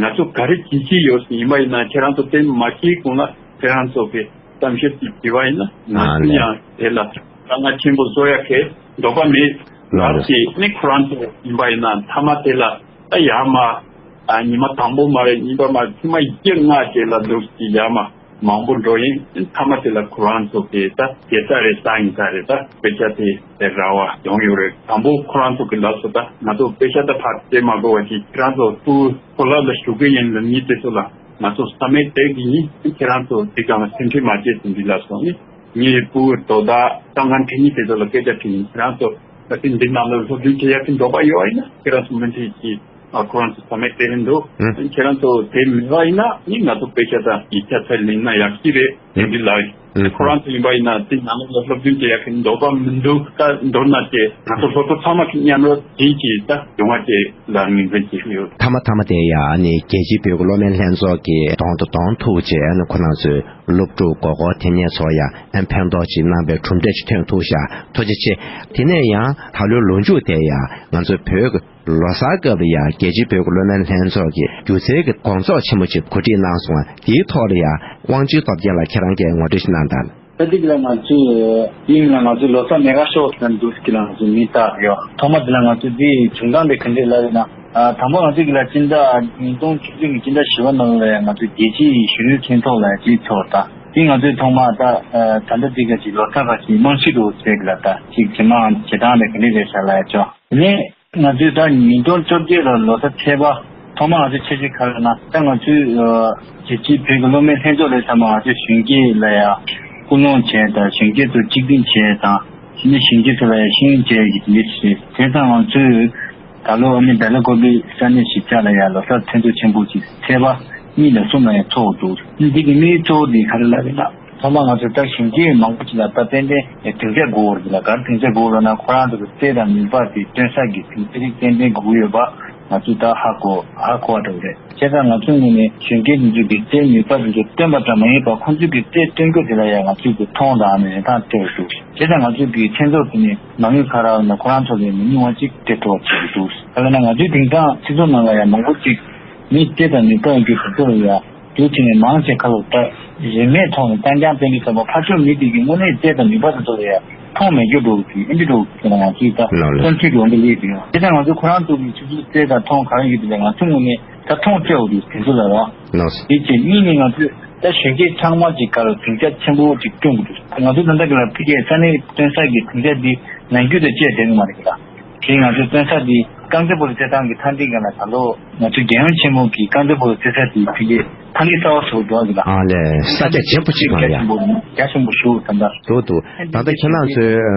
ང་ཚོ་ག་རེ་བྱེད་ཀྱི་ཡོད་ཡིན་པ་ཡིན་ན་ཁྱེད་རང་ཚོ་དེ་མ་ཤེས་གོང་ལ་ཁྱེད་རང་ཚོ་གི་གཏམ་བཤད་ཅིག་བྱས་པ་ཡིན་ན་ང་ཚོ་ཡང་དེ་ལ་དཀའ་ངལ་ཆེན་པོ་བཟོ་ཡ་གི་འདོད་པ་མེད། ལགས་རེད། ནི་ཁོ་རང་ཚོ་ཡིན་པ་ཡིན་ན་མཐའ་མ་དེ་ལ་ད་ཡར་མར་ཨ་ཉི་མ་དང་པོ་མ་རེད། གཉིས་པ་མ་རེད། ཐེངས་མ་བཞི་ལྔ་རྗེས་ལ་འདུག་ཅིག་ཡར་མར་མང་པོ་འགྲོ་ཡིན། མཐའ་མ་དེ་ལ་ཁོ་རང་ཚོ་གི་ད་རྒྱལ་ས་རེད། ས་ཡིན་ས་རེད། ད་དཔེ་ཆ་དེ་དེ་ར་བ་ཡོང་ཡོད་རེད། དང་པོ་ཁོ་རང་ཚོ་གི་ལབ་སོ་ད་ང་ཚོ་དཔེ་ཆ་ད་ཕར་སྤྲད་མ་དགོས་པ་ཅིག་ཁྱེད་རང་ཚོ་ཕྲུ་གུ་ལག་ལ་ཞུགས་ཀྱི་ཡིན་ལ་མི་དེ་ཚོ་ལ་ང་ཚོ་ས་མིག་སྟེར་གི་ཡིན། ཁྱེད་རང་ཚོ་དེ་གང་ལ་སེམས་ཁྲལ་མ་བྱེད་ཟིན་འདི་ལ་སོང་ནི། ངའི་ཕྲུ་གུ་དོ་བདག་ཏང་ཁང་ཁྲིད་ཉིན་དེ་ཚོ་ལ་སྐད་ཆ་དྲིས་ཡིན། ཁྱེད་རང་ཚོ་ད་ཐེངས་འདི་ནང་ལ་སློབ་སྦྱོང་བྱེད་ཡག་གི་འདོད་པ་ཡོད་ཡིན་ན་ཁྱེད་རང་ཚོ་མུ་མཐུད་ཀྱིས་ཨ་ཁོ་རང་ཚོ་ས་མིག་སྟེར་རིན་འདུག་ཨུ། ཁྱེད་རང་ཚོ་དེ་མེད་པ་ཡིན་ན་ནི་ང་ཚོ་དཔེ་ཆ་དང་ཡིག་ཆ་ཚད་ལེན་ན་ཡག་གི་རེད། དེ་འདི་ལ་ཨུ། ཁོ་རང་ཚོ་ཡིན་པ་ཡིན་ན་དེ་ནང་ལ་སློབ་སྦྱོང་བྱེད་ཡག་གི་འདོད་པ་མི་འདུག་ད་མདོར་ན་དེ་ང་ཚོ་སློབ་གྲོགས་ཚང་མ་གི་མཉམ་རོགས་བྱེད་ཀྱིས་ད་ཡོང་བ་དེ་ལ་ངོས་འཛིན་བྱེད་ཀྱི་ཡོད། མཐའ་མ་མཐའ་མ་དེ་ཡང་ནི་རྒྱལ་སྤྱིའི་བོད་ཀྱི་གློག་མེ་ལྷན་ཚོགས་ཀྱི་གདོང་དུ་གདོང་ཐུག་བྱས་ནི་ཁོ་རང་ཚོའི་སློབ་ཕྲུག་མགོ་སྐོར་དེ་ནས་ཚོ་ཡང་ཨ་ཕན་ཐོགས་ཅིག་གནང་པའི་གྲུབ་འབྲས་ཅིག་ཐོན་ཐུབ་ཤག་ཐུགས་རྗེ་ཆེ། དེ་ནས་ཡང་ད་ལོའི་ལོ་མཇུག་དེ་ཡང་ང་ཚོའི་བོད་ཀྱི་ལོ་གསར་སྐབས་ལ་ཡང་རྒྱལ་སྤྱིའི་བོད་ཀྱི་གློག་མེ་ལྷན་ཚོགས་ཀྱི་སྒྱུ་རྩལ་གྱི་དགོང་ཚོགས་ཆེན་མོ་ཅིག་གོ་སྒྲིག་གནང་སོང་། དེའི་ཐོག་ལ་ཡང་དབང་ཆེན་སྟོབས་རྒྱལ་ལགས་ཁྱེད་རང་གིས་ངོ་སྤྲོད་ཅིག་གནང་དང་། ད་ཐེངས་ལ་ང་ཚོས་དེ་ཡིན་ལ་ང་ཚོའི་ལོ་གསར་མེ་ག་ཤོ་ཟེར་འདུག་གི་ལ་ང་ཚོས་མི་བཏགས་ཡོད། ཐོག་མ་དེ་ལ་ང་ཚོས་དེའི་བྱུང་སྟངས་དེ་ག་འདྲས་ལབ་ཡོད་ན། ཨ་དང་པོ་ང་ཚོས་གི་ལ་སྤྱི་ཟླ་ཉིས་སྟོང་བཅུ་བདུན་གྱི་སྤྱི་ཟླ་བཞི་པ་ནང་ལ་ང་ཚོས་རྒྱལ་སྤྱིའི་གཞོན་ནུ་མཐུན་ཚོགས་ལ་ཅིག་ཚོགས་དང་དེ་ང་ཚོས་ཐོག་མ་ད་ད་ལྟ་དེ་ག་ཅིག་ལོ་གསར་ག་ཅིག་རྨང་གཞི་རུ་ཟེར་གི་ལ་ད་ཅིག་ཇེ་མང་ཇེ་དྲག་ལས་ག་འདྲས་རེད་ཤག་ལབ་ཡ་ཅོ། དེ་ནས། ང་ཚོས་ད་ཉིས་སྟོང་བཅོ་བརྒྱད་ལ་ལོ་གསར་ཚེས་པ་ཐོག་མ་ང་ཚོས་ཆེ་ཆེ་ག་རེ་ན་ད་ང་ཚོས་རྒྱལ་སྤྱིའི་བོད་ཀྱི་གློག་མེ་ལྷན་ཚོགས་ལས་ཚང་མ་ང་ཚོས་གཞོན་སྐྱེས་ལ་ཡང་སྐུལ་སློང་བྱས་དང་གཞོན་སྐྱེས་ཚོ་གཅིག་སྒྲིལ་བྱས་དང་དེ་ནས་གཞོན་སྐྱེས་ཚོ་ལ་ཡང་ཤེས་ཡོན་བྱས་ཀྱི་དེ་འདྲ་བྱས་བྱས་ཙང་ང་ཚོས་ད་ལོ་ཨ་ནི་སྦེ་ལ་ཀོ་པི་ས་གནས་གཞིས་ཆགས་ལ་ཡང་ལོ་གསར་ལྷན་ཚོགས་ཆེན་པོ་ཅིག་ཚེས་པ་གཉིས་ལ་གསུམ་ལ་ཡང་ཚོགས་འདུག་འདི་གི་དམིགས་ཡུལ་གཙོ་བོ་འདི་ག་རེ་ལབ་རེད་ན། ཐོག་མར་ང་ཚོ་ད་གཞོན་སྐྱེས་མང་པོ་ཅིག་ལ་ད་ཏན་ཏན་སྡིངས་ཆ་དགོས་རེད་ལ་ག་རེ་སྡིངས་ཆ་དགོས་རེད་ན་ཁོ་རང་ཚོ་གི་རྩལ་དང་ནུས་པ་དེ་སྟོན་ས་གི་སྡིངས་ཆ་རིགས་ཏན་ཏན་དགོས་ཀྱི་ཡོད་པ་ང་ཚོས་ད་ཧ་གོ་ཧ་གོ་བ་འགྲོ་གི་རེད། བྱས་ཙང་ང་ཚོའི་ངོས་ནས་གཞོན་སྐྱེས་འདི་ཚོ་གི་རྩལ་ནུས་པ་དེ་ཚོ་སྟོན་པ་འདྲ་མ་ཡིན་པ་ཁོང་ཚོ་གི་རྩལ་སྟོན་རྒྱུ་དེ་ལ་ཡང་ང་ཚོས་གི་མཐོང་དང་ནས་ཐང་སྤྲད་འདུག་བྱས་ཙང་ང་ཚོས་གི་མཚན་ཚོགས་དེ་ནས་མ་དངུལ་ག་རག་ན་ཁོ་རང་ཚོ་ལ་མི་ཉུང་བ་ཅིག་སྤྲད་ཐུབ་པ་བྱས་འདུག་ག་ལ་ན་ང་ཚོའི་དེང་སང་སྤྱི་ཚོགས་ནང་ལ་ཡང་མང་པོ་ཅིག་མི་རྩལ་དང་ནུས་པ་ཡོད་རྒྱུ་དེ་ཚོ་ལ་ཡང་། དུས་ཆེན་ནས་མང་ཆེ་ཁ་ལོ་ལྟར་རིན་མེད་ཐོག་ནས་གཏན་འཁྱོངས་སྤྲད་རྒྱུ་ཙམ་པ་ཕར་ཕྱོགས་མི་དེ་གི་དངོས་གནས་རྩལ་དང་ནུས་པ་དེ་ཚོ་ལ་ཡང་མཐོང་མེད་རྒྱུ་འགྲོ་གི་ཨེ་འདྲ་འགྲོ་གི་ཟེར་ན་ང་ཚོས་ད་ལགས་ལགས། བསམ་ཚུལ་གྱི་འོ་འདི་སླེབས་ཀྱི་ཡོད། དེ་ལྟར་ང་ཚོ་ཁོ་རང་ཚོ་གི་ཆུ་ཚོད་རྩལ་དང་མཐོང་ག་རེ་ཡོད་དེ་ལ་ང་ཚོ་ངོས་ནས་ད་མཐོང་སྤྲད་འོ་དེ་དེ་ཚོ་ལ་རོགས། ལགས། དེ་བྱས་གཉིས་ནས་ང་ཚོས་ད་གཞོན་སྐྱེས་ཚང་མ་གྱི་ག་ལ་སྡིངས་ཆ་ཆེན་པོ་ཅིག་སྐྲུན་དགོས་འདུག་ང་ཚོ་ད་ལྟ་གི་ལ་ཕ་གིའི་ས་གནས་སྟོན་ས་གི་སྡིངས་ཆ་འདི་ནང་རྒྱུ་དང་བཅས་བསྡད་གི་མ་རེད་གི་ལ། དེ་ང་ཚོའི་བཙོན་ས་འདི་རྐང་རྩེད་སྤོ་ལོ་རྩེད་ཐང་གི་མཐའ་འདི་ག་ལ་ད་ལོ་ང་ཚོའི་རྒྱལ་ཡོངས་ཆེན་མོ་གི་རྐང་རྩེད་སྤོ་ལོ་རྩེད་ས་དེ་ཕ་གིའི་མཐའ་འདི་གསར་བ་བཟོ་འགྲོ་གི་ལ། ཨ་ལས་ས་རྒྱ་ཆེན་པོ་གཅིག་གང་ལ་ཡ། རྒྱ་ཆེན་པོ་ཞུ་ད་ལྟ། འགྲོ་འདུག་ད་ལྟ་ཁྱེད་རང་ཚོའི་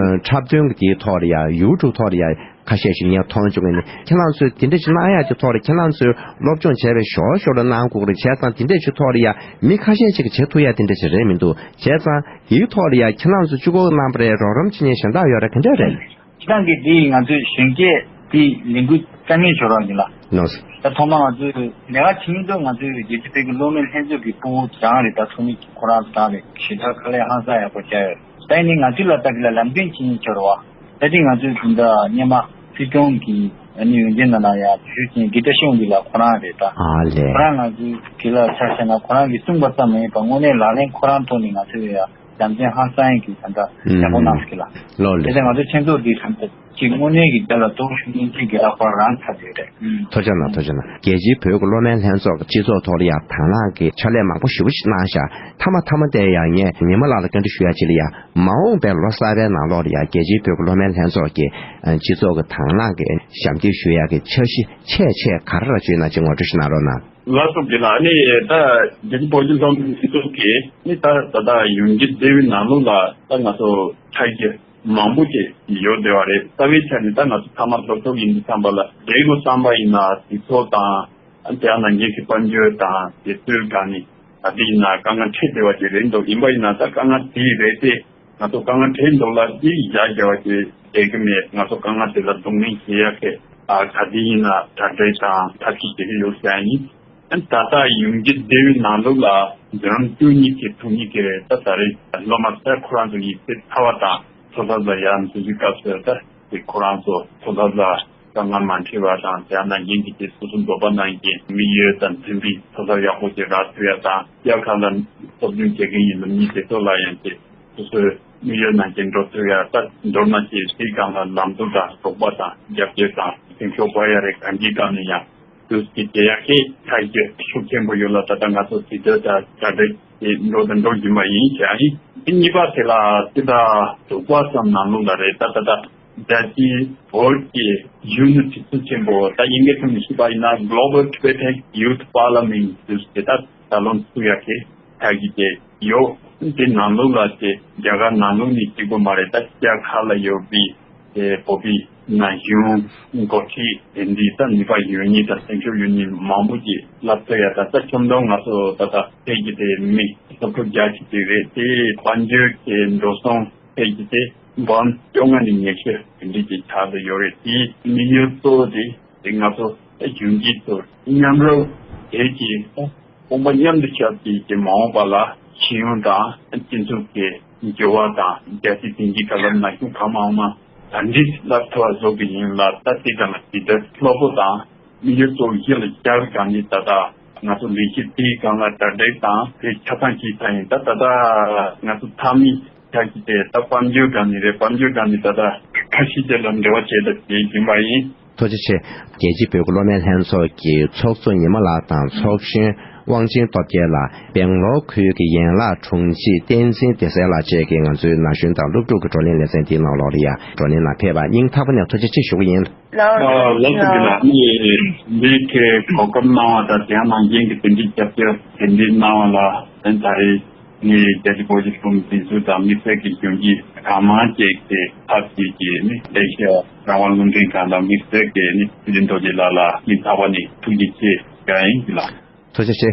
འཁྲབ་སྟོན་གྱི་དེའི་ཐོག་ལ་ཡ་ཡུ་ཊུབ་ཐོག་ལ་ཡ་ཁ་ཤས་ཤིག་ངས་མཐོང་བྱུང་ནས་ཁྱེད་རང་ཚོས་དེ་འདྲ་ཞིག་གནང་ཡག་གི་ཐོག་ལ་ཁྱེད་རང་ཚོས་སློབ་སྦྱོང་བྱས་པའི་ཞོར་ཞོར་ལ་གནང་དགོས་རེད། བྱས་ཙང་དེ་འདྲ་ཞིག་ཐོག་ལ་ཡ་མི་ཁ་ཤས་ཤིག་གིས་བྱེད་ཐུབ་ཡག་དེ་འདྲ་ཞིག་རེད་མི་འདུག་བྱས་ཙང་དེའི་ཐོག་ལ་ཡ་ཁྱེད་རང་ཚོ་བཅུ་གོ་གནང་པ་རེད། རོགས་རམ་བྱེད་མཁན་གཞན་དག་ཡོད་རེད། ག་འདྲ་རེད། སྤྱི་བཏང་གི་འདི་ང་ཚོའི་གཞོན་སྐྱེས་འདི་ལས་འགུལ་རྩ་ངན་ཤོར་བ་ཡིན་ལ། ནོ། ད་ཐོག་མ་ང་ཚོས་ལས་ཀ་བྱེད་མི་འདུག་ང་ཚོའི་རྒྱལ་སྤྱི་བོད་ཀྱི་གློག་མེ་ལྷན་ཚོགས་ཀྱི་ཕྲུ་གུ་རང་རེད། ད་ཚོགས་མི་ཁོ་རང་ཚོ་རང་རེད། ཞེ་དྲག་དཀའ་ལས་ཧང་སང་ཡག་པོ་བྱས་ཡོད། ད་ཡིན་ནའི་ང་ཚོའི་ལ་ད་གི་ལ་ལམ་སྟོན་བྱེད་མཁན་ཤོར་བ། ད་དེ་ང་ཚོའི་དུས་འདྲ་སྔོན་མ་སྲིད་སྐྱོང་གི་ཨ་ནི་ཡོན་ཏན་ནང་ལ་ཡང་ཞུ་མཁན་དགེ་བཀྲ་ཤིས་དབང་འདུས་ལགས་ཁོ་རང་རེད་ད། ཨ་ལས། ཁོ་རང་ང་ཚོའི་དེ་ལ་ཆ་བཞག་ན་ཁོ་རང་གིས་གསུངས་པ་ཙམ་མ་ཡིན་པར་དངོས་གནས་ལག་ལེན་ཁོ་རང་ཐོག་ནས་ང་ཚོས་ཡ་ལམ་སྟོན་ཧང་སང་ཡིན་གྱི་ད་ལྟ་ཡག་པོ་གནང་སོང་གི་ལ། ལོ་ལེ། དེ་ཚེ་ང་ཚོ་ཆེན་ཚོགས་འདི་ཧྲང་ཏེ་ཅིག་དངོས་གནས་ཀྱི་རྒྱ་ལ་གཏོང་ཤུགས་སྙིང་རྗེ་གི་ལག་པར་རང་ཚར་ཡོད་རེད། ཐུགས་རྗེ་གནང་། ཐུགས་རྗེ་གནང་། རྒྱལ་སྤྱིའི་བོད་ཀྱི་གློག་མེ་ལྷན་ཚོགས་ཀྱི་སྤྱི་ཚོགས་ཐོག་ལ་ཡང་དང་བླངས་ཀྱི་ཕྱག་ལས་མང་པོ་ཞེ་པོ་ཞིག་གནང་ཤག་མཐའ་མ་མཐའ་མ་དེ་ཡང་ངས་ཉི་མ་ལགས་ལ་བཀའ་འདྲི་ཞུ་ཡ་ཅིག་ལ་ཡང་མ་འོངས་པའི་ལོ་གསར་པའི་ནང་ལོགས་ལ་ཡང་རྒྱལ་སྤྱིའི་བོད་ཀྱི་གློག་མེ་ལྷན་ཚོགས་ཀྱི་སྤྱི་ཚོགས་ཀྱི་དང་བླངས་ཀྱི་ཞབས་འདེགས་ཞུ་ཡ་གི་འཆར་གཞི་ཆེ་ཆེ་ག་རེ་ར་བཅོས་ན་ཅིག་ངོ་སྤྲོད་ཞིག་གནང་རོགས་གནང་། ལགས་སོ་དགེ་ལགས། ཨ་ནི་ད་རྒྱལ་སྤྱི་བོད་ཀྱི་སློབ་ཕྲུག་སྤྱི་ཚོགས་ཀྱིས་ནི་ད་ད་ལྟ་ཡོངས་ཀྱི་སྡེ་བའི་ནང་ལོགས་ལ་ད་ང་ཚོ་ཁྲག་རྒྱུ་མང་པོ་ཅིག་ཡོད་བསྡད་པ་རེད། རྩ་བའི་ཆ་ནས་ད་ང་ཚོ་ཚང་མ་སློབ་ཕྲུག་ཡིན་དུས་ཙམ་པ་ལ་བསྡད་དགོས་བསམ་པ་ཡིན་ན་དུས་ཚོད་དང་དེ་ཡང་ནང་ཆེན་གྱི་དཔལ་འབྱོར་དང་དེ་ཚོའི་སྒང་ནས་ད་དེ་ཡིན་ན་དཀའ་ངལ་འཕྲད་བསྡད་པ་ཅིག་རེད་འདུག་ཡིན་པ་ཡིན་ན་ད་དཀའ་ངལ་དེ་རེད་དེ། ང་ཚོ་དཀའ་ངལ་འཕྲད་འདུག་ལ་དེ་ཡ་རྒྱ་བ་ཅིག་བསྡད་ཀྱི་མེད། ང་ཚོ་དཀའ་ངལ་དེ་ལ་གདོང་ལེན་བྱེད་ཡ་གི་ཨ་ག་དེ་ཡིན་ན་གྲ་སྒྲིག་དང་ཐབས་ཤེས་བྱེད་ཀྱི་ཡོད་ཟེར་ཡ་ཡིན། ད་ལྟ་ཡོངས་ཀྱི་སྡེ་བའི་ནང་ལོགས་ལ་འཛིན་རིམ་བཅུ་གཉིས་ཀྱི་ཐོན་མཁན་གྱི་རེད། ད་ད་རེས་སློབ་མ་ཚོས་ཁོ་རང་ཚོ་ཡིག་ཚད་ཚ་བ་དང་འཚོ་ཐབས་ལ་ཡར་འཛུལ་གྱི་སྐབས་སུ་ད་དེ་ཁོ་རང་ཚོ་འཚོ་ཐབས་ལ་དཀའ་ངལ་མ་འཕྲད་པ་དང་། དེ་ཡང་ནང་ཆེན་གྱི་དེ་སོ་སོ་འདོད་པ་ནང་བཞིན་དམིགས་ཡུལ་དང་མཐུན་པའི་འཚོ་ཐབས་ཡག་པོ་ཅིག་རག་ཐུབ་ཡ་དང་། རྒྱལ་ཁབ་ལ་སློབ་སྦྱོང་བྱེད་མཁན་ཡིན་ན་མི་དེ་ཚོ་ལ་ཡང་དེ་སོ་སོའི་དམིགས་ཡུལ་ནང་བཞིན་འགྲོ་ཐུབ་ཡ། ད་མདོར་ན་ཅིག་དེའི་སྒང་ལ་ལམ་སྟོན་དང་རོགས་པ་དང་རྒྱབ་སྐྱོར་དང་སེམས་ཤུགས་སྤར་ཡ་རེད། གང་ཅིའི་སྒང་ནས་ཡང་དུས་ཀྱི་དེ་ཡག་གི་ཐག་གཅོད་ཤུགས་ཆེན་པོ་ཡོད་ལ། ད་ལྟ་ང་ཚོ་དེ་ཚོ་ད་གྲ་སྒྲིག་དེ་འགྲོ་དང་འགྲོ་བཞིན་པ་ཡིན་ཞེས་ཡིན། དེ་གཉིས་པ་དེ་ལ་སྤྱི་ཟླ་དྲུག་པ་ཙམ་ནང་ལོགས་ལ་རེད། ད་ད་ལྟ་རྒྱལ་སྤྱིའི་བོད་ཀྱི་གཞོན་ནུ་སྒྲིག་འཛུགས་ཆེན་པོ་ད་དབྱིན་སྐད་ཐོག་ནས་ཞུས་པ་ཡིན་ན་Global Tibetan Youth Parliament ཟེར་དེ་ད་ད་ལོ་ཚུགས་ཡག་གི་ཐག་གིས་དེ་ཡོད། དེ་ནང་ལོགས་ལ་དེ་རྒྱ་གར་ནང་ལོགས་ནས་གཅིག་པོ་མ་རེད། ད་རྒྱལ་ཁབ་ལ་ཡོད་པའི་དེ་བོད་པའི་ན་གཞོན་འགོ་ཁྲིད་དེ་འདྲའི་ད་ནུས་པ་ཡོད་མཁན་དང་སེམས་ཤུགས་ཡོད་མཁན་མང་པོ་ཅིག་སླེབས་ཐུབ་ཡ། ད་ལྟ་ཁྱོན་བསྡོམས་ང་ཚོ་ད་ལྟ་ཕལ་གྱི་དེ་མི་སློབ་ཕྲུག་བརྒྱ་ཅིག་དེ་རེད། དེ་དཔལ་འབྱོར་གྱི་འགྲོ་སོང་ཕལ་གྱི་དེ་འབུམ་བཅོ་ལྔ་ནས་ཉི་ཤུ་དེ་འདྲའི་ཅིག་ཆགས་བསྡད་ཡོད་རེད། དེའི་དམིགས་ཡུལ་གཙོ་བོ་དེ་དེ་ང་ཚོ་གཞོན་སྐྱེས་ཚོ་མཉམ་རུབ་བྱེད་ཀྱི་དཔུང་པ་མཉམ་དུ་ཆབས་ཀྱིས་ཀྱི་མ་འོངས་པ་ལ་ཤེས་ཡོན་དང་སྤྱི་ཚོགས་ཀྱི་འགྱུར་བ་དང་རྒྱལ་སྤྱིའི་དེང་གི་ཐོག་ལ་ན་གཞོན་གང་མང་མང་ག་འདྲས་སླེབས་ཐུབ་པ་བཟོ་གི་ཡིན་ལ། ད་དེ་དང་དེ་ལྟར་སློབ་གསོ་དང་དམིགས་ཡུལ་གཙོ་བོ་གཞི་ལ་བཞག་གང་ནས་ད་ལྟ་ང་ཚོ་ལས་གཞི་དེའི་སྒང་ལ་གྲ་སྒྲིག་དང་དེ་ཆ་ཚང་བྱས་ཚར་ཡིན། ད་ད་ལྟ་ང་ཚོ་མཐའ་མའི་ཆ་གི་དེ་ད་དཔལ་འབྱོར་སྒང་ནས་རེད། དཔལ་འབྱོར་སྒང་ནས་ད་ལྟ་ཁ་ཤས་དེ་ལ་འབྲེལ་བ་བྱས་ད་བྱེད་བཞིན་པ་ཡིན། ཐུགས་རྗེ་ཆེ། རྒྱལ་སྤྱིའི་བོད་ཀྱི་གློག་མེ་ལྷན་ཚོགས་ཀྱི་ཚོགས་གཙོ་ཉི་མ་ལགས་དང་ཚོགས་གཞོན་དབང་ཆེན་སྟོབས་རྒྱལ་ལགས། སྦེང་ལོར་ཁུལ་གྱི་ཡན་ལག་དྲུང་ཆེ་བསྟན་འཛིན་བདེ་གསལ་ལགས་བཅས་ཀྱིས་ང་ཚོའི་ན་གཞོན་དང་སློབ་ཕྲུག་གི་བགྲོ་གླེང་ལེ་ཚན་འདིའི་ནང་ལོགས་ལ་ཡང་བགྲོ་གླེང་ནང་ཕེབས་པར་སྙིང་ཐག་པ་ནས་ཐུགས་རྗེ་ཆེ་ཞུ་གི་ཡིན། ལགས་སོ་དགེ་ལགས། ངས་འདི་གའི་གོ་སྐབས་གནང་བ་དང་དེ་ཡང་ནང་བཞིན་གྱི་དེ་འདྲའི་རྒྱབ་སྐྱོར་དེ་འདྲའི་གནང་བ་ལ་ད་རེས་ངས་རྒྱ་ཆེ་བོད་ཀྱི་གཞུང་འཛིན་ཚུལ་དང་དམིགས་བསལ་གྱི་གཞོན་སྐྱེས་གང་མང་ཅིག་གི་ཐབས་ཅིག་གིས་ནི་ཨེ་ཤ་ཡ་རང་དབང་རླུང་འཕྲིན་ཁང་དང་དམིགས་བསལ་གྱིས་ནི་ཚེ་རིང་རྡོ་རྗེ་ལགས་ལ་སྙིང་ཐག་པ་ནས་ཐུགས་རྗེ་ཆེ་ཞུ་ཡ་ཡིན་གྱི་ལགས། ཐུགས་རྗེ་ཆེ།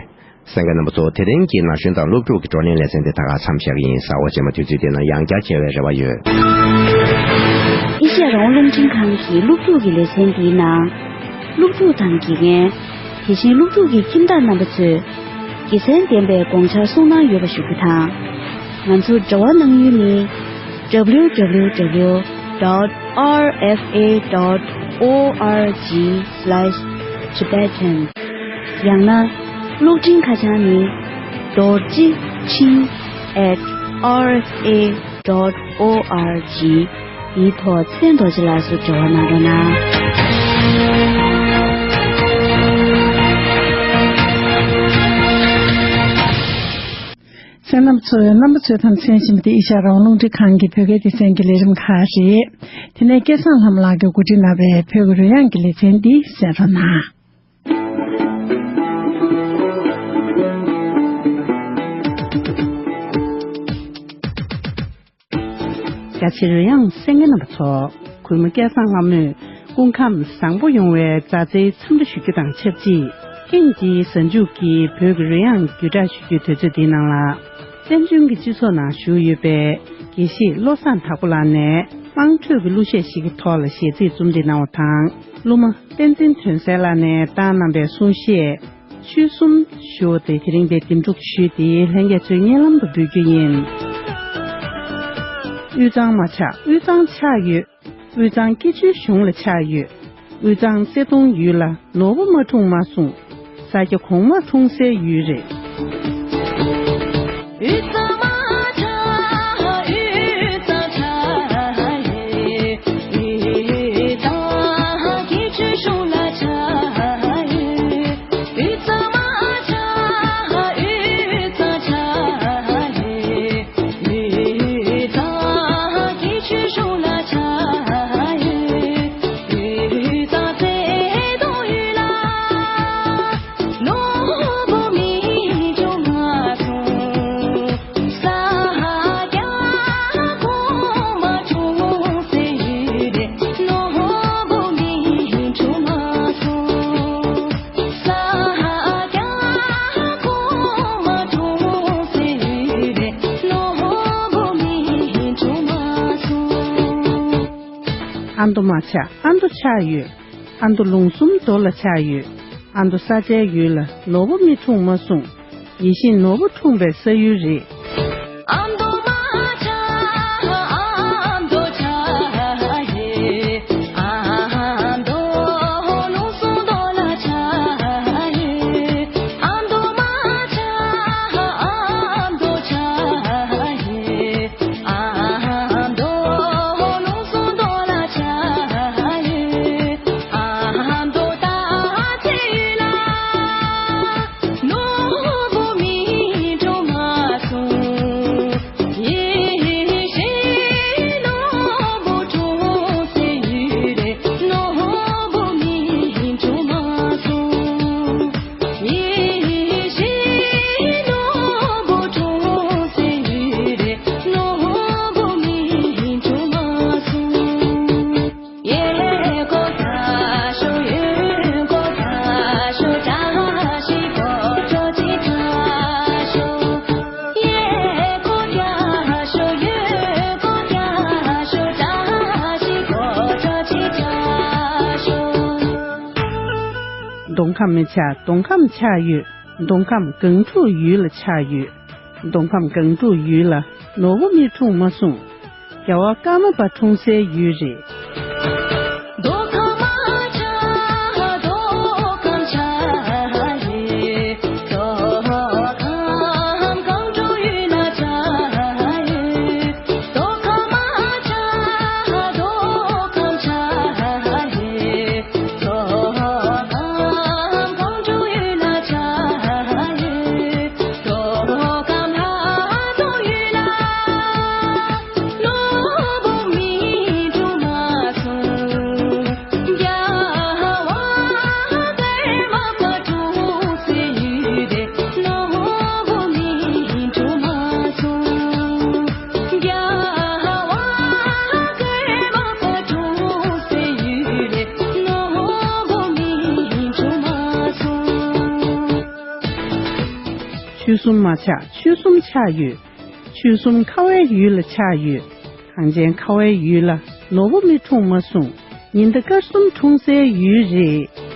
གསན་མཁན་རྣམ་པ་ཚོ། དེ་རིང་གི་ན་གཞོན་དང་སློབ་ཕྲུག་གི་བགྲོ་གླེང་ལེ་ཚན་འདི་ད་ག་མཚམས་བཞག་གི་ཡིན། གཟའ་འཁོར་རྗེས་མ་དུས་ཚོད་དེ་ན་ཡང་བསྐྱར་མཇལ་བའི་རེ་བ་ཡོད། ཨེ་ཤ་ཡ་རང་དབང་རླུང་འཕྲིན་ཁང་གི་སློབ་ཕྲུག་གི་ལེ་ཚན་འདིའི་ནང་། སློབ་ཕྲུག་དང་དགེ་རྒན། དེ་བཞིན་སློབ་ཕྲུག་གི་ཁྱིམ་བདག་རྣམ་པ་ཚོས་དགེ་མཚན་ལྡན་པའི་དགོངས་འཆར་གསུང་གནང་ཡོད་པ་ཞུ་རྒྱུ་དང་། ང་ཚོར་འབྲེལ་བ་གནང་ཡུལ་ནི། W W W dot R F A dot O R G slash Tibetan ཡང་ན་གློག་འཕྲིན་ཁ་བྱང་ནི། རྡོ་རྗེ་འཕྲིན་at R F A dot O R G འདིའི་ཐོག་ཚེ་རིང་རྡོ་རྗེ་ལགས་སུ་འབྲེལ་བ་གནང་རོགས་གནང་། གསན་གནང་ ཚོས་རྣམ་པ་ཚོས་དང་གསན་བཞིན་པ་འདི་ཨེ་ཤ་ཡ་རང་དབང་རླུང་འཕྲིན་ཁང་གི་བོད་སྐད་སྡེ་ཚན་གྱི་ལས་རིམ་ཁག་རེད། དེ་ནས་སྐལ་བཟང་ལྷ་མོ་ལགས་ཀྱིས་གོ་སྒྲིག་གནང་བའི་བོད་ཀྱི་རོལ་དབྱངས་ཀྱི་ལེ་ཚན་འདི་གསན་རོགས་གནང་། རྒྱ་ཆེའི་རོལ་དབྱངས་གསན་མཁན་རྣམ་པ་ཚོ། གུས་མོ་སྐལ་བཟང་ལྷ་མོས་སྐུ་ཁམས་བཟང་པོ་ཡོང་བའི་མཛའ་བརྩེའི་འཚམས་འདྲི་ཞུ་རྒྱུ་དང་ཆབས་ཅིག་ཐེངས་འདིའི་གཟའ་མཇུག་གི་བོད་ཀྱི་རོལ་དབྱངས་བརྒྱུད་བསྒྲགས་ཞུ་རྒྱུའི་དུས་ཚོད་འདིའི་ནང་ལ། བཙན་བྱོལ་གྱི་སྤྱི་ཚོགས་ནང་བཞུགས་ཡོད་པའི་དགེ་བཤེས་བློ་བཟང་དྭགས་པོ་ལགས་ནས་དམངས་ཁྲོད་ཀྱི་གླུ་གཞས་ཤིག་གི་ཐོག་ལ་གཞས་ཚིག་རྩོམ་སྒྲིག་གནང་བ་དང་། གླུ་མ་བསྟན་འཛིན་དོན་གསལ་ལགས་ནས་བཏང་གནང་བའི་གསུང་གཞས། ཆོལ་གསུམ་ཞུ་བ་དེ་དེ་རིང་འདིར་འདེམས་སྒྲུག་ཞུས་ཏེ་ལྷན་རྒྱས་ཚོའི་སྙན་ལམ་དུ་འབུལ་རྒྱུ་ཡིན། དབུས་གཙང་མ་ཆགས་དབུས་གཙང་ཆགས་ཡོད། དབུས་གཙང་སྐྱིད་ཆུའི་གཞུང་ལ་ཆགས་ཡོད། དབུས་གཙང་རྩེ་གདོང་ཡུལ་ལ་ནོར་བུ་མ་འཁྲུངས་མ་གསུངས། ས་སྐྱ་གོང་མ་འཁྲུངས་སའི་ཡུལ་རེད། ཨ་མདོ་མ་ཆགས་ཨ་མདོ་ཆགས་ཡོད། ཨ་མདོ་ལུང་གསུམ་མདོ་ལ་ཆགས་ཡོད། ཨ་མདོ་ས་ཆའི་ཡུལ་ལ་ནོར་བུ་མི་འཁྲུངས་མ་གསུངས། ཡིད་བཞིན་ནོར་བུ་འཁྲུངས་པའི་ས་ཡུལ་རེད། མདོ་ཁམས་མི་ཆགས་མདོ་ཁམས་ཆགས་ཡོད། མདོ་ཁམས་སྒང་དྲུག་ཡུལ་ལ་ཆགས་ཡོད། མདོ་ཁམས་སྒང་དྲུག་ཡུལ་ལ་ནོར་བུ་མི་འཁྲུངས་མ་གསུངས། རྒྱལ་བ་ཀརྨ་པ་འཁྲུངས་སའི་ཡུལ་རེད། ཆོལ་གསུམ་མ་ཆགས་ཆོལ་གསུམ་ཆགས་ཡོད། ཆོལ་གསུམ་ཁ་བའི་ཡུལ་ལ་ཆགས་ཡོད། གངས་ཅན་ཁ་བའི་ཡུལ་ལ་ནོར་བུ་མི་འཁྲུངས་མ་གསུངས། ཉི་ཟླ་སྐར་གསུམ་འཁྲུངས་སའི་ཡུལ་རེད།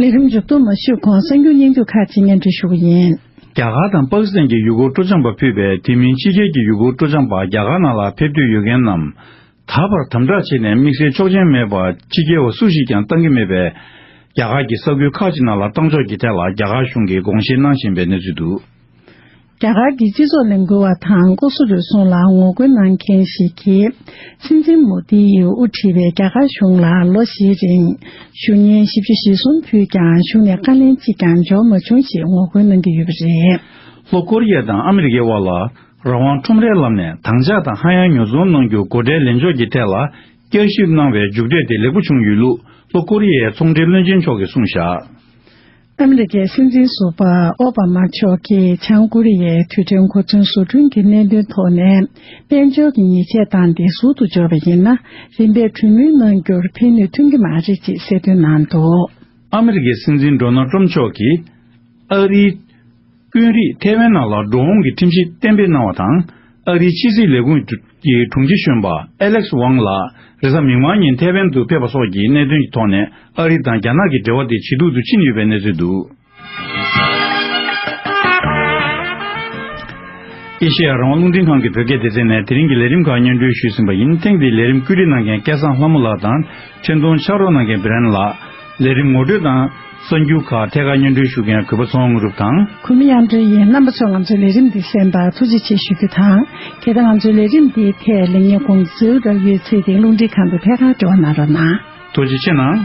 ལས་རིམ་མཇུག་བསྡོམས་མ་ཞུས་གོང་གསར་འགྱུར་སྙིང་བསྡུས་ཁག་ཅིག་སྙན་སྒྲོན་ཞུ་གི་ཡིན། རྒྱ་གར་དང་པ་ཀི་སི་ཐན་གྱི་ཡུ་གུར་སྤྲོ་འཆམ་པ་ཕུད་པའི་དེ་མིན་ཕྱི་རྒྱལ་གྱི་ཡུ་གུར་སྤྲོ་འཆམ་པ་རྒྱ་གར་ནང་ལ་ཕེབས་འདོད་ཡོད་མཁན་རྣམས། ད་བར་དམ་དྲག་བྱས་ནས་དམིགས་བསལ་ཆོག་མཆན་མེད་པར་ཕྱི་རྒྱལ་བ་སུ་ཞིག་ཀྱང་བཏང་གི་མེད་པས། རྒྱ་གར་གྱི་ས་ཁུལ་ཁག་ཅིག་ནང་ལ་བཏང་ཕྱོགས་ཀྱི་ཐད་ལ་རྒྱ་གར་གཞུང་གིས་དགོངས་བཞེས་གནང་བཞིན་པའི་གནས་ཚུལ་འདུག། རྒྱ་གར་གྱི་སྤྱི་ཚོགས་ལས་འགུལ་བ་དང་ལྐོག་ཟ་རུལ་སུངས་ལ་ངོ་རྒོལ་གནང་མཁན་ཞིག་གིས། སྲིད་འཛིན་མོ་དི་ཡིས་དབུ་ཁྲིད་པའི་རྒྱ་གར་གཞུང་ལ་ལོ་བཞིའི་རིང་ཞུ་སྙན་བཞི་བཅུ་ཞེ་གསུམ་ཕུལ་ཀྱང་གཞུང་ནས་བཀའ་ལན་གཅིག་ཀྱང་འབྱོར་མ་བྱུང་ཞེས་ངོ་རྒོལ་གནང་གི་ཡོད་པ་རེད། ལྷོ་ཀོ་རི་ཡ་དང་ཨ་མི་རི་ཀའི་དབར་ལ་རང་དབང་ཁྲོམ་རའི་ལམ་ནས་དྭངས་ལྕགས་དང་ཧ་ཡང་ཉོ་ཚོང་གནང་རྒྱུ་སྒོ་ཁྲལ་ལེན་ཕྱོགས་ཀྱི་ཐད་ལ་བསྐྱར་ཞིབ་གནང་བའི་མཇུག་འབྲས་དེ་ལེགས་པོ་བྱུང་ཡོད་ལུགས་ལྷོ་ཀོ་རི་ཡའི་ཚོང་འབྲེལ་བློན་ཆེན་མཆོག་གིས་གསུངས་བཞག། ཨ་མི་རི་ཀའི་སྲིད་འཛིན་ཟུར་པ་ཨོ་བྷ་མ་མཆོག་གིས་བྱང་ཀོ་རི་ཡའི་དུས་དྲན་གོ་སྟོན་བཟོ་སྐྲུན་གྱི་གནད་དོན་ཐོག་ནས་དཔལ་འབྱོར་གྱི་ཉེས་ཆད་བཏང་སྟེ་ཟུར་དུ་འབྱོར་བ་ཡིན་ན། རིམ་པས་གྲོས་མོལ་གནང་རྒྱུར་ཕན་ནུས་ཐོན་གྱི་མ་རེད་ཅེས་གསལ་སྟོན་གནང་འདུག། ཨ་མི་རི་ཀའི་སྲིད་འཛིན་ཌོ་ནལ་ཏྲམ་མཆོག་གིས་ཨ་རིའི་དཔོན་རིགས་ཐའེ་ཝན་ནང་ལ་འགྲོ་འོང་གི་ཁྲིམས་གཞི་གཏན་འབེབས་གནང་བ་དང་། ཨ་རིའི་ཕྱི་སྲིད་ལས་ཁུངས་ཀྱི་དྲུང་ཆེ་གཞོན་པ་ཨེ་ལེག་སི་ཝང་ལགས་རེས་གཟའ་མིག་དམར་ཉིན་ཐའེ་ཝན་དུ་ཕེབས་པ་སོགས་ཀྱི་གནད་དོན་གྱི་ཐོག་ནས་ཨ་རི་དང་རྒྱ་ནག་གི་འབྲེལ་བ་དེ་ཇེ་སྡུག་ཏུ་ཕྱིན་ཡོད་པའི་གནས་ཚུལ་འདུག། ཨེ་ཤེ་ཡ་རང་དབང་རླུང་འཕྲིན་ཁང་གི་བོད་སྐད་སྡེ་ཚན་ནས་དེ་རིང་གི་ལས་རིམ་ཁག་སྙན་སྒྲོན་ཞུས་ཟིན་པ་ཡིན། ཐེངས་འདིའི་ལས་རིམ་བཀོད་སྒྲིག་གནང་མཁན་སྐལ་བཟང་ལྷ་མོ་ལགས་དང་། འཕྲིན་གཏོང་ཕྱག་རོགས་གནང་མཁན་བི་རན་ལགས། ལས་རིམ་ངོ་སྤྲོད་དང་གསར་འགྱུར་ཁག་ཐད་ཀར་སྙན་སྒྲོན་ཞུ་མཁན་གུས་པ་ཚེ་དབང་དངོས་གྲུབ་དང་། གུས་མོ་དབྱངས་སྒྲོན་ཡིན། རྣམ་པ་ཚོས་ང་ཚོའི་ལས་རིམ་འདི་གསན་པར་ཐུགས་རྗེ་ཆེ་ཞུ་རྒྱུ་དང་། གལ་ཏེ་ང་ཚོའི་ལས་རིམ་འདིའི་ཐད་ལེགས་ཉེས་དགོངས་ཚུལ་རག་ཡོད་ཚེ་དེ་རླུང་འཕྲིན་ཁང་དུ་ཐད་ཀར་འབྲེལ་བ་གནང་རོགས་གནང་། ཐུགས་རྗེ་ཆེ་གནང་།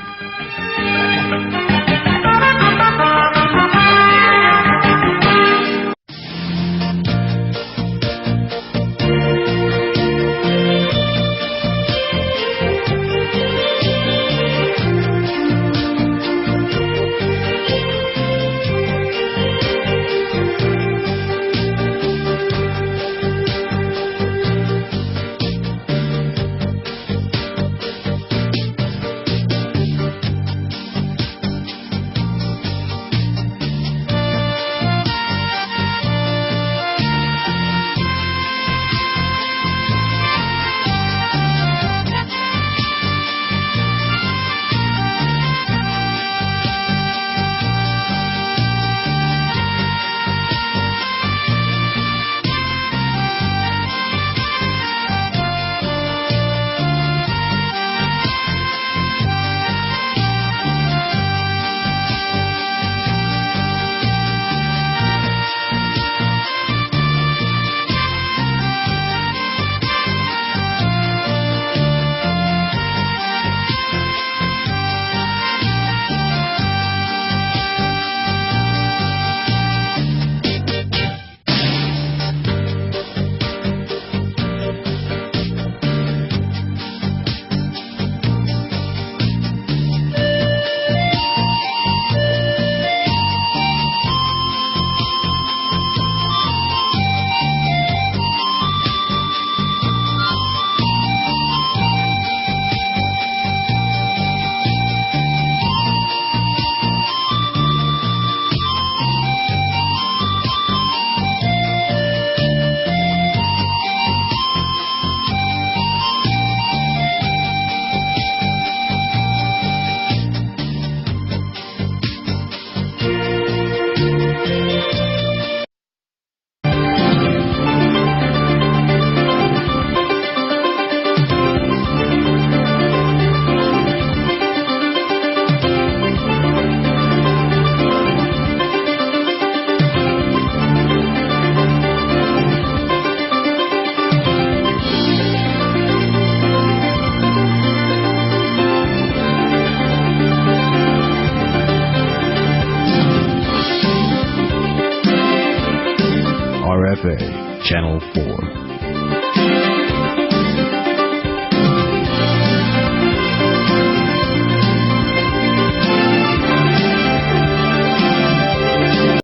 R F A Channel four.